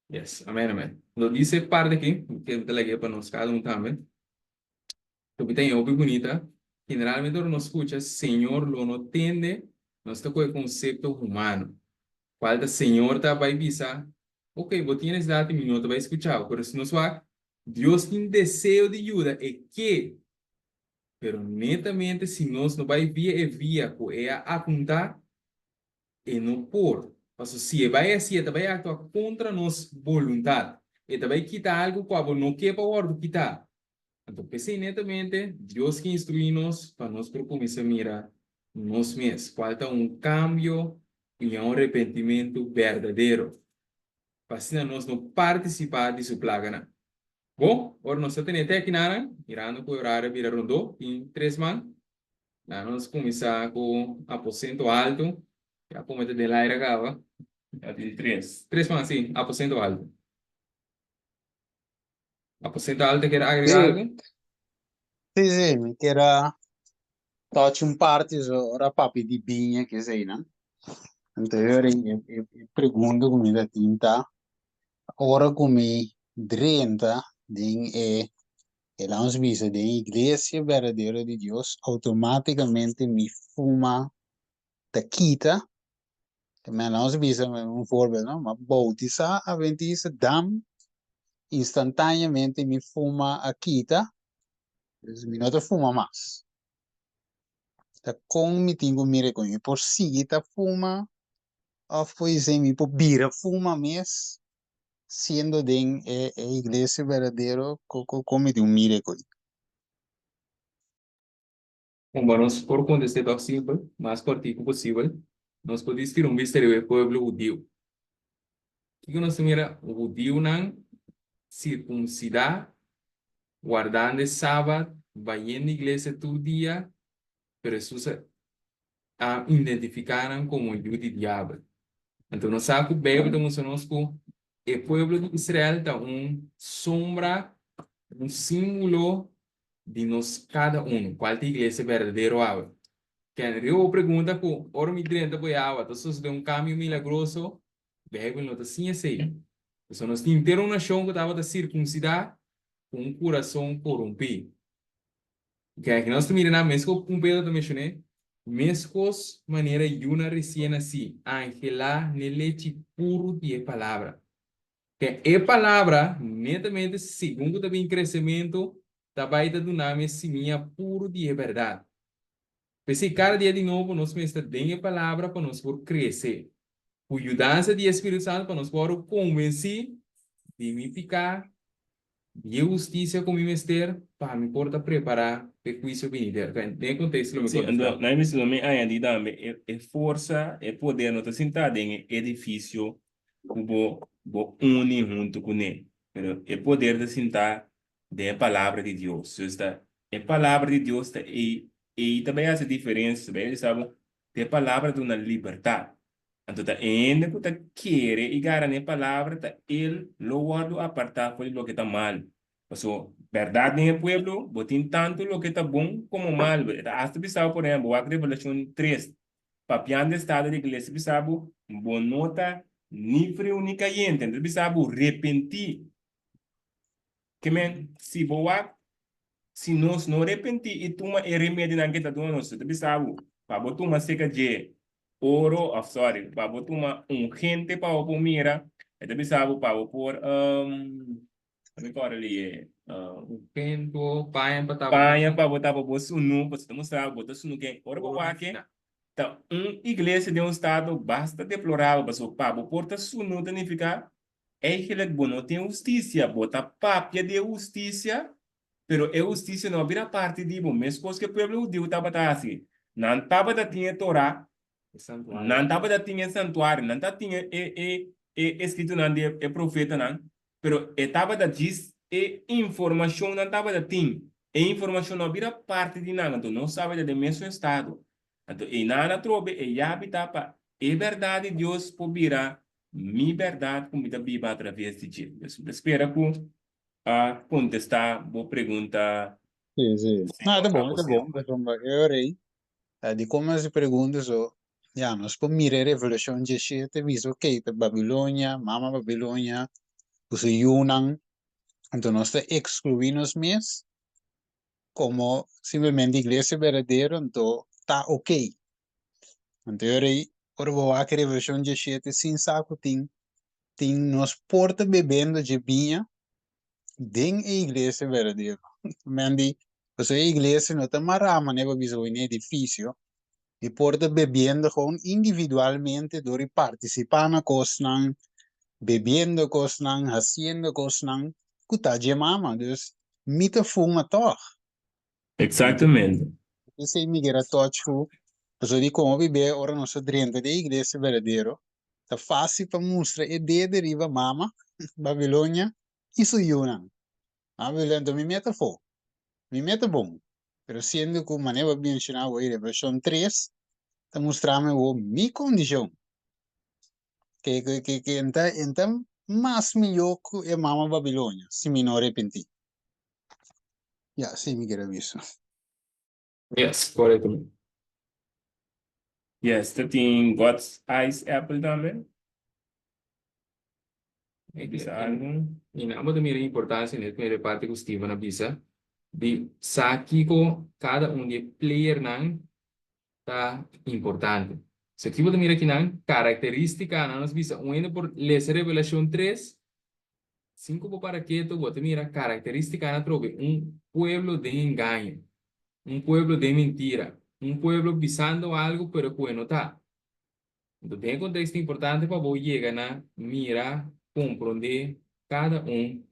Yes, amen, amen. Lo dice e parte aki, ke mi ta lag'é pa nos kada un tambe. Loke ta hopi bunita, generalmente ora nos skucha Señor lo no tende, nos ta ku e konsepto humano, kual ta Señor ta bai bisa, ok, bo tin nesesidat i mi no ta bai skucha bo, pero si nos wak, Dios tin deseo di yuda, e ke, pero netamente si nos no bai via e via ku e a apuntá, E no por. Paso si e bai hasi e ta bai aktua kontra nos boluntat. E ta bai kita algu ku abo no ke pa wòrdu kitá. Anto p'esei netamente Dios ke instruí nos pa nos por kuminsá mira nos mes, kual ta un kambio i un repentimentu berdadero, pa asina nos no partisipá di su plaganan. Bon, ora nos ta tene te akinanan, mirando ku e orario a bira rondó, tin tres man. Na nos kuminsá ku aposento altu. Ya pome ta den laira kaba. Ya tin tres. Tres man, si. Aposento altu. Aposento altu kier agregá Sí. algu? Sí, sí, mi kier a touch un parti so ora papia di biña ke eseinan. Anto e e e pregunta ku mi ta tin ta, ora ku mi drenta den e E lanos bisa den iglesia berdadero di Dios automáticamente mi fuma ta kita. Men lanos bisa un voorbeeld, no? Ma bautisa adventista dam instantáneamente mi fuma a kita. Dus mi no ta fuma mas. Ta kon mi tin ku mira kon? Mi por sigui ta fuma òf poisé mi por bira fuma mes siendo den e e iglesia berdadero? Kon mi tin ku mira kon? Kumba nos por kontest'é tòg simpel, mas kòrtiku posibel, nos por distira un bista riba e pueblo hudiu. Kiko nos ta mira? Hudiunan sirkunsidá, wardando e Sabat, bayendo iglesia tur dia, pero Hesus a identifiká nan komo yu di diabel. Anto nos sa ku Beibel ta mustra nos ku e pueblo di Israel ta un sombra, un símbolo di nos kada unu, kual ta iglesia berdadero awe? Ken riba bo pregunta ku ora mi drenta bo e awa ta sosode un kambio milagroso? Beibel no ta siña esei. Pasobra nos tin henter un nashon ku tabata sirkunsidá ku un kurason korumpí. Ken aki nos ta mira nan meskos ku Pedro ta menshoné, meskos manera yunan resien nasí, anhelá n'e lechi puru di e palabra. Ke e palabra, netamente segun ku ta bin kresementu, ta bai ta duna mi e simia puru di e bèrdat. P'esei kada dia di nobo nos mester den e palabra pa nos por krese. Ku yudansa di e Spiritu Santu pa nos por wòrdu konvensí di mi piká, di e hustisia ku mi mester pa mi por ta prepará pa e huisio binidero. Den e konteksto lo mi Sí, kontestá. anto, na e mes lo mi añadí tambe e forsa, e poder no ta sintá den e edifisio ku bo bo uni huntu kuné, pero e poder ta sintá den e Palabra di Dios. Dus ta e Palabra di Dios ta ei ei ta bai hasi diferensia, ta bai bisa bo ku e Palabra duna libertat. Anto ta e hende ku ta kere i gara na e Palabra ta el lo wòrdu apartá for di loke ta malu. Pasobra bèrdat den e pueblo bo tin tantu loke ta bon komo malu. E ta asta bisa bo por ehèmpel wak Revelashon tres Papiando estado di iglesia bisa bo, bo no ta ni friu ni kayente, entonces bisa bo repentí. Ke men, si bo wak, si nos no repentí i tuma e remedionan ke ta duna nos, ta bisa bo, pa bo tuma seka dje oro, of sorry, pa bo tuma ungente pa bo por mira, e ta bisa bo pa bo por, Mi kòrda li e Ungento, paña pa tapa. Paña pa bo tapa bo sunu, pasobra ta mustra bo ta sunu ken. Ora bo wak e, ta un iglesia den un stado basta deplorabel, pasobra pa bo por ta sunu ta nifiká eigenlijk bo no tin hustisia. Bo ta papia di e hustisia, pero e hustisia no a bira parti di bo, meskos ku e pueblo hudiu tabata hasi. Nan tabata tin e Torah, nan tabata tin e santuario, nan tabata tin e eskritunan di e profetanan, Pero e tabata djis e informacion nan tabata tin. E informacion no a bira parti di nan, anto nos tabata den mesun estado. Anto einan atrobe e yabi ta pa e berdad di Dios por bira mi berdad cu mi ta biba atraves di dje. Pues mi ta spera cu a contesta bo pregunta, Sí, sí. No, señor ta bon, ta Apostel. bon. Pasobra e ora ei, di como hasi pregunta so, ya, nos por mira e Revelashon 17 bisa, ok, ta Babilonia, mama Babilonia, ku su yunan, anto nos ta ekskluí nos mes komo simplemente iglesia berdadero, anto ta ok. Anto e ora ei, ora bo wak Revelashon 17 sin sa ku tin, tin nos por ta bebendo dje biña den e iglesia berdadero. Men di, pasobra e iglesia no ta mará manera bo bisa hoy na edifisio, di por ta bebiendo gewoon individualmente dor di partisipá na kosnan, bebiendo kosnan, hasiendo kosnan ku ta dje mama. Dus mi ta fuma tòg. Exactamente. P'esei mi kier a touch ku pasobra di komo bibé ora nos ta drenta den e iglesia berdadero, Ta fásil pa mustra e dede riba mama, Babilonia, i su yunan. Mama Babilonia, anto mi meta afó. Mi meta bon. Pero siendo ku manera bo a menshoná awor, Revelashon tres ta mustra mi awor mi kondishon. Ke ke ke ke N ta N ta mas mihó ku e mama Babilonia si mi no arepentí. Ya, sí mi kier a bisa. Yes, korekto. Yes, ta tin God's Ice Apple tambe. E Bisa algu. I nan bo ta mira e importancia net mira e parti ku Steven a bisa di sa kiko kada un di e playernan ta importante. So aki bo ta mira kinan karakteristikanan nos bisa un hende por lesa Revelashon tres Sin ku bo para ketu, bo ta mira karakterístikanan atrobe un pueblo den engaño, un pueblo den mentira. Un pueblo bisando algo pero ku e no ta. Anto den e konteksto importante pa bo yega na mira, komprondé kada un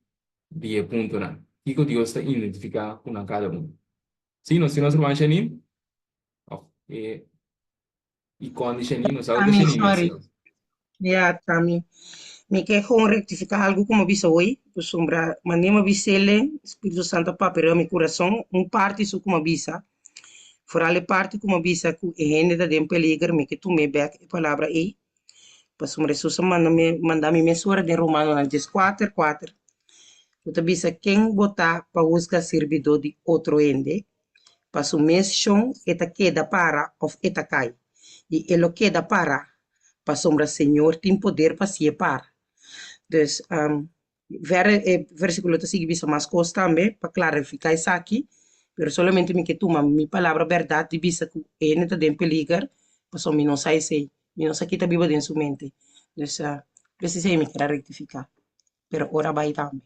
di e puntonan. Kiko Dios ta identifiká ku nan kada un. Si, nos tin nos ruman Shanine? Òf e ikon di Shanine, nos sa ku ta Tami, Shanine sorry. mes. Ja, Tami. Mi ke gewoon rectificar algo como bisa hoy. Pasobra manera mi bisele, Spiritu Santo a papia riba mi kurason. Un parti su ku mi a bisa. Foral e parti ku mi a bisa ku e hende ta den peliger, mi ke tum'é bèk e palabra ei. Pasobra Hesus a manda mi manda mi mesora den Romanonan dieskuater kuater ku ta bisa ken bo ta pa husga sirbidó di otro hende? Pa su mes shon e ta keda para òf e ta kai, i e lo keda para pasobra Señor tin poder pa hasié para. Dus, verder e versíkulo ta sigui bisa mas kos tambe pa klarifiká esaki, pero solamente mi ke tuma mi palabra bèrdat di bisa ku e hende ta den peliger, pasobra mi no sa esei, mi no sa ki ta biba den su mente. Dus, esei mi kier a rektifiká, pero ora bai tambe.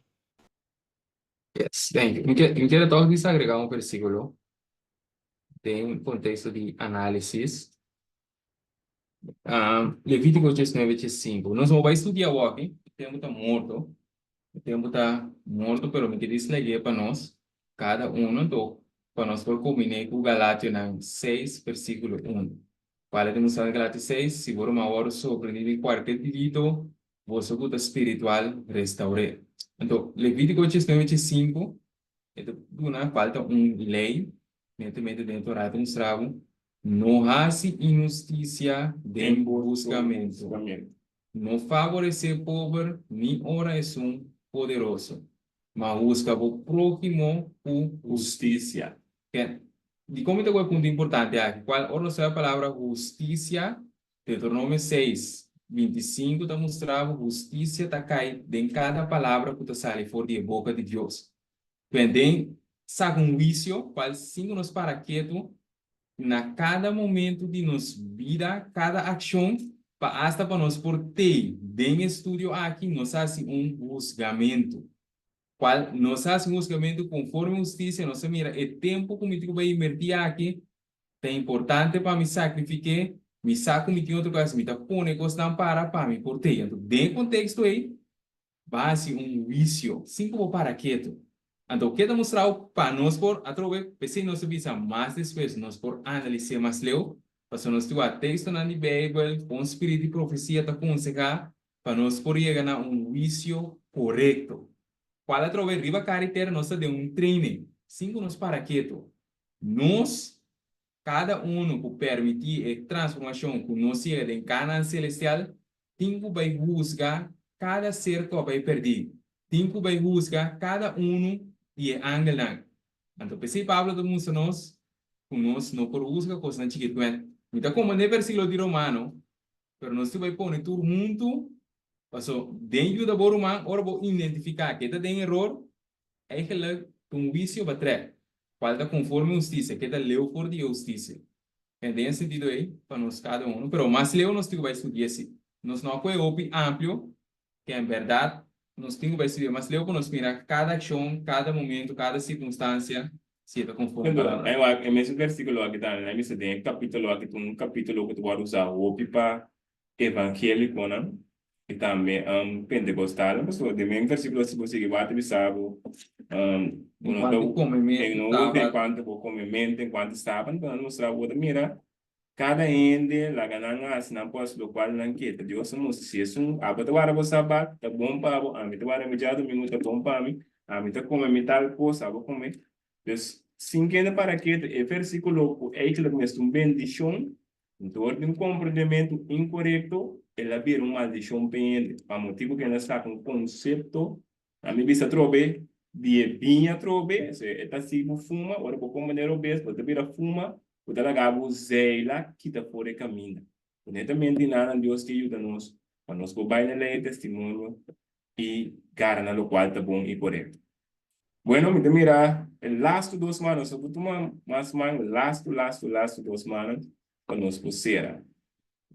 Yes, thank you. Mi ke, mi kier tòg bisa agregá un versíkulo den konteksto di análisis. Levítico 19, 5. Nos no bai studia awoki, e tempu ta morto. E tempu ta morto, pero mi ke dislege pa nos, kada uno, anto pa nos por kombiné ku Galationan 6, versíkulo 1. Kual a demostrá den Galatio 6, si bo ruman wòrdu sorprendí den kualke delito, boso ku ta spiritual, restaur'é. Anto, Levítico 19, 5, E ta duna kual ta un lei netamente den e Torah ta mustra bo, No hasi inhustisia den bo husgamentu. No faboresé pober ni ora esun poderoso, ma husga bo próhimo ku hustisia. Dikon mi ta ku e punto importante aki? Kual ora nos ta oe palabra hustisia, Deuteronomio seis, 25 ta mustra bo hustisia ta kai den kada palabra ku ta sali for di e boka di Dios. Kuen den saka un huisio kual sin ku nos para ketu na kada momentu di nos bida, kada akshon, pa asta pa nos por tei den e studio aki nos hasi un husgamentu. Kual nos hasi un husgamentu konforme hustisia, nos ta mira e tempu ku mi tin ku bai inbertí aki Ta importante pa mi sakrifik'é, mi sa ku mi tin otro kos, mi ta pone kosnan para pa mi por tei. Anto den e konteksto ei, bo a hasi un huisio sin ku bo para ketu. Anto ke ta mustra bo pa nos por atrobe? P'esei nos ta bisa mas despues nos por analis'é mas leu, pasobra nos tin wak tekstonan di Beibel kon spirit di profesia ta konsehá pa nos por yega na un huisio korekto. Kual atrobe riba kara i tera nos ta den un training sin ku nos para ketu. Nos, kada unu ku permití e transformashon ku nos yega den Kanaan selestial, tin ku bai husga kada ser ku a bai pèrdí. Tin ku bai husga kada unu di e angelnan. Anto p'esei Pablo ta mustra nos ku nos no por husga kosnan chikitu. Mi ta komprendé e versíkulo di Romano, pero nos tin bai pone tur huntu, paso den yuda bo ruman ora bo identifiká ke ta den eror, Eigenlijk ta un huisio batrèk, kual ta konforme hustisia, ke ta leu for di e hustisia. En den e sentido ei, pa nos kada unu, pero mas leu nos tin ku bai studia si. Nos no a kohe hopi amplio, ke en bèrdat nos tin ku bai studia mas leu pa nos mira kada akshon, kada momento, kada sirkunstansia, si e ta konforme Enton, palabra. e wak e mesun versíkulo aki tambe, nan bisa den e kapítulo aki ta un kapítulo ku ta wòrdu usá hopi pa evangéliconan i tambe pentecostalnan, pasobra den men versíkulo si bo sigui wak ta bisa bo En cuanto comementu, en en cuanto bo comementu, en cuanto sabat, nan ta mustra bo ta mira kada hende laga nan hasi nan por hasi lokual nan ke, ta Dios a mustra si esun abo ta warda bo sabat ta bon pa bo, ami ta warda mi djadumingu ta bon pa mi, ami ta come mi tal kos abo come, dus sin kende para ketu e versíkulo ku eigenlijk mester un bendishon Dor di un komprendementu inkorekto, el a bira un maldishon pa hende, pa motibu ku el a saka un konsepto, ami bisa atrobe, di e biña atrobe, osea, e ta hasi bo fuma, ora bo komprende robes, bo ta bira fuma, bo ta laga bo zeila kita for e kaminda. Netamente nan Dios ke yuda nos pa nos por bai na lei e testimonio i gara na lokual ta bon i korekto. Bueno, mi ta mira e lastu dos man, nos no por tuma mas man, lastu, lastu, lastu dos mannan pa nos por sera.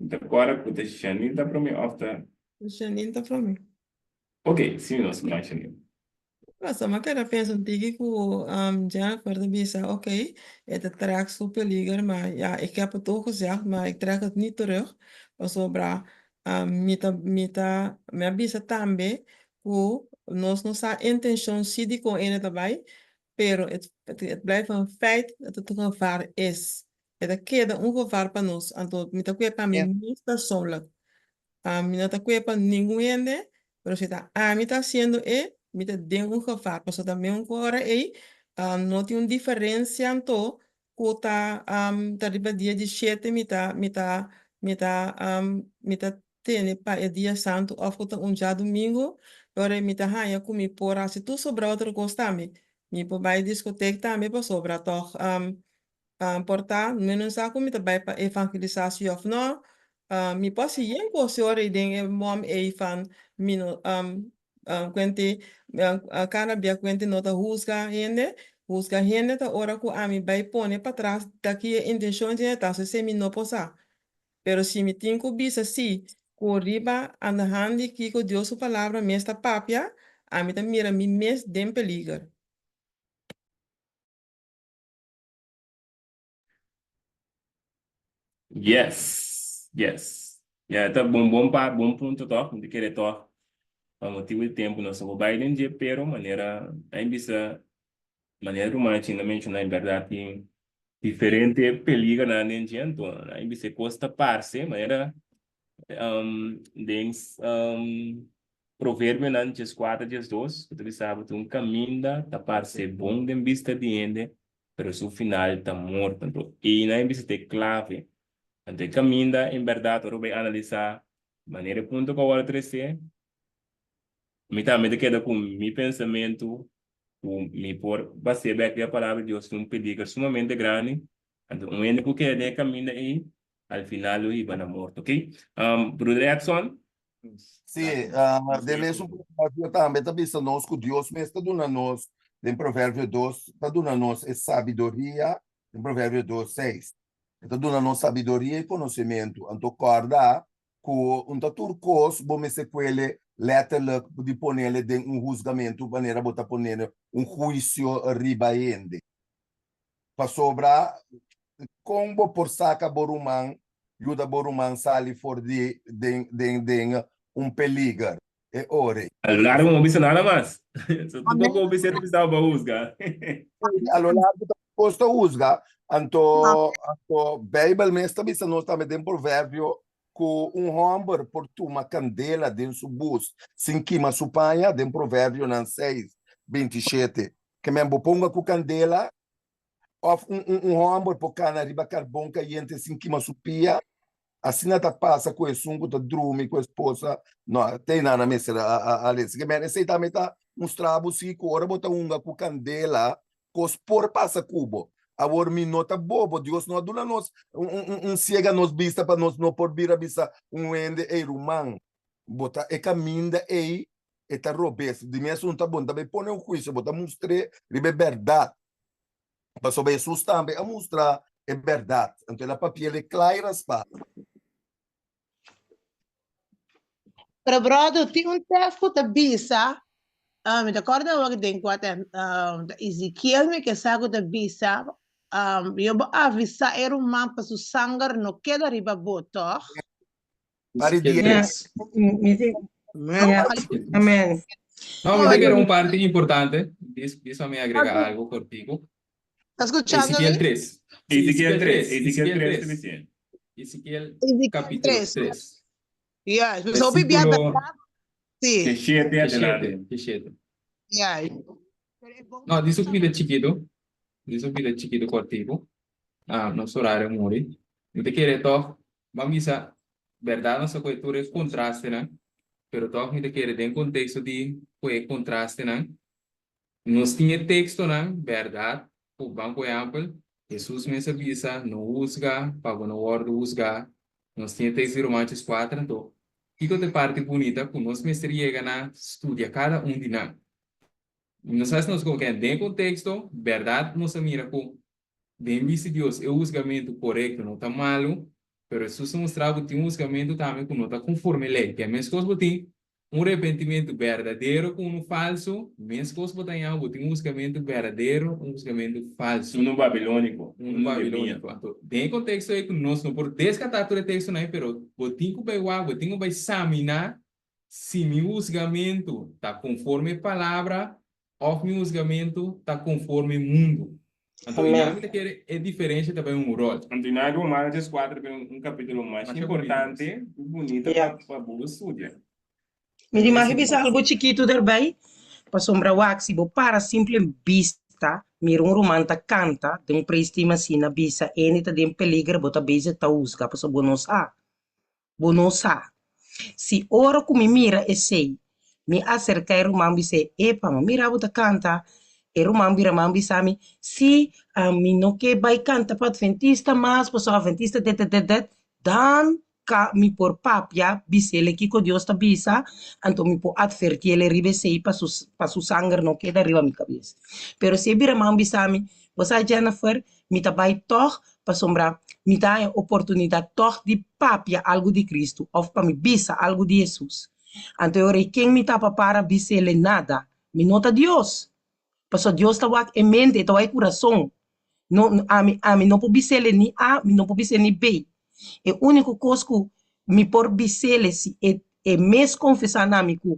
Mi ta kòrda ku ta Shanil ta promé òf ta. Shanil ta promé. Ok, si nos man Shanil. Paso mi a keda pensa un tiki ku Jennifer ta bisa, ok, e ta trek su peliger, maar ja, ik heb het ook gezegd, maar ik trek het niet terug, pasobra mi ta mi ta mi a bisa tambe ku nos no sa intenshon si dikon ene ta bai, pero het het blijft een feit dat het een gevaar is. E ta keda un gevaar pa nos, anto mi ta kue pa mi mes persoonlijk. Mi no ta kue pa ningun hende, pero si ta ami ta hasiendo e, mi ta den un gevaar, pasobra ta meun ku ora ei no tin un diferensia anto ku ta ta riba dia di shete mi ta mi ta mi ta mi ta tene pa e dia santu òf ku ta un djadumingu, ora ei mi ta haña ku mi por hasi tur sobra otro kos tambe. Mi por bai diskotek tambe pasobra tòg Por ta, mi no sa ku mi ta bai pa evangelisá si òf nò. Mi por hasi yen kos si ora ei den e mòm ei van mi no kuenti kada bia kuenti no ta husga hende. Husga hende ta ora ku ami bai pone patras ta ki e intenshon dje ta, so esei mi no por sa. Pero si mi tin ku bisa si ku riba andahan di kiko Dios su palabra mes ta papia, ami ta mira mi mes den peliger. Yes, yes. Ya, ta bon, bon pa, bon punto toch. Mi ta kere toch, pa motibu di tempu nos no por bai den dje, pero manera a bisa, manera ruman Chin a menshoná, en bèrdat tin diferente peligernan den dje, anto a bisa e kos ta parse manera den Proverbionan dieskuater diesdos ku ta bisa bo tin un kaminda ta parse bon den bista di hende, pero su final ta morto. Anto einan e bisa ta e klave. Anto e kaminda en bèrdat ora bo bai analisá manera e punto ku a wòrdu tresé, mi tambe ta keda ku mi pensamentu ku mi por bas'é bèk riba palabra di Dios tin un peliger sumamente grandi. Anto un hende ku keda den e kaminda ei al final lo hiba na morto. Oké, Bruder Edson. Sí, den mesun proverbio tambe ta bisa nos ku Dios mes ta duna nos, den Proverbio dos, ta duna nos e sabiduria, den Proverbio dos seis, e ta duna nos sabiduria i konosementu. Anto kòrda ku un ta tur kos bo mester kuele lèterlik di ponele den un husgamentu manera bo ta ponele un huisio riba hende. Pasobra kon bo por saka bo ruman, yuda bo ruman sali for di den den den un peliger e ora ei? A lo largo no bisa nada mas. So tur kos ku bo bisa ta bisa bo pa husga. A lo largo ta kos ta husga, anto anto Beibel mes ta bisa nos tambe den Proverbio ku un hòmber por tuma kandela den su bus sin kima su paña, den Proverbionan seis, 27. Ke men bo ponga ku kandela, òf un un un hòmber por kana riba karbon kayente sin kima su pia? Asina ta pasa ku esun ku ta drumi ku esposa. No, te einan a mester a a a lesa. Ke men esei tambe ta mustra bo si ku ora bo ta hunga ku kandela, kos por pasa ku bo. Awor mi no ta bobo, Dios no a duna nos un un un siega nos bista pa nos no por bira bisa un hende, Ey ruman, bo ta e kaminda ei e ta robes. Di mes un ta bon ta bay pone un huisio, bo ta mustr'é riba e bèrdat. Pasobra Hesus tambe a mustra e bèrdat. Anto el a papi'el e kla i raspá. Pero brother, tin un tèst ku ta bisa, mi ta kòrda awor den kua ta Ezekiel mi ke sa ku ta bisa, yo bo avisá e ruman pa su sanger no keda riba bo, tòg? Pari Ezequiel dia. 3. Ja, amen. No, mi ta kere un parte importante. Dis, dis pa mi agrega algo cortico. Está escuchando Ezequiel mi? 3. Sí, Ezequiel Ezequiel 3, 3. Ezequiel Ezequiel 3 3. suficiente. Ezequiel Ezequiel capítulo 3. 3. Ja, so Biblia Versículo verdad? Sí. De 7 adelante. 17. Ja. No, dice un pida chiquito. Dice un pida chiquito cortico. Ah, nos horario muri. Mi ta kere toch, ban bisa, berdad nos ta koe tur e contrastenan, pero toch mi ta kere den contexto di koe e contrastenan, nos tin e textonan, berdad, ku ban por ehempel, Jesus mes a bisa, no huzga pa bo no wordo huzga. Nos tin e texto di Romanos 4, anto kiko ta e parti bunita ku nos mester yega na studia kada un di nan. Nos sa si nos komo den e contexto, berdad nos a mira ku Den bista di Dios, e husgamentu korekto no ta malu, pero Hesus a mustra ku tin un husgamentu tambe ku no ta konforme lei. Ke meskos bo tin. Un repentimentu berdadero ku unu falsu, meskos bo ta haña bo tin un husgamentu berdadero, un husgamentu falsu. Unu babilóniko, Unu unu de biña. babilóniko. Anto, den e konteksto ei ku nos no por deskatá tur e tekstonan ei, pero bo tin ku bai wak, bo tin ku bai saminá si mi husgamentu ta konforme e Palabra òf mi husgamentu ta konforme mundu. Anto, i Amèn. nan mi ta kere e diferensha ta bai un ròl. Anto, i nan Romano 14 ta un kapítulo masha Masha bunita mes. importante i bunita Ja. pa bo studia. Mi di mag bisa algo chikitu derbij, pasobra wak si bo para simple bista mira un ruman ta kanta den un praise team asina bisa ene ta den peliger bo ta bezig ta husga pasobra bo no sa, bo no sa. Si ora ku mi mira esei mi aserka e ruman bis'é epa mi mira bo ta kanta e ruman bira man bisa mi si mi no ke bai kanta pa adventista mas pasobra adventista det det det det dan Ka mi por papia, bis'el kiko Dios ta bisa, anto mi por atvertiel riba esei pa su pa su sanger no keda riba mi kabes. Pero si e bira man bisa mi, Bo sa Jennifer, mi ta bai tòg pasobra mi ta haña oportunidat tòg di papia algu di Kristu òf pa mi bisa algu di Hesus. Anto e ora ei ken mi ta pa para bis'el nada? Mi no ta Dios. Pasobra Dios ta wak e mente, e ta wak e kurason. No, ami, ami no por bis'el ni A, mi no por bis'el ni B. E úniko kos ku mi por bis'el si e e mes konfesá na mi ku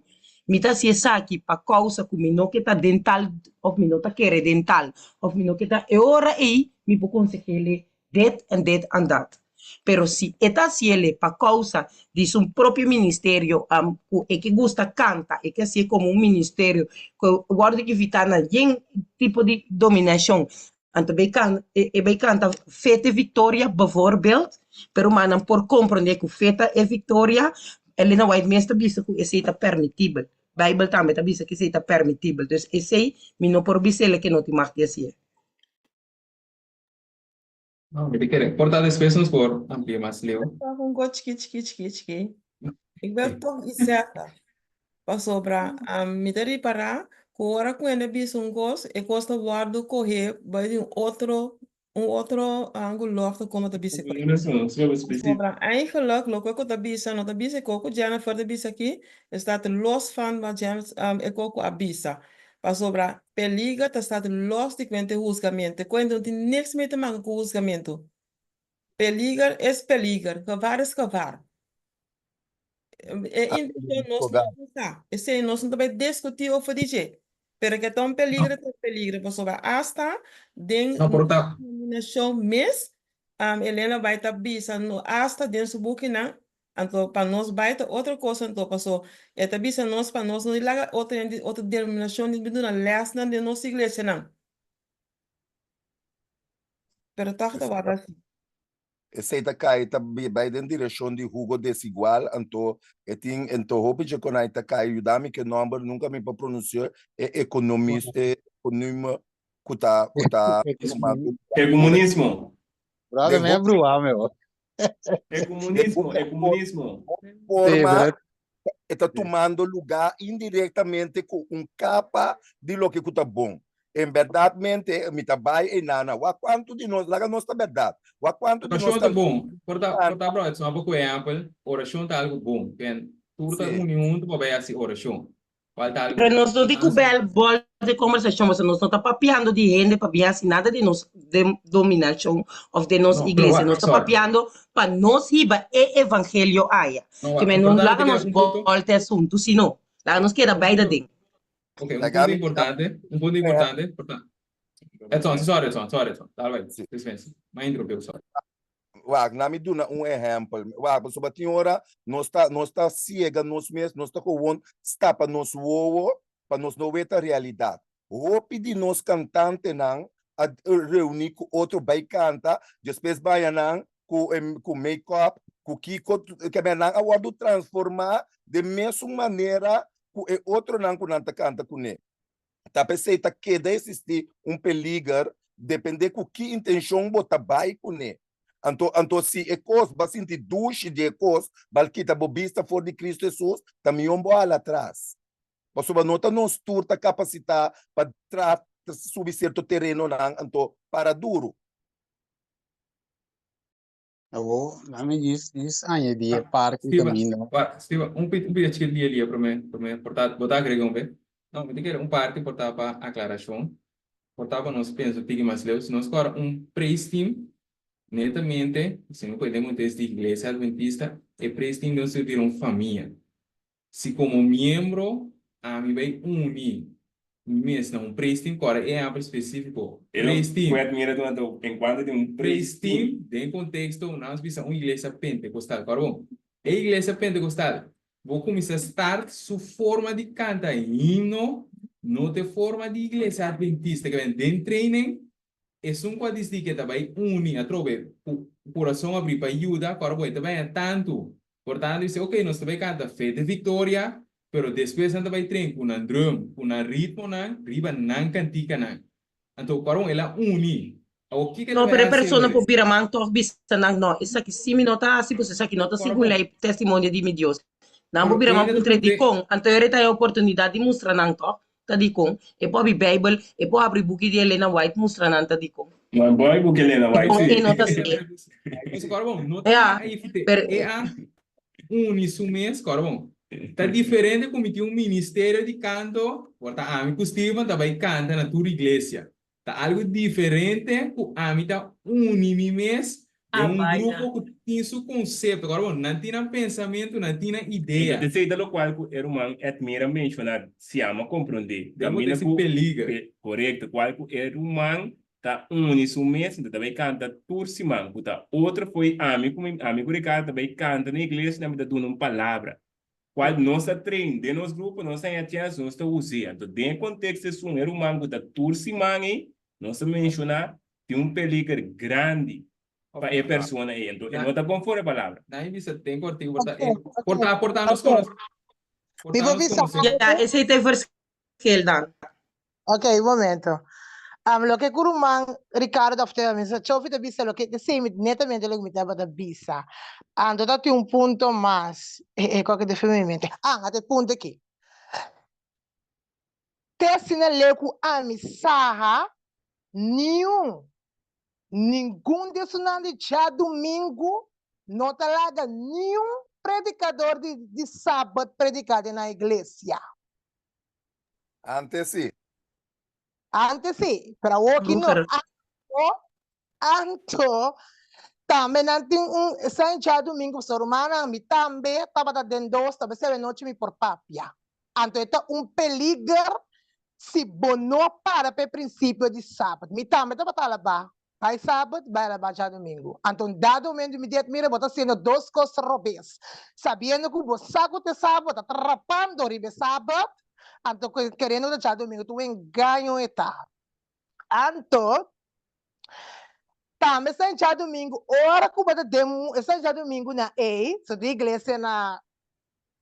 mi ta hasi esaki pa kousa ku mi no ke ta den tal òf mi no ta kere den tal òf mi no ke ta, e ora ei mi por konseh'el dit en dit en dat. Pero si e ta hasiel pa kousa di su propio ministerio ku e ke gusta kanta, e ke hasié komo un ministerio ku wòrdu invitá na yen tipo di dominashon, anto bay kan e bay kanta Fe te Victoria bijvoorbeeld, pero rumannan por komprondé ku fe ta e viktoria, Elena White mes ta bisa ku esei ta permitibel. Beibel tambe ta bisa ku esei ta permitibel. Dus esei mi no por bis'el ke no tin mag di hasié. No, mi ta kere. Por ta despues nos por amplia mas leu. Toch un kos chiki chiki chiki chiki. Ik wil toch iets zeggen. Pasobra mi ta ripará ku ora ku hende bisa un kos, e kos ta wòrdu kohé bai di un otro un otro ángulo òf ta komo ta bisa e kos. Pasobra eigenlijk loke ku ta bisa no ta bisa e kos ku Jennifer ta bisa aki, e staat los van wat Jen e kos ku a bisa. Pasobra peliger ta staat los di kuenta e husgamentu. E kuenta no tin niks mee te maka ku husgamentu. Peliger es peliger, gevaar es gevaar. E intenshon nos no ta sa. Esei nos no ta bai diskutí over di dje. Pero ke ta un peliger, ta un peliger. Pasobra asta den No, pero ta. denominashon mes, Elena bai ta bisa no asta den su bukinan, Anto pa nos bai ta otro kos anto paso e ta bisa nos pa nos no di laga otro hende di otro denominashon di bin duna lèsnan den nos iglesianan. Pero tòg ta wòrdu hasi. Esei ta kai ta bai den direkshon di Hugo Desigual anto e tin ento hopi dje konai ta kai yuda mi ke nòmber nunka mi por pronunsi'é e ekonomis e ekonume ku ta ku ta tumando E komunismo. Brother, Den me hopi bruha me hoor. E komunismo, e komunismo. Forma e ta tumando lugá indirektamente ku un kapa di loke ku ta bon. En bèrdatmente mi ta bai einana. Wak kuantu di nos, laga nos ta bèrdat. Wak kuantu di nos Orashon ta bon. Por ta, por ta bro, suma pa ku ehèmpel, orashon ta algu bon. Ken tur ta uni huntu pa bai hasi orashon. Falta algu. Pero nos no di ku bel bol de kombersashon, pasobra nos no ta papiando di hende pa bin hasi nada di nos dominashon òf den nos No, pero iglesia. wak, Nos ta sorry. papiando pa nos hiba e evangelio aya. No, wak, Ke men no importante laga ke nos un punto. bòlta e asuntu, sino laga nos keda Un bai punto. daden. Ok, un Laga punto mi importante, un punto importante, porta. Edson, si sorry Edson, sorry Edson, dal bai, dispensa, m'a interrumpi, sorry. Wak, na mi duna un ehèmpel. Wak, pasobra tin ora nos ta, nos ta siega nos mes, nos ta gewoon stapa nos wowo pa nos no weta realidat. Hopi di nos kantantenan a reuní ku otro bai kanta, despues baña nan ku ku make-up, ku kiko, keme nan a wòrdu transformá den mesun manera ku e otronan ku nan ta kanta kuné. Ta p'esei ta keda existi un peliger depende ku ki intencion bo ta bai kuné. Anto anto si e kos bo a sinti dushi di e kos bo al kita bo bista for di Cristo Jesus ta mihon bo hala atras. Pasobra no ta nos tur ta kapasitá pa tra subi sierto terenonan anto para duru. Awo, laat me djis, djis añadí e parti Steven, kaminda. wa, Steven, un pit, un pita chikit di Elia promé, promé, por ta, bo ta agrega un be? No, mi ta kere un parti por ta pa aklarashon, por ta pa nos pensa un tiki mas leu. Si nos kòrda un praise team, netamente, si no koe den kontekst di Iglesia Adventista, e praise team den bira un famia. Si komo miembro ami bai uni mi mes na un praise team, kòrda e ehèmpel spesífiko, E lo praise team. puede admira durante en cuanto di un Praise praise team. team den konteksto nos bisa un iglesia pentekostal. Kòrda bon, e iglesia pentekostal bo kuminsá start su forma di kanta himno no ta e forma di iglesia adventista ke ben den training Esun ku a disdi ke ta bai uni atrobe ku kurason abrí pa yuda, ku ora bo e ta baña tantu. Por tantu dice, ok, nos ta bai kanta Fe te Victoria, pero despues nan ta bai tren ku nan drum, ku nan ritmonan riba nan kantikanan. Anto, ku ora bon el a uni. Awor kiko e ta No, bai pero e hasi persona por awor? bira man tòg bisa nan, no, esaki sí mi no ta hasi, pues esaki no ta Ku ora segun bon. lei testimonio di mi Dios. Nan por Pero bira man ene ta puntra puntr'é. dikon, anto e ta e oportunidat di mustra nan tòg. Ta dikon? E por habri Bijbel, e por habri buki di Elena White mustra nan ta dikon. Ma bo habri buki Elena White, Dikon sí. e no ta si'é? Pasobra kòrda bon, no ta Ja, e a pero e a uni su mes, kòrda bon. Ta diferente ku mi tin un ministerio di kanto, por ta ami ku Steven ta bai kanta na tur iglesia. Ta algu diferente ku ami ta uni mi mes den A un vaina. grupo ku tin su konsepto. Kòrda bon, nan tin nan pensamentu, nan tin nan idea. Entonces esei ta lokual ku e ruman Edmira menshoná, siamo komprondé. Den Kaminda konteks di ku peliger. pe, korekto, kual ku e ruman ta uni su mes, ta bai kanta tur siman, ku ta otro fo'i ami ku mi, ami ku Ricardo ta bai kanta na iglesia, mi ta duna un palabra. Cual nos ta train den nos grupo, nos ta haña chens, nos ta us'é. Anto den e contexto esun e ruman cu ta tur siman ei, nos ta menciona, tin un peliger grandi pa e persona ei. Anto e no ta conforme e palabra. Nan bisa den cortico por ta Ok, ok, por ta por ta nos ok. conoce por Mi ta por nos bisa conoce. Ja, esei ta e verschil dan. Ok, un momento. Um, loke ku ruman Ricardo of te misa Chofi ta bisa loke te sei mi netamente loke mi tabata bisa. Anto ta tin un punto mas. Eh, eh, kòke ta mi mente. Ah, ate punto aki. Te asina leu ku ami saha niun, ningun di esunnan di djadumingu no ta laga niun predikador di di sabat prediká den nan iglesia. Antes sí. Antes sí, pero awoki no. Vroeger. Anto, anto, tambe nan tin un esei djadumingu, pasobra rumannan, mi tambe tabata den dos, tabata sebe nochi mi por papia. Anto e ta un peliger si bo no para pa e prinsipio di sabat. Mi tambe tabata alabá Bai sabat, bai alabá djadumingu. Anto un dado momento mi di, Mira, bo ta haciendo dos cos robes. Sabiendo cu bo sa cu ta e sabat, bo ta trapando riba e sabat, anto keriendo ta djadumingu. Ta un engaño e ta. Anto, tambe esta djadumingu, ora cu bo ta den esta djadumingunan ey, so di iglesia na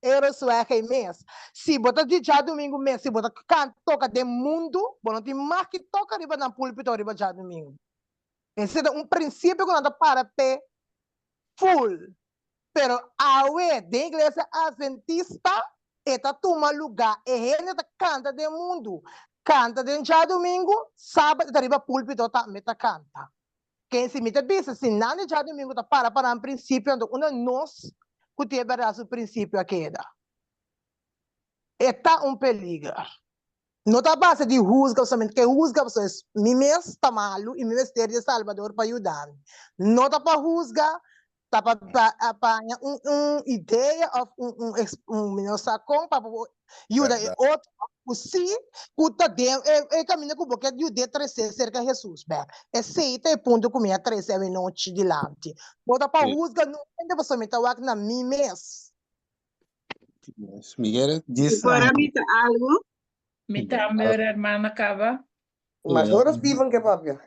Erosweg ei mes. Si bo ta di djadumingu mes, si bo ta kanta toka den mundu, bo no tin mag ki toka riba nan pulpito riba djadumingu. Esei ta un prinsipio ku nan ta para p'e ful. Pero awe den iglesia adventista e ta tuma lugá, e hende ta kanta den mundu, kanta den djadumingu, sabat e ta riba pulpito tambe ta kanta. Ken si mi ta bisa, si nan di djadumingu ta para pa nan prinsipio, anto unda nos ku tin e bèrdat su prinsipio a keda? E ta un peliger. No ta base di husga solamente, ke husga pasobra mi mes ta malu i mi mester di e Salbador pa yuda mi. No ta pa husga, ta pa pa haña un un idea of un un un mi no sa kon pa bo yuda e otro ku si ku ta den e e kaminda ku bo ke yud'é trese serka Hesus bek. Esei ta e punto ku mi a trese awenochi dilanti. No ta pa husga nunca pasobra mi ta wak na mi mes. Mi kere Mi por a bisa algu? Mi tambe ora hermana kaba. Mas ora Steven ke papia.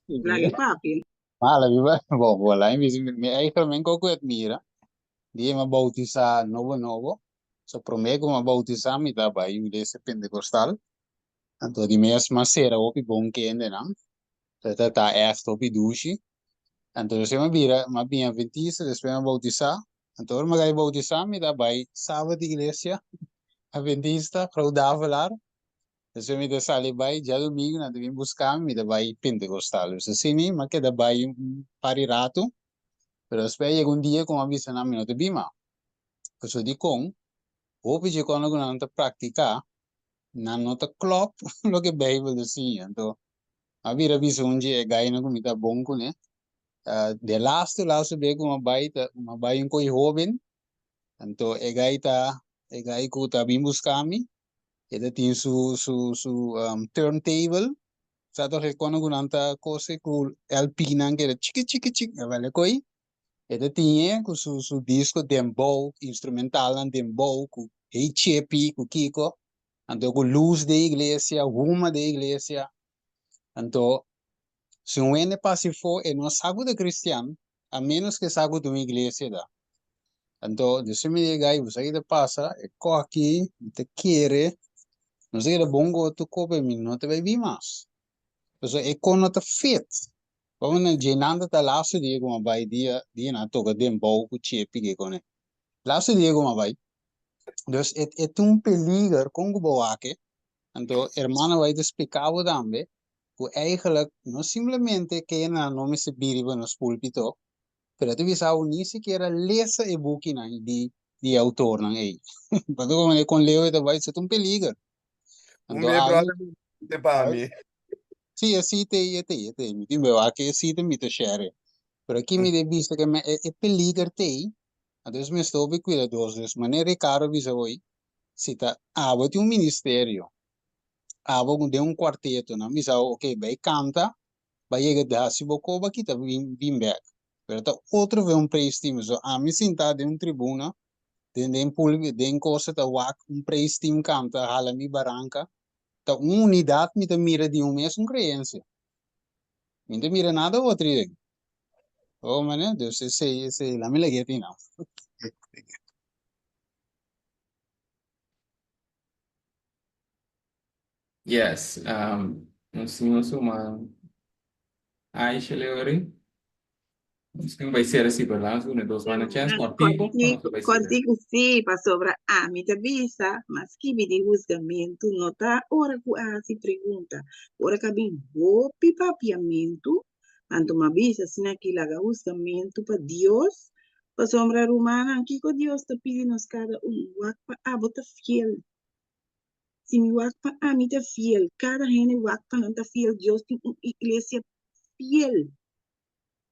Laga papia. Mala, mi ba, bon, bon, laat me bisa, mi eigenlijk ook het mira. Die me bautisa nobo nobo. So promé ku mi bautisa mi ta bai iglesia pentecostal. Anto di mes ma sera hopi bon kendenan. Ta ta ta echt hopi dushi. Anto despues mi bira, mi a bin adventista, despues mi bautisa. Anto ora mi gai bautisa mi ta bai sabat iglesia adventista, Groot Davelaar. Despues mi ta sali bai djadumingu nan ta bin buska mi, mi ta bai Pentecostal. Dus asina mi a keda bai un par di ratu. Pero despues yega un dia ku mi a bisa nan mi no ta bin mas. Pasobra dikon? Hopi dje kònde ku nan ta praktiká, nan no ta klòp loke Beibel ta siña. Anto mi a bira bisa un dje e gainan ku mi ta bon kuné, de lastu lastu bes ku mi a bai ta mi a bai un koi hóben, anto e gai ta e gai ku ta bin buska mi, e ta tin su su su turntable, sa tok e kono ku nan ta kose ku LP nan keda chiki chiki chiki, awel e koi e ta tin e ku su su disko dembow, instrumentalnan dembow ku hey chepi ku kiko, anto ku lus den iglesia, huma den iglesia, anto si un hende pasa afó e no sa ku ta kristian, a menos ku e sa ku ta un iglesia ta. Anto Dios mi di gai bo sa ki ta pasa e koki mi ta kere nos a keda bon goto kope mi no ta bai bin mas pasobra e kon no ta fit como na dje nan ta ta laatste dia ku mi a bai dia dia nan a toka dembow ku chepi ke kone laatste dia ku mi a bai dus e e ta un peliger kon ku bo wak anto hermano bai ta splika bo tambe ku eigenlijk no simplemente kende nan no mester biri riba nos pulpito Pero ta bisa bo ni sikiera lesa e bukinan di di e autornan ei. Pasobra como e con leu e ta bai, sa ta un peliger. Un Anto be ami, brother te pa mi. si e si te e te e te, mi tin be wak e si te mi ta share. Pero aki mi de bisa ke me e e peliger te ei, anto mester hopi cuidadoso. Dus manera Ricardo a bisa hoy, si ta abo tin un ministerio, abo den un cuarteto, nan bisa bo ok bai canta, Ba yega di hasi bo koba kita bin bin bek. Pero ta otro ve un praise team. So ami sinta den un tribuna, den den pulpito, den cosa ta wak un praise team canta hala mi baranca. Ta un unidad mi ta mira di un mesun creencia. Mi no ta mira nada otro den. Oh mane, dus esey esey la mi lag'e tin nan. Yes, um, nos tin nos ruman Aisha Leori. Nos tin bai sera si, pero laat nos dos man a chance. Cortico, nos Cortico, bai sera. cortico sí, pasobra ami ta bisa, mas skibi di husgamentu no ta ora ku a hasi pregunta. Ora ku a bin hopi papiamentu, anto m'a bisa asina ki laga husgamentu pa Dios, pasobra rumannan, kiko Dios ta pidi nos kada un? Wak pa abo ta fiel. Si mi wak pa ami ta fiel, kada hende wak pa nan ta fiel, Dios tin un iglesia fiel.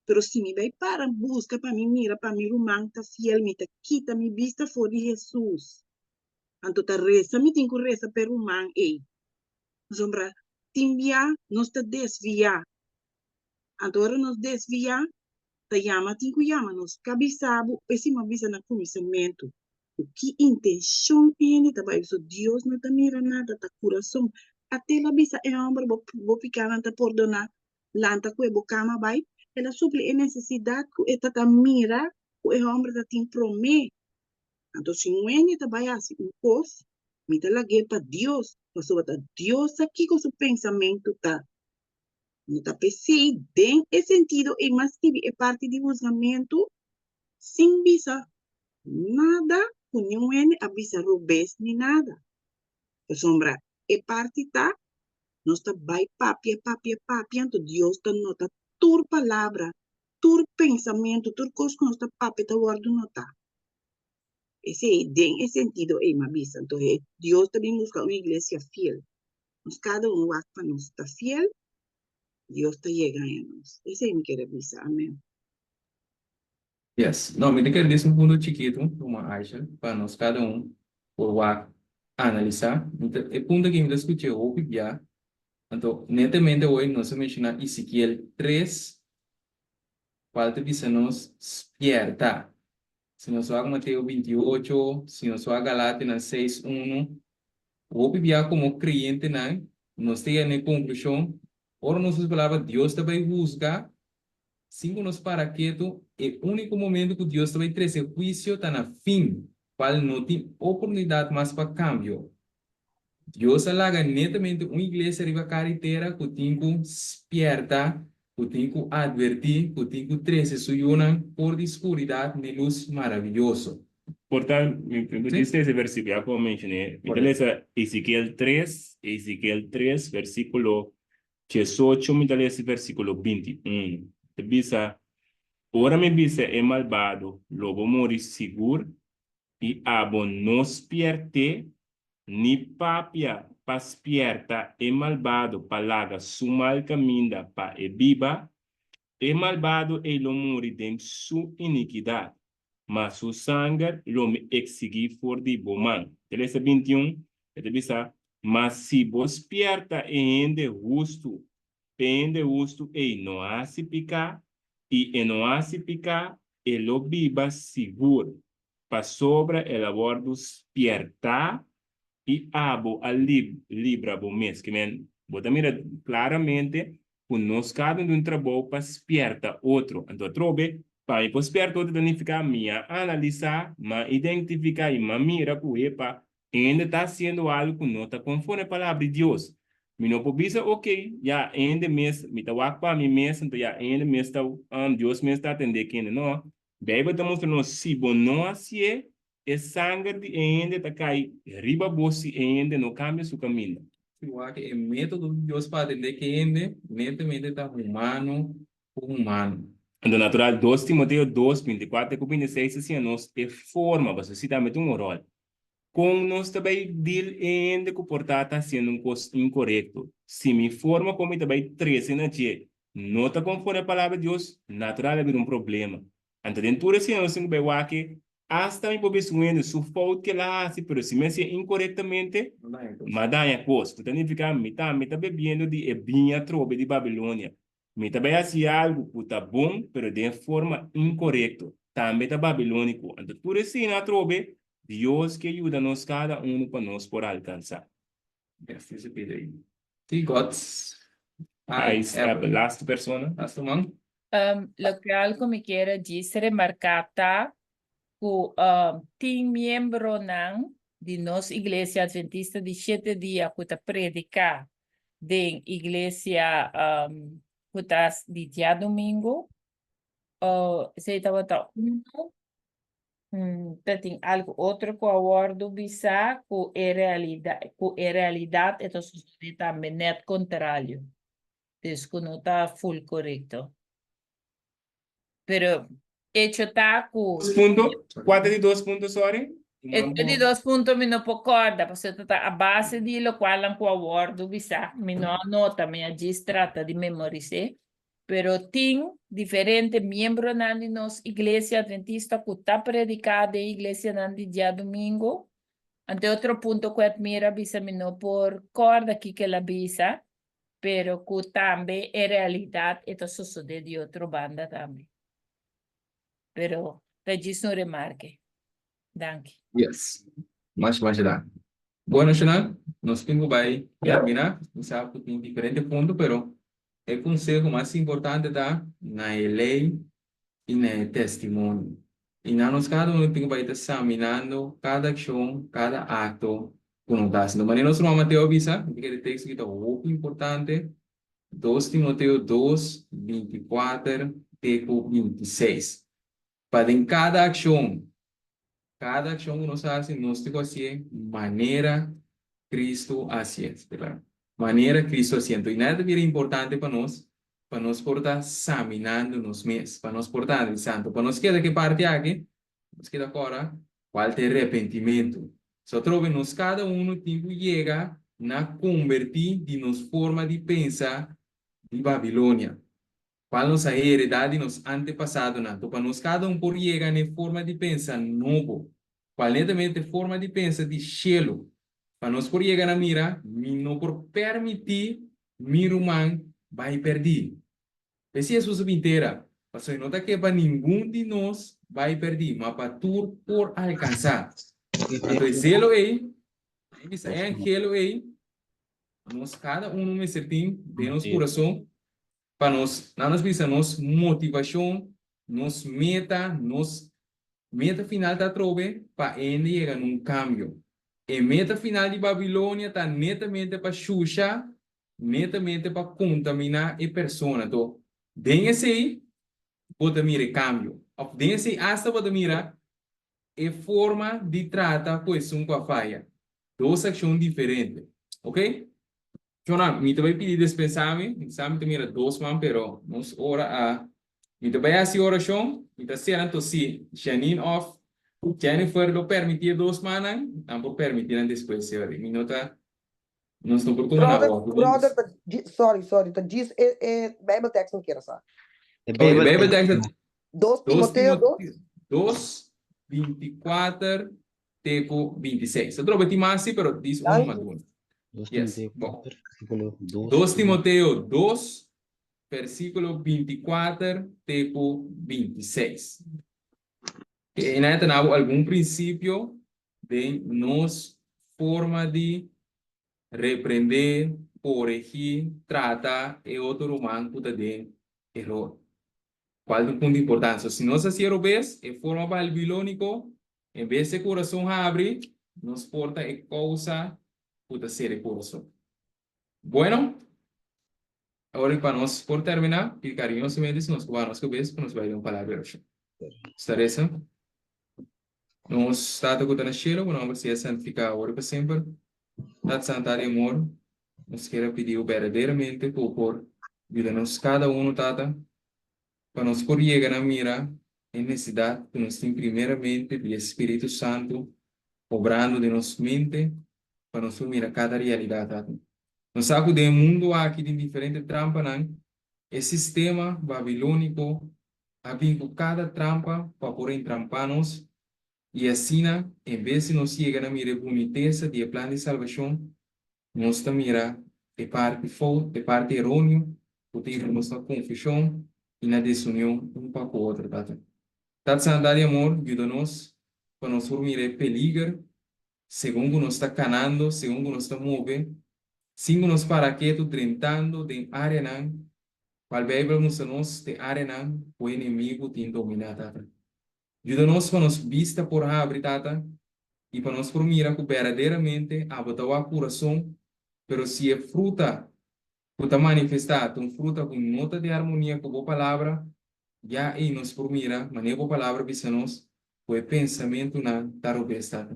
Pero si mi bai para buska pa mi mira pa mi ruman ta fiel, mi ta kita mi bista for di Hesus. Anto ta resa mi tin ku resa pa e ruman ei. Pasobra tin bia nos ta desviá. Anto ora nos desviá, ta yama tin ku yama nos ka bisa bo, esei mi a bisa na kuminsamentu. Ku ki intenshon e hende ta bai? Pasobra Dios no ta mira nada, ta kurason. Ate el a bisa e hòmber, Bo bo pikanan ta pordoná, lanta ku e bo kama bai. El a supli e nesesidat ku e ta ta mira ku e hòmber ta tin promé. Anto si un hende ta bai hasi un kos, mi ta lag'é pa Dios, pasobra ta Dios sa kiko su pensamentu ta. No ta p'esei den e sentido ei m'a skibi e parti di husgamentu sin bisa nada ku niun hende a bisa robes ni nada. Pasobra e parti ta, nos ta bai papia, papia, papia, anto Dios ta nota tur palabra, tur pensamentu, tur kos ku nos ta papia ta wòrdu notá. Esei, den e sentido ei m'a bisa. Anto Dios ta bin buska un iglesia fiel. Nos kada un wak pa nos ta fiel, Dios ta yega haña nos. Esei mi kere bisa. Amen. Yes. No, mi ta kere disi un punto chikitu, ruman Aisha, pa nos kada un por wak analisá. Mi ta, e punto aki mi ta skuch'é hopi bia. Anto, netamente hoy nos a menshoná Ezekiel tres, kual ta bisa nos spièrta. Si nos wak Mateo 28, si nos wak Galatianan 6, 1, hopi bia komo kreyentenan nos ta yega na e konklushon, ora nos usa palabra Dios ta bai husga, Sin ku nos para ketu, e úniko momentu ku Dios ta bai trese huisio ta na fin, kual no tin oportunidat mas pa kambio. Dios a laga netamente un iglesia riba kara di tera ku tin ku spièrta, ku tin ku atvertí, ku tin ku trese su yunan for di skuridat n'e lus maravioso. Por tal, mi mi Sí. lesa ese versículo, ya como mencioné. Mi ta Correcto. lesa Ezequiel 3, Ezequiel 3, versículo 18, mi ta lesa versículo 21. Ta bisa. Ora mi bisa e malbado, Lo bo muri sigur, i abo no spièrt'é, ni papia pa spièrta e malbado pa laga su mal kaminda pa e biba, e malbado ei lo muri den su inikidat, ma su sanger lo mi eksigí for di bo man. Ta lesa 21, e ta bisa, Ma si bo spièrta e hende hustu, p'e hende hustu ei no hasi piká, i e no hasi piká, e lo biba sigur, pasobra el a wòrdu spièrtá i abo a libra bo mes. Ke men, bo ta mira klaramente ku nos kada un di un trabou pa spièrta otro. Anto atrobe, pa mi por spièrta otro ta nifiká mi a analisá, mi a identifiká i mi a mira ku epa, hende ta hasiendo algu ku no ta konforme palabra di Dios. Mi no por bisa, ok, ya hende mes, mi ta wak pa mi mes, anto ya hende mes ta, Dios mes ta atendé kende. No, Beibel ta mustra nos, si bo no hasié, e sanger di e hende ta kai riba bo si e hende no kambia su kaminda. Si wak e método di Dios pa atendé ku hende, netamente ta humano ku humano. Anto natural, dos Timoteo dos, 24 ku 26 ta siña nos e forma, pasobra si tambe ta un ròl. Kon nos ta bai dil e hende ku por ta ta hasiendo un kos inkorekto? Si mi forma kon mi ta bai trese na dje no ta konforme palabra di Dios, natural a bira un problema. Anto den tur esei nos tin ku bai wak asta mi por bisa un hende su fout ku el a hasi, pero si mi hasié inkorektamente, mi a daña kos. Ku ta nifiká mi tambe ta bebiendo di e biña atrobe di Babilonia. Mi ta bai hasi algu ku ta bon, pero den forma inkorekto. Tambe ta babilóniko. Anto tur esei atrobe, Dios ke yuda nos kada unu pa nos por alkansá. Yes, dice Peter ahí. Sí, God's eyes apple. Laatste persona. Laatste man. Lokual ku mi kier a djis remarká ta ku tin miembronan di nos Iglesia Adventista di Shete Dia ku ta prediká den iglesia ku ta di djadumingu. Esei tabata unu. Ta tin algu otro ku a wòrdu bisá ku e realidat ku e realidat e ta sosodé tambe nèt kontralio. Dus ku no ta ful korekto. Pero hecho ta ku. Dos punto? Kua ta di dos punto, sorry? E di dos punto mi no por kòrda, pasobra ta a base di lokualnan ku a wòrdu bisá. Mi no a nota, mi a djis trata di memoris'é. Pero tin diferente miembronan di nos Iglesia Adventista ku ta prediká den iglesianan di djadumingu. Anto e otro punto ku Edmir a bisa mi no por kòrda kiko el a bisa, pero ku tambe e realidat e ta sosodé di otro banda tambe. Pero ta djis un remarke. Danki. Yes. Masha masha danki. Bueno Shanal, nos tin ku bai terminá. Mi sa ku tin diferente punto, pero e konseho mas importante ta na e lei i na e testimonio. I na nos kada uno tin ku bai ta saminando kada akshon, kada akto ku nos ta hasi. Manera nos ruman Mateo a bisa, mi ta kere teksto aki ta hopi importante, dos Timoteo dos, 24 te ku 26. Pa den kada akshon, kada akshon ku nos hasi, nos tin ku hasié manera Kristu a hasié. Manera Kristu a hasié. Anto, i nada ta bira importante pa nos, pa nos por ta saminando nos mes, pa nos por ta analisando. Pa nos keda ku e parti aki, nos keda kòrda kual ta e repentimentu. So atrobe nos kada unu tin ku yega na kombertí di nos forma di pensa di Babilonia. Cual nos a heredá di nos antepasadonan, to pa nos cada un por yega n'e forma di pensa nobo, cual netamente forma di pensa di shelu, pa nos por yega na mira, mi no por permití mi ruman bai perdí. P'esei Hesus a bin tera, pasobra e no ta ke pa ningun di nos bai perdí, ma pa tur por alcansá. Anto e zelo ei, mi bisa e angelo ei, nos cada uno mester tin den nos curason, Pa nos, nan nos bisa nos motivashon, nos meta, nos meta final ta atrobe pa hende yega na un kambio. E meta final di Babilonia ta netamente pa shusha, netamente pa kontaminá e persona. Anto, den esei bo ta mira e kambio. Òf den esei asta bo ta mira e forma di trata ku esun ku a faya. Dos akshon diferente. Oke? Chona, mi ta bai pidi despensá mi. Mi sa mi ta mira dos man, pero nos ora a. Mi ta bai hasi orashon, mi ta sera anto si Janine òf Jennifer lo permití e dos mannan, nan por permití nan despues, señor. Mi no ta, nos no por tuma na Brother, òf. brother, ta dji- sorry, sorry, ta djis e, e Bijbeltekst mi kier sa. E Oh, e Bijbel Bijbeltekst ta 2 2 Timoteo 2. Timoteo 2, 24 te ku 26. Ta trobe tin mas si, pero dis un Danki. maduna. 2 Yes, Timoteo bon. 4, versículo 2 2 Timoteo 2, versículo 24 te ku 26. E nan ta nabo algun prinsipio den nos forma di reprendé, koregí, trata e otro ruman ku ta den eror. Kual ta un punto importante? So, si nos hasi e robes, e forma babilóniko, en bes e kurason habri, nos por ta e kousa ku ta sera e kurason. Bueno, awor pa nos por terminá, pidi kariñosamente si nos por baha nos kabes pa nos bai den un palabra di orashon. Sta resa. Nos Tata ku ta na shelu, bo nòmber sea santifiká awor i pa semper. Tata Santa di amor, nos kier a pidi bo berdaderamente ku bo por yuda nos kada unu, Tata, pa nos por yega na mira e nesesidat ku nos tin primeramente di e Spiritu Santu obrando den nos mente pa nos por mira kada realidat aki. Nos sa ku den e mundu aki tin diferente trampanan, e sistema babilóniko a bin ku kada trampa pa por entrampá nos i asina en bes di nos yega na mira e bunitesa di e plan di salbashon, Nos ta mira e parti fout, e parti eróneo ku ta hiba nos na konfushon i na desunion un pa ku otro, Tata. Tata Santa di amor, yuda nos pa nos por mira e peliger segun ku nos ta kanando, segun ku nos ta move, sin ku nos para ketu drentando den áreanan kual Beibel mustra nos te áreanan ku e enemigu tin dominá, Tata. Yuda nos pa nos bista por habri, Tata, i pa nos por mira ku berdaderamente abo ta wak kurason, pero si e fruta ku ta manifestá ta un fruta ku no ta den armonia ku bo Palabra, ya ei nos por mira, manera bo Palabra bisa nos, ku e pensamentunan ta robes, Tata.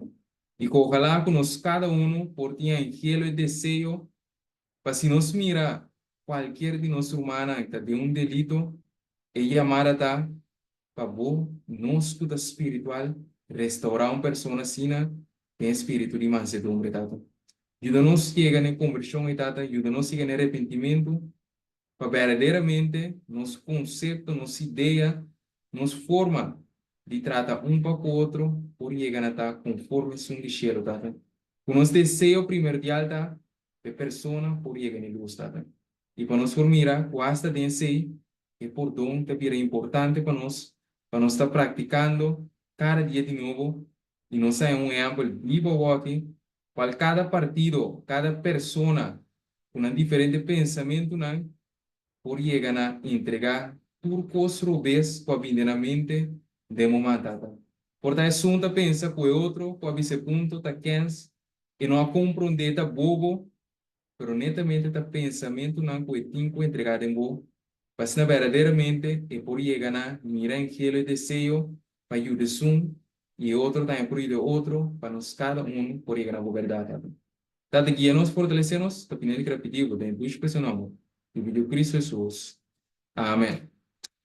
I ku ojalá ku nos kada unu por tin anhelo e deseo pa si nos mira kualkier di nos rumannan ta den un delito, e yamada ta Pa bo, nos ku ta spiritual, restaurá un persona asina den e spiritu di mansedumbre, Tata. Yuda nos yega na e kombershon ei, Tata, yuda nos yega na e repentimentu, pa berdaderamente nos konsepto, nos idea, nos forma di trata un pa ku otro por yega na ta konforme esun di shelu, Tata. Ku nos deseo primordial ta pa e persona por yega na e lus, Tata. I pa nos por mira ku asta den esei E pordon ta bira importante pa nos, pa nos ta praktikando kada dia di nobo i nos haña un ehèmpel bibu awoki, kual kada partido, kada persona ku nan diferente pensamentunan por yega na entregá tur kos robes ku a bini den nan mente den moman, Tata. Por ta esun ta pensa ku e otro ku a bisa e punto ta kens, e no a komprondé, ta bobo, pero netamente ta pensamentunan ku e tin ku entregá den bo, pa asina berdaderamente e por yega na mira anhelo e deseo pa yuda esun i e otro tambe por yuda e otro, pa nos kada un por yega na bo bèrdat. Tata. Tata, guia nos, fortalesé nos, ta pini el kere pidi bo den dushi precio nomber di bo Yu Cristo Hesus. Amen.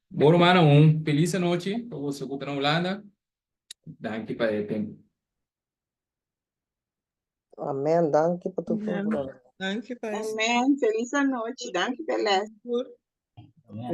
Bo rumannan, un felis anochi pa boso ku ta na Hulanda. Danki pa e tempu. Amen. Danki pa tur Amen. brother. Danki pa Amen. Feliz anochi. Danki pa e les. Amen.